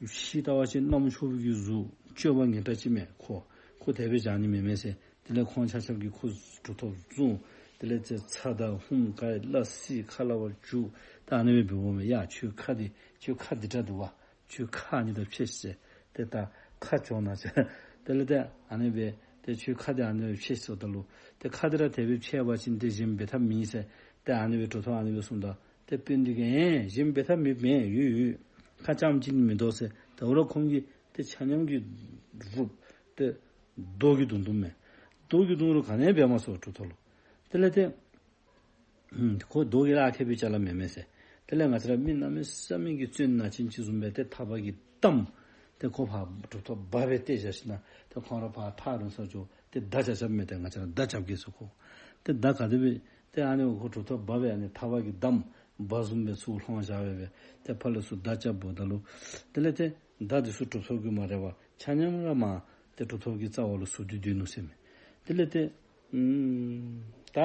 ཤི་ལྟ་བ་ཅིན་རྣམ་ཅོ་བོ་གི་གཟུགས་སྤྱོད་པ་ངན་དྲགས་ཅིག་མས། ཁོ་ཁོ་དེ་སྦེ་བཞག་ནི་མེན་མས་ཟེར། དེ་ལས་ཁོང་ཆ་ཁྱབ་ཀྱིས་ཁོ་གྲུབ་ཐོབ་བཟུང་། དེ་ལས་ཏེ་ཚ་དང་ཧུམ་ག་ཡི་སླ་བསྲེ་ཁ་སླ་བར་བྱུག། ད་ཨ་ནི་སྦེ་འབདཝ་མས། ཡ་ཁྱོད་ཁ་འདི་ཁྱོད་ཁ་འདི་དྲག་འདུག་པ། ཁྱོད་ཁ་ཨ་ནི་དང་ཕྱད་ཤིག་ཟེར། ཏེ་ད་ཁ་བྱོག་ན་ཟེར། དེ་ལས་ཏེ་ཨ་ནི་སྦེ་ཏེ་ཁྱོད་ཁ་འདི་ཨ་ནི་སྦེ་ཕྱད་ཤིག་ཟེརཝ་ད་ལུ་ཏེ་ཁ་འདི་ར་དེ་སྦེ་ཕྱད་པ་ཅིན་ཏེ་གཞན་འབད་ཐབས་མེད་ཟེར། ཏེ་ཨ་ནི་སྦེ་གྲུབ་ཐོབ་ཨ་ནི་སྦེ་གསུངམ་ད་ཏེ་དཔོན་འདི་གིས་ཨེ་གཞན་འབད་ཐབས་མེད་མེན་ཡོད་ཡོད། ཁ་རྐྱངམ་གཅིག་ནི་མི་འདུག་ཟེར། ད་འོ་ར་ཁོང་གིས་ཏེ་ཆ་མཉམ་གྱིས་རུབ་སྟེ་རྡོ་གིས་བརྡུང་བརྡུངམ་མས། རྡོ་གིས་བརྡུང་རུང་ག་ནི་འབད་མ་ཚུགས་གྲུབ་ཐོབ་ལུ། དེ་ལས་ཏེ་ཨུམ་ཁོ་རྡོ་གིས་ར་ཁེ་སྦེ་བཅག་ལ་མེན་མས་ཟེར། དེ་ལས་ང་བཅས་ར་མི་གནམ་མེད་ས་མེད་ཀྱི་བཙོན་ནང་བཅིངས་བཅིངས་བཟུམ་སྦེ་ཏེ་ཐགཔ་གིས་བསྡམས། ཏེ་ཁོ་ཕར་གྲུབ་ཐོབ་འབག་སྦེ་ཏེ་བཞག་ཞིནམ་ཏེ་ཁོང་ར་ཕར་ཐག་རིང་སར་འགྱོ་སྟེ་མདའ་རྐྱབ་རྐྱབ་མས། ཏེ་ང་བཅས་ར་མདའ་རྐྱབ་གེ་ཟེར་ཁོ། ཏེ་མདའ་ག་དེ་སྦེ་ཏེ་ཨ་ནི་ཁོ་གྲུབ་ཐོབ་འབག་སྦེ་ཨ་ནི་ཐགཔ་གིས་བསྡམས་འབག་བཟུམ་སྦེ་ཚུར་ལྷོང་བཞག་སྦེ་སྦེ་ཏེ་ཕར་ལས་ཚུར་མདའ་རྐྱབ་འབདཝ་ད་ལུ་དེ་ལས་ཏེ་མདའ་འདི་ཚུ་གྲུབ་ཐོབ་ཀྱིས་མ་རེག་པར་ཆ་མཉམ་ར་མར་ཏེ་གྲུབ་ཐོབ་ཀྱི་རྩ་བ་ལུ་ཟུག་སྟེ་སྡོད་ནུག་ཟེར་མས། དེ་ལས་ཏེ་ཨུམ་ད་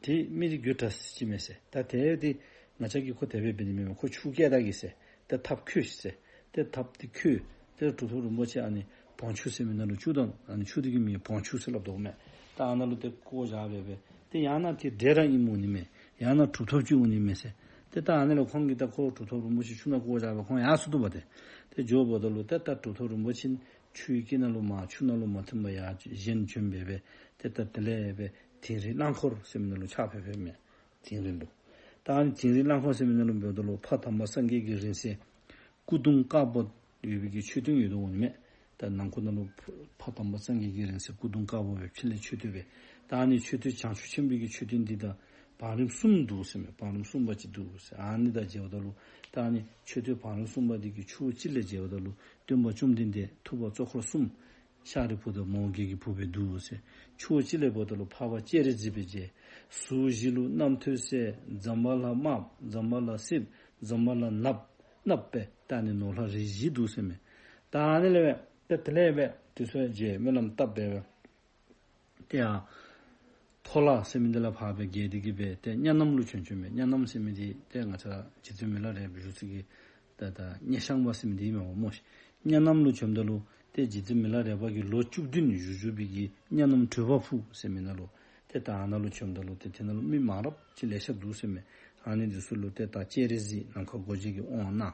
དེ་མི་འདི་རྒྱུ་དྲགས་ཅིག་མས་ཟེར། ད་དེ་འདི་ང་བཅས་ཀྱིས་ཁོ་དེ་སྦེ་འབད་ནི་མེན་མས། ཁོ་ཆུ་བཀལ་ད་གེ་ཟེར། ཏེ་ཐགཔ་ཁོལ་ཤིག་ཟེར། ཏེ་ཐགཔ་འདི་ཁོལ། ཏེ་གྲུབ་ཐོབ་རིན་པོ་ཆེ་ཨ་ནི་བོང་ཆུ་ཟེར་མི་ནང་ལུ་བཅུག་དང་། ཨ་ནི་ཆུ་འདི་གི་མིང་བོང་ཆུ་ཟེར་སླབ་དོ་མས། ད་ཨ་ནཱ་ལུ་ཏེ་བཀོ་བཞག་སྦེ་སྦེ་ཏེ་ཡང་ན་ཏེ་འདྲེ་ར་ཨིནམ་འོང་ནི་མས། ཡང་ན་གྲུབ་ཐོབ་ཅིག་འོང་ནི་མས་ཟེར། ཏེ་ད་ཨ་ནི་ལས་ཁོང་གིས་ད་ཁོ་གྲུབ་ཐོབ་རིན་པོ་ཆེ་ཆུ་ནང་བཀོ་བཞག་སྦེ་ཁོང་ཡར་སོང་ནུག་པ། ཏེ་ཏེ་འགྱོཝ་ད་ལུ་ཏེ་ད་གྲུབ་ཐོབ་རིན་པོ་ཆེ་ཆུའི་དཀྱིལ་ནང་ལུ་མར་ཆུ་ནང་ལུ་མ་ཐིམ་པར་ཡར་གཞན་བྱོན་སྦེ་སྦེ་ཏེ་ད་དེ་ལས་སྦེ་དིང་རི་རླངས་འཁོར་ཟེར་མི་ནང་ལུ་ཕྱག་ཕེབས་ཕེབསཔ་མས། དིང་རི་ལུ། ད་ཨ་ནི་དིང་རི་རླངས་འཁོར་ཟེར་མི་ནང་ལུ་འབདཝ་ད་ལུ་ཕ་དམ་པ་སངས་རྒྱས་ཀྱི་རིང་བསྲེལ་སྐུ་གདུང་དཀར་པོ་ཡོད་པའི་གི་མཆོད་རྟེན་ཡོད་དོ་འོང་ནི་མས། ད་ནང་ཁུག་ནང་ལུ་ཕ་དམ་པ་སངས་རྒྱས་ཀྱི་རིང་བསྲེལ་སྐུ་གདུང་དཀར་པོ་སྦེ་ཕྱི་ལས་མཆོད་རྟེན་སྦེ། ད་ཨ་ནི་མཆོད་རྟེན་བྱང་ཆུབ་ཆེན་པོའི་གི་མཆོད་རྟེན་འདི་དང་བང་རིམ་གསུམ་འདུག་ཟེར་མས། བང་རིམ་གསུམ་པ་ཅིག་འདུག་ཟེར། ཨ་ནི་དང་མཇལཝ་ད་ལུ་ད་ཨ་ནི་མཆོད་རྟེན་བང་རིམ་གསུམ་པ་འདི་གི་ཕྱོགས་གཅིག་ལས་མཇལཝ་ད་ལུ་སྟོན་པ་བཅོམ་ལྡན་འདས་ཐུབ་པ་གཙོ་འཁོར་གསུམ་ཤཱ་རིའི་བུ་དང་མོའུ་འགལ་གྱི་བུ་སྦེ་འདུག་ཟེར། ཕྱོགས་གཅིག་ལས་འབདཝ་ད་ལུ་འཕགས་པ་སྤྱན་རས་གཟིགས་སྦེ་མཇལ། ཟུར་བཞི་ལུ་རྣམ་ཐོས་སྲས་ཛམ་བྷ་ལ་དམརཔོ་ཛམ་བྷ་ལ་སེརཔོ་ཛམ་བྷ་ལ་ནགཔོ་ནགཔོ་སྦེ་ད་ཨ་ནི་ནོར་ལྷ་རིགས་བཞི་འདུག་ཟེར་མས། ད་ཨ་ནི་ལས་སྦེ་ཏེ་དེ་ལས་སྦེ་དེ་ཚུ་མཇལ་སྨོན་ལམ་བཏབ་སྦེ་སྦེ་ཏེ་ཡར་ཐོ་ལ་ཟེར་མི་འདི་ལས་ཕར་སྦེ་བརྒལ་ཏེ་གི་སྦེ་ཏེ་གཉའ་ནམ་ལུ་བྱོན་བྱོནམ་མས། གཉའ་ནམ་ཟེར་མི་འདི་ཏེ་ང་བཅས་རྗེ་བཙུན་མི་ལ་རས་པའི་བཞུགས་ས་གི་ད་ད་གཉའ་ཤང་པ་ཟེར་མི་འདི་ཨིན་མས་པ་སྨོ་ཤིག། གཉའ་ནམ་ལུ་བྱོནམ་ད་ལུ་ཏེ་རྗེ་བཙུན་མི་ལ་རས་པ་གིས་ལོ་བཅུ་བདུན་བཞུགས་བཞུགས་པའི་གི་གཉའ་ནམ་དྲོ་པ་ཕུག་ཟེར་མི་ནང་ལུ་ཏེ་ད་ཨ་ནཱ་ལུ་བྱོནམ་ད་ལུ་ཏེ་དེ་ནང་ལུ་མི་མང་རབས་ཅིག་ལེ་ཤ་འདུག་ཟེར་མས། ཨ་ནི་འདི་ཚུ་ལུ་ཏེ་ད་སྤྱན་རས་གཟིགས་ནམ་མཁའ་སྒོ་འབྱེད་ཀྱི་དབང་གནང་།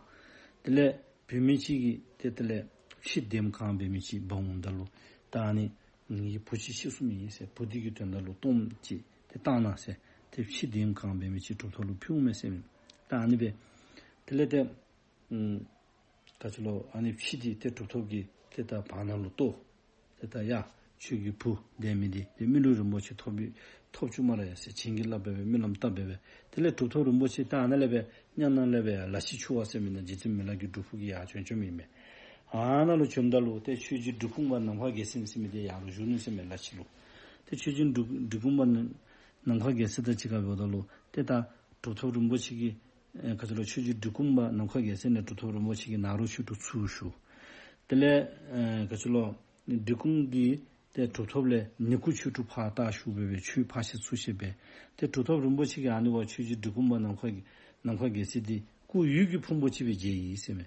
དེ་ལས་བུད་མེད་ཅིག་གིས་ཏེ་དེ་ལས་ཕྱེ་ལྡེམ་གང་འབད་མི་ཅིག་འབག་འོངམ་ད་ལུ་ད་ཨ་ནི་ངེའི་བུ་ཅིག་ཤི་སོངམ་ཨིན་ཟེར། བུ་འདི་གི་དོན་དག་ལུ་གཏོརམ་ཅིག་ཏེ་བཏང་གནང་ཟེར། ཏེ་ཕྱེ་ལྡེམ་གང་འབད་མི་ཅིག་གྲུབ་ཐོབ་ལུ་ཕུལཝ་མས་ཟེར་མས། ད་ཨ་ནི་སྦེ་དེ་ལས་ཏེ་ཨམ་ག་ཅི་ལོ་ཨ་ནི་ཕྱེ་འདི་ཏེ་གྲུབ་ཐོབ་ཀྱི་ཏེ་ད་བར་ན་ལུ་གཏོར། ཏེ་ད་ཡ་ཁྱོད་ཀྱི་བུ་འདི་མི་འདི་ཏེ་མི་ལུས་རིན་པོ་ཆེ་ཐོབ་ཐོབ་བཅུག་སྨ་རེ་ཟེར་བྱིན་གྱིས་བརླབས་སྦེ་སྨོན་ལམ་བཏབ་སྦེ་སྦེ། དེ་ལས་གྲུབ་ཐོབ་རིན་པོ་ཆེ་ད་ཨ་ནཱ་ལས་སྦེ་གཉའ་ནམ་ལས་སྦེ་ལ་ཕྱི་ཆུ་བ་ཟེར་མི་ནང་རྗེ་བཙུན་མི་ལ་གི་སྒྲུབ་ཕུག་གི་ཡར་བྱོན་བྱོནམ་ཨིན་མས། ཨ་ནཱ་ལུ་བྱོནམ་ད་ལུ་ཏེ་ཆོས་རྗེ་འབྲི་གུང་པ་ནམ་མཁའ་རྒྱལ་མཚན་ཟེར་མི་འདི་ཡར་ལུ་བཞུགས་ནུག་ཟེར་མས་ལ་ཕྱི་ལུ། ཏེ་ཆོས་རྗེ་འབྲི་འབྲི་གུང་པ་ནམ་མཁའ་རྒྱལ་མཚན་དང་གཅིག་ཁར་འབདཝ་ད་ལུ་ཏེ་ད་གྲུབ་ཐོབ་རིན་པོ་ཆེ་གིས་ཨེ་ག་ཅི་ལོ་ཆོས་རྗེ་འབྲི་གུང་པ་ནམ་མཁའ་རྒྱལ་མཚན་ནས་གྲུབ་ཐོབ་རིན་པོ་ཆེ་གི་ནཱ་རོ་ཆོས་དྲུག་ཚུར་ཞུ། དེ་ལས་ཨེ་ག་ཅི་ལོ་འབྲི་གུང་གིས་ཏེ་གྲུབ་ཐོབ་ལས་ནི་གུ་ཆོས་དྲུག་ཕར་བཏགས་ཞུ་སྦེ་སྦེ་ཆོས་ཕར་བཤད་ཚུར་བཤད་སྦེ། ཏེ་གྲུབ་ཐོབ་རིན་པོ་ཆེ་གིས་ཨ་ནི་བ་ཆོས་རྗེ་འབྲི་གུང་པ་ནམ་མཁའ་ནམ་མཁའ་རྒྱལ་མཚན་འདི་སྐུ་འོད་ཀྱི་ཕུང་པོ་ཅིག་སྦེ་མཇལ་ཡི་ཟེར་མས།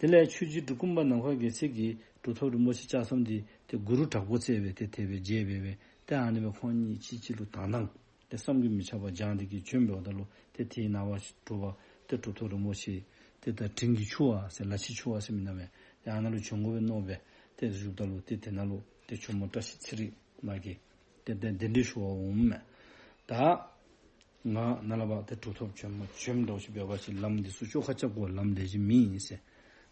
དེ་ལས་ཆོས་རྗེ་འབྲི་གུང་པ་ནམ་མཁའ་རྒྱལ་མཚན་གྱིས་གྲུབ་ཐོབ་རིན་པོ་ཆེ་ལྕགས་ཟམ་འདི་ཏེ་གུ་རུ་དྲག་པོ་བརྩིས་སྦེ་ཏེ་དེ་སྦེ་མཇལ་སྦེ་སྦེ་ཏེ་ཨ་ནི་སྦེ་ཁོང་གཉིས་གཅིག་གཅིག་ལུ་དག་སྣང་ཏེ་བསམ་གྱིས་མི་ཁྱབ་པ་སྦྱངས་ཏེ་གིས་བྱོན་འབདཝ་ད་ལུ་ཏེ་དེའི་ནངས་པ་དྲོ་པ་ཏེ་གྲུབ་ཐོབ་རིན་པོ་ཆེ་ཏེ་ད་དྲིན་གྱི་ཆུ་བ་ཟེར་ལ་ཕྱི་ཆུ་བ་ཟེར་མི་ནང་སྦེ་ཏེ་ཨ་ནཱ་ལུ་བྱོན་དགོ་པས་མནོ་སྦེ་ཏེ་བཞུགསཔ་ད་ལུ་ཏེ་དེ་ནང་ལུ་ཏེ་ཇོ་མོ་བཀྲ་ཤིས་ཚེ་རིང་མ་གིས་ཏེ་ཏེ་གདན་འདྲེན་ཞུ་བར་འོངམ་མས། ད་ང་ནཱ་ལས་ཕར་ཏེ་གྲུབ་ཐོབ་བྱོནམ་བྱོནམ་འདྲཝ་ཅིག་འབད་བ་ཅིན་ལམ་འདི་ཚུ་བཅོ་ཁ་རྐྱབ་དགོ། ལམ་བདེ་ཅིག་མེད་ཟེར།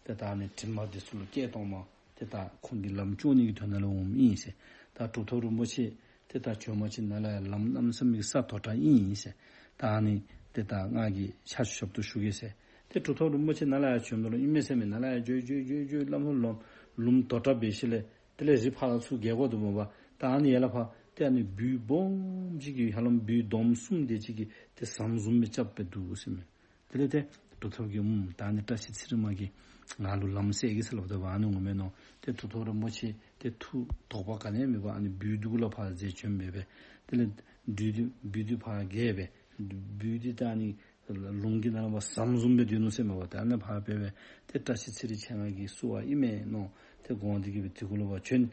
ཏེ་ད་ཨ་ནི་དྲི་མ་འདི་ཚུ་ལུ་སྐད་གཏོང་མ་ཏེ་ད་ཁོང་གིས་ལམ་བཅོ་ནི་གི་དོན་ལུ་འོངམ་ཨིན་ཟེར། ད་གྲུབ་ཐོབ་རིན་པོ་ཆེ་ཏེ་ད་བྱོན་པ་ཅིན་ནཱ་ལས་ཡར་ལམ་གནམ་མེད་ས་མེད་ས་དོག་དྲགས་ཨིན་ཟེར། ད་ཨ་ནི་ཏེ་ད་ང་གིས་ཕྱག་ཞབས་ཏོག་ཞུ་གེ་ཟེར། ཏེ་གྲུབ་ཐོབ་རིན་པོ་ཆེ་ནཱ་ལས་ཡར་བྱོནམ་ད་ལུ་ཨིན་མས་ཟེར་མས། ནཱ་ལས་ཡར་འགྱོ་འགྱོ་འགྱོ་འགྱོ་ལམ་ལུ་ལུང་ལུང་དོག་དྲགས་འབད་ཞིནམ་ལས་དེ་ལས་རི་ཕར་ཚུར་བརྒལ་དགོ་འདུག་མས་པ། ད་ཨ་ནི་ཡར་ལས་ཕར་ཏེ་ཨ་ནི་སྦུལ་སྦོམ་ཅིག་གིས་ཧ་ལམ་སྦུལ་འདོམ་གསུམ་དེ་ཅིག་གིས་ཏེ་ཟམ་བཟུམ་སྦེ་རྐྱབ་སྦེ་འདུག་ཟེར་མས། དེ་ལས་ཏེ་གྲུབ་ཐོབ་ཀྱིས་ཨུམ་ད་ཨ་ནི་བཀྲ་ཤིས་ཚེ་རིང་མ་གིས་ང་ལུ་ལམ་བསལ་གེ་ཟེར་སླབ་ད་ཨ་ནི་འོང་མས་མནོ། ཏེ་གྲུབ་ཐོབ་རིན་པོ་ཆེ་ཏེ་ཐུགས་དོགས་པ་ག་ནི་ཡང་མེད་པར་ཨ་ནི་སྦུལ་འདི་གུ་ལུ་ཕར་འཛེགས་བྱོན་སྦེ་སྦེ་དེ་ལས་སྦུལ་འདི་སྦུལ་འདི་ཕར་བརྒལ་སྦེ་སྦུལ་འདི་ད་ཨ་ནི་ལུང་གི་ནང་ལུ་ཟམ་བཟུམ་སྦེ་སྡོད་ནུག་ཟེར་མས་པ། ཏེ་ཨ་ནི་ཕར་སྦེ་སྦེ་ཏེ་བཀྲ་ཤིས་ཚེ་རིང་ཁྱེད་ང་གིས་བསུ་བར་ཨིན་མས་མནོ། ཏེ་དགོངས་ཏེ་གིས་སྦེ་དེ་གུ་ལུ་ཕར་བྱོན།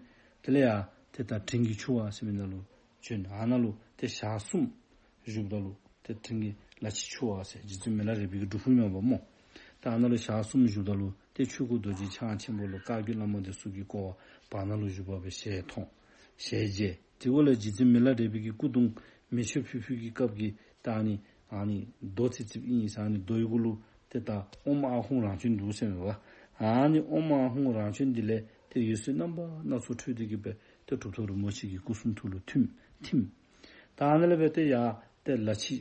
དེ་ལས་ཡར་ཏེ་ད་དྲིན་གྱི་ཆུ་བ་ཟེར་མི་ནང་ལུ་བྱོན། ཨ་ནཱ་ལུ་ཏེ་ཞག་གསུམ་བཞུགསཔ་ད་ལུ་ཏེ་དྲིན་གྱི་ལ་ཕྱི་ཆུ་བ་ཟེར་རྗེ་བཙུན་མི་ལ་རས་པའི་གི་སྒྲུབ་ཕུག་ཨིན་མས་པ་སྨོ། ད་ཨ་ནཱ་ལུ་ཞག་གསུམ་བཞུགསཔ་ད་ལུ་ཏེ་ཆོས་སྐུ་རྡོ་རྗེ་འཆང་ཆེན་པོ་ལུ་བཀའ་བརྒྱུད་བླ་མ་འདི་ཚུ་གིས་བསྐོར་བར་བར་ན་ལུ་བཞུགས་པ་སྦེ་ཞལ་མཐོང་ཞལ་མཇལ། དེ་འགོ་ལས་རྗེ་བཙུན་མི་ལ་རས་པའི་གི་སྐུ་གདུང་མེ་མཆོད་ཕུལ་ཕུལ་གྱི་སྐབས་ཀྱི་ད་ཨ་ནི་ཨ་ནི་རྡོ་ཙིག་ཙིག་ཨིན་ཟེར། ཨ་ནི་རྡོ་ཡི་གུ་ལུ་ཏེ་ད་ཨོཾ་ཨཱཿཧཱུྃ་རང་བྱོན་འདུག་ཟེར་མས་པ། ཨ་ནི་ཨོཾ་ཨཱཿཧཱུྃ་རང་བྱོན་འདི་ལས་ཏེ་འོད་ཟེར་རྣམ་པ་སྣ་ཚོགས་འཕྲོས་ཏེ་གིས་སྦེ་ཏེ་གྲུབ་ཐོབ་རིན་པོ་ཆེ་གི་སྐུ་གསུང་ཐུགས་ལུ་ཐིམ་ཐིམ། ད་ཨ་ནི་ལས་སྦེ་ཏེ་ཡར་ཏེ་ལ་ཕྱི་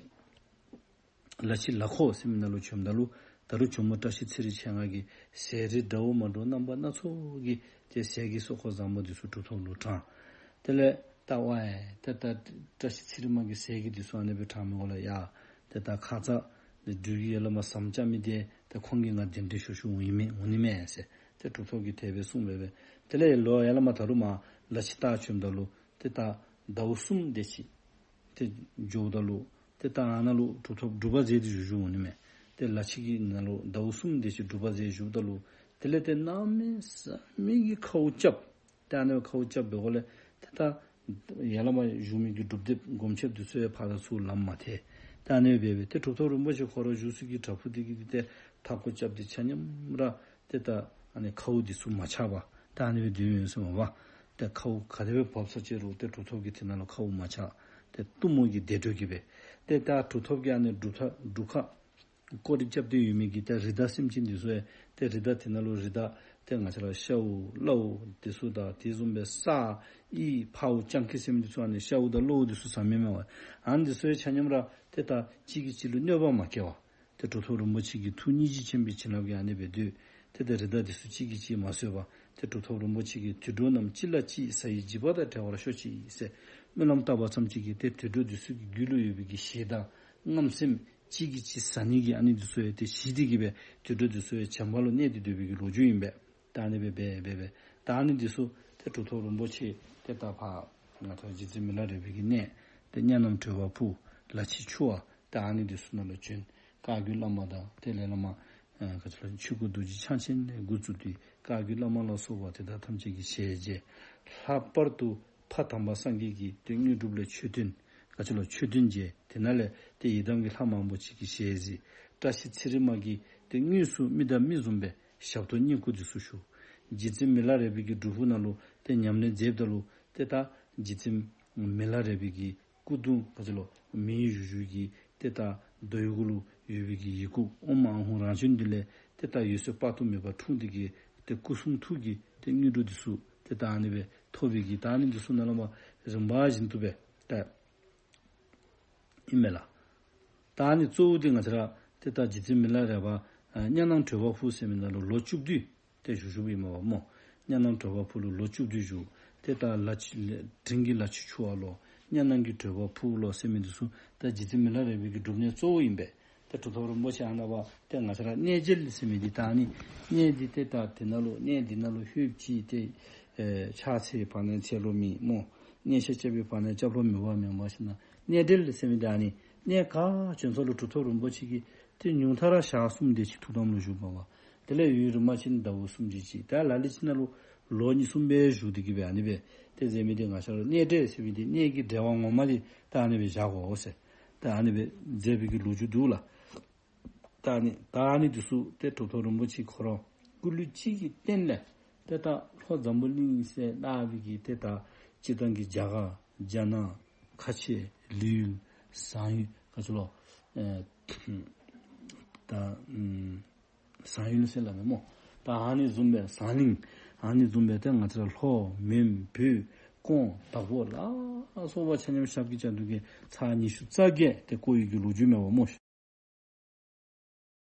ལ་ཕྱི་ལ་ཁོག་ཟེར་མི་ནང་ལུ་བྱོནམ་ད་ལུ་ད་རུང་ཇོ་མོ་བཀྲ་ཤིས་ཚེ་རིང་ཁྱེད་ང་གིས་ཟས་རིགས་འདྲ་བོ་མ་འདྲ་བོ་རྣམ་པ་སྣ་ཚོགས་ཀྱི་ཏེ་ཟས་ཀྱི་གསོལ་ཁ་བཟང་པོ་འདི་ཚུ་གྲུབ་ཐོབ་ལུ་དྲངས། དེ་ལས་ད་ཝའི་ཏེ་ད་བཀྲ་ཤིས་ཚེ་རིང་མ་གིས་ཟས་ཀྱི་འདི་ཚུ་ཨ་ནི་སྦེ་དྲངས་མི་འགོ་ལས་ཡར་ཏེ་ད་ཁ་ཙ་འདི་སྦྲུལ་གྱི་ཡར་ལས་མར་ཟམ་རྐྱབ་མི་འདི་ཏེ་ཁོང་གིས་ང་གདན་འདྲེན་ཞུ་ཞུཝ་ཨིན་མས་འོང་ནི་མས་ཟེར་ཏེ་གྲུབ་ཐོབ་ཀྱིས་དེ་སྦེ་གསུངས་སྦེ་སྦེ། དེ་ལས་ལོག་ཡར་ལས་མར་ད་རུང་མར་ལ་ཕྱི་ལྟར་བྱོནམ་ད་ལུ་ཏེ་ད་ཟླཝ་གསུམ་དེ་ཅིག་ཏེ་འགྱོཝ་ད་ལུ་ཏེ་ད་ཨ་ནཱ་ལུ་གྲུབ་ཐོབ་སྒྲུབ་པ་མཛད་དེ་བཞུགས་བཞུགསཔ་འོང་ནི་མས། ཏེ་ལ་ཕྱི་གི་ནང་ལུ་ཟླཝ་གསུམ་དེ་ཅིག་སྒྲུབ་པ་མཛད་བཞུགསཔ་ད་ལུ་དེ་ལས་ཏེ་གནམ་མེད་ས་མེད་ཀྱི་ཁཝ་རྐྱབ། ཏེ་ཨ་ནི་ཁཝ་རྐྱབ་པའི་འགོ་ལས་ཏེ་ད་ཡར་ལས་མར་བཞུགས་མི་གི་སྒྲུབ་སྡེ་སྒོམ་ཆེན་འདི་ཚུ་ཡང་ཕར་དང་ཚུར་ལམ་མ་ཐལ། ཏེ་ཨ་ནི་སྦེ་སྦེ་ཏེ་གྲུབ་ཐོབ་རིན་པོ་ཆེ་ཁོ་ར་བཞུགས་ས་གི་བྲག་ཕུག་འདི་གི་ཏེ་མཐའ་སྐོར་རྐྱབ་སྟེ་ཆ་མཉམ་ར་ཏེ་ད་ཨ་ནི་ཁཝ་འདི་ཚུ་མ་ཆག་པར་ད་ཨ་ནི་སྦེ་སྡོད་ཡོད་ཟེར་མས་པ། ཏེ་ཁཝ་ག་དེ་སྦེ་བབས་ས་ཅིག་རུང་ཏེ་གྲུབ་ཐོབ་ཀྱིས་དེ་ནང་ལུ་ཁཝ་མ་ཆག། ཏེ་གཏུམ་མོ་གི་བདེ་དྲོད་ཀྱིས་སྦེ། ཏེ་ད་གྲུབ་ཐོབ་ཀྱིས་ཨ་ནི་སྒྲུབ་ཐབས་སྒྲུབ་ཁ་སྐོར་ར་རྐྱབ་སྟེ་ཡོད་མི་གི་ཏེ་རི་དྭགས་སེམས་ཅན་འདི་ཚུ་ཡང་ཏེ་རི་དྭགས་དེ་ནང་ལུ་རི་དྭགས་ཏེ་ང་བཅས་ར་ཤཝ་གླཝ་འདི་ཚུ་དང་དེ་བཟུམ་སྦེ་སཱ་ཨི་ཕཝ་སྤྱང་ཀི་ཟེར་མི་འདི་ཚུ་ཨ་ནི་ཤཝ་དང་གླཝ་འདི་ཚུ་ཟ་མི་མས་པ། ཨ་ནི་འདི་ཚུ་ཡང་ཆ་མཉམ་ར་ཏེ་ད་གཅིག་གིས་གཅིག་ལུ་གནོད་པ་མ་བཀལ་བར་ཏེ་གྲུབ་ཐོབ་རིན་པོ་ཆེ་གི་ཐུགས་སྙིང་རྗེ་ཆེན་པོའི་བྱིན་རླབས་ཀྱིས་ཨ་ནི་སྦེ་སྡོད། ཏེ་ད་རི་དྭགས་འདི་ཚུ་གཅིག་གིས་གཅིག་མ་གསོད་པར་ཏེ་གྲུབ་ཐོབ་རིན་པོ་ཆེ་གིས་དུད་འགྲོ་རྣམས་གཅིག་ལ་གཅིག་ཟ་ཡི་འཇིགས་པ་དང་བྲལ་བར་ཤོག་ཅིག་ཟེར་སྨོན་ལམ་བཏབ་པ་ཙམ་ཅིག་གིས་ཏེ་དུད་འགྲོ་འདི་ཚུ་གི་རྒྱུད་ལུ་ཡོད་པའི་གི་ཞེ་སྡང་རྔམ་སེམས་གཅིག་གིས་གཅིག་ཟ་ནི་གི་ཨ་ནི་འདི་ཚུ་ཡང་ཏེ་ཞི་སྟེ་གིས་སྦེ་དུད་འགྲོ་འདི་ཚུ་ཡང་བྱམས་པ་ལུ་གནས་ཏེ་སྡོད་པའི་གི་ལོ་རྒྱུས་ཨིན་པས། ད་ཨ་ནི་སྦེ་སྦེ་སྦེ་སྦེ་ད་ཨ་ནི་འདི་ཚུ་ཏེ་གྲུབ་ཐོབ་རིན་པོ་ཆེ་ཏེ་ད་ཕར་ང་ཐོ་རྗེ་བཙུན་མི་ལ་རས་པའི་གི་གནས་ཏེ་གཉའ་ནམ་དྲོ་པ་ཕུག་ལ་ཕྱི་ཆུ་བ་ད་ཨ་ནི་འདི་ཚུ་ནང་ལུ་བྱོན། བཀའ་བརྒྱུད་བླ་མ་དང་དེ་ལས་བླ་མ་ཨ་ག་ཅི་ལོ་ཆོས་སྐུ་རྡོ་རྗེ་འཆང་ཆེན་ནས་འགོ་བཙུགས་ཏེ་བཀའ་བརྒྱུད་བླ་མ་ལ་སོགས་པ་དེ་དག་ཐམས་ཅད་ཀྱི་ཞལ་མཇལ། ལྷག་པར་དུ་ཕ་དམ་པ་སངས་རྒྱས་ཀྱི་ཏེ་དངོས་གྲུབ་ལས་མཆོད་རྟེན་ག་ཅི་ལོ་མཆོད་རྟེན་མཇལ། དེ་ནང་ལས་ཏེ་ཡི་དམ་གྱི་ལྷ་མང་པོ་ཅིག་གི་ཞལ་གཟིགས། བཀྲ་ཤིས་ཚེ་རིང་མ་གིས་ཏེ་དངོས་སུ་མི་དང་མི་བཟུམ་སྦེ་ཞབས་ཏོག་བསྙེན་བཀུར་འདི་ཚུ་ཞུ། རྗེ་བཙུན་མི་ལ་རས་པའི་གི་སྒྲུབ་ཕུག་ནང་ལུ་ཏེ་ཉམས་ལེན་མཛདཔ་ད་ལུ་ཏེ་ད་རྗེ་བཙུན་མི་ལ་རས་པའི་གི་སྐུ་གདུང་ག་ཅི་ལོ་མིང་བཞུགས་བཞུགས་ཀྱི་ཏེ་ད་རྡོ་ཡི་གུ་ལུ་ཡོད་པའི་གི་ཡི་གུ་ཨོཾ་ཨཱཿཧཱུྃ་རང་བྱོན་འདི་ལས་ཏེ་ད་འོད་ཟེར་དཔག་ཏུ་མེད་པ་འཁྲུངས་ཏེ་གིས་ཏེ་སྐུ་གསུང་ཐུགས་ཀྱི་ཏེ་དངོས་གྲུབ་འདི་ཚུ་ཏེ་ད་ཨ་ནི་སྦེ་ཐོབ་པའི་གི་ད་ཨ་ནི་འདི་ཚུ་ནང་ལུ་མར་རིམ་པ་བཞིན་དུ་སྦེ་ད་ཨིན་མས་ལགས། ད་ཨ་ནི་གཙོ་བོ་འདི་ང་བཅས་ར་ཏེ་ད་རྗེ་བཙུན་མི་ལ་རས་པ་ཨ་གཉའ་ནམ་དྲོ་པ་ཕུག་ཟེར་མི་ནང་ལུ་ལོ་བཅུ་བདུན་ཏེ་བཞུགས་བཞུགསཔ་ཨིན་མས་པ་སྨོ། གཉའ་ནམ་དྲོ་པ་ཕུག་ལུ་ལོ་བཅུ་བདུན་བཞུགས། ཏེ་ད་ལ་ཕྱི་དྲིན་གྱི་ལ་ཕྱི་ཆུ་བ་ལོ་གཉའ་ནམ་གྱི་དྲོ་པ་ཕུག་ལོ་ཟེར་མི་འདི་ཚུ་ད་རྗེ་བཙུན་མི་ལ་རས་པའི་གི་སྒྲུབ་གནས་གཙོ་བོ་ཨིན་པས། ཏེ་གྲུབ་ཐོབ་རིན་པོ་ཆེ་ཨ་ནཱ་པ་ཏེ་ང་བཅས་ར་གནས་མཇལ་ཟེར་མི་འདི་ད་ཨ་ནི་གནས་འདི་ཏེ་ད་དེ་ནང་ལུ་གནས་འདི་ནང་ལུ་ལྷོདཔ་ཅིག་ཏེ་ཨེ་ཕྱག་འཚལ་བ་ནས་འཚལ་ལོང་མེད་སྨོ། གནས་ཆས་རྐྱབ་པའི་བར་ན་རྐྱབ་ལོང་མེད་པ་མེན་པ་ཞིག་ན་གནས་འབྲེལ་ཟེར་མི་འདི་ཨ་ནི་གནས་ག་བྱོན་ས་ལུ་གྲུབ་ཐོབ་རིན་པོ་ཆེ་གིས་ཏེ་ཉུང་མཐའ་ར་ཞག་གསུམ་དེ་ཅིག་ཐུགས་དམ་ལུ་བཞུགས་པ་བ། དེ་ལས་ཡུན་རིངམོ་ཅིག་ཟླཝ་སུམ་ཅུ་ཅིག། ད་ལ་ལུ་ཅིག་ནང་ལུ་ལོ་གཉིས་གསུམ་སྦེ་བཞུགས་ཏེ་གི་སྦེ་ཨ་ནི་སྦེ་ཏེ་མཛད་མི་འདི་ང་བཅས་ར་གནས་འབྲེལ་ཟེར་མི་འདི་གནས་ཀྱི་འབྲེལ་བ་ངོ་མ་འདི་ད་ཨ་ནི་སྦེ་བཞག་དགོ་ཟེར། ད་ཨ་ནི་སྦེ་མཛད་པའི་གི་ལོ་རྒྱུས་འདུག་ལགས། ད་ཨ་ནི་ད་ཨ་ནི་འདི་ཚུ་ཏེ་གྲུབ་ཐོབ་རིན་པོ་ཆེ་ཁོ་ར་སྐུ་ལུས་གཅིག་གི་སྟེང་ལས་ཏེ་ད་ལྷོ་འཛམ་བུ་གླིང་ཟེར་སླབ་པའི་གི་ཏེ་ད་སྤྱིར་བཏང་གི་རྒྱ་གར་རྒྱ་ནག་ཁ་ཆེ་ལི་ཡུལ་ཟངས་ཡུལ་ག་ཅི་ལོ། ཨེ་ད་ཨམ་ཟངས་ཡུལ་ཟེར་སླབ་མས་སྨོ། ད་ཨ་ནི་བཟུམ་སྦེ་ཟངས་གླིང་ཨ་ནི་བཟུམ་སྦེ་ཏེ་ང་བཅས་ར་ལྷོ་མོན་བོད་ཀོང་དྭགས་པོ་ལ་སོགས་པ་ཆ་མཉམ་ཞབས་ཀྱིས་བཅགས་འདུག་གི་ཚར་ཉི་ཤུ་རྩ་བརྒྱད་ཏེ་བསྐོར་ཡི་གི་ལོ་རྒྱུས་མས་པ་སྨོ།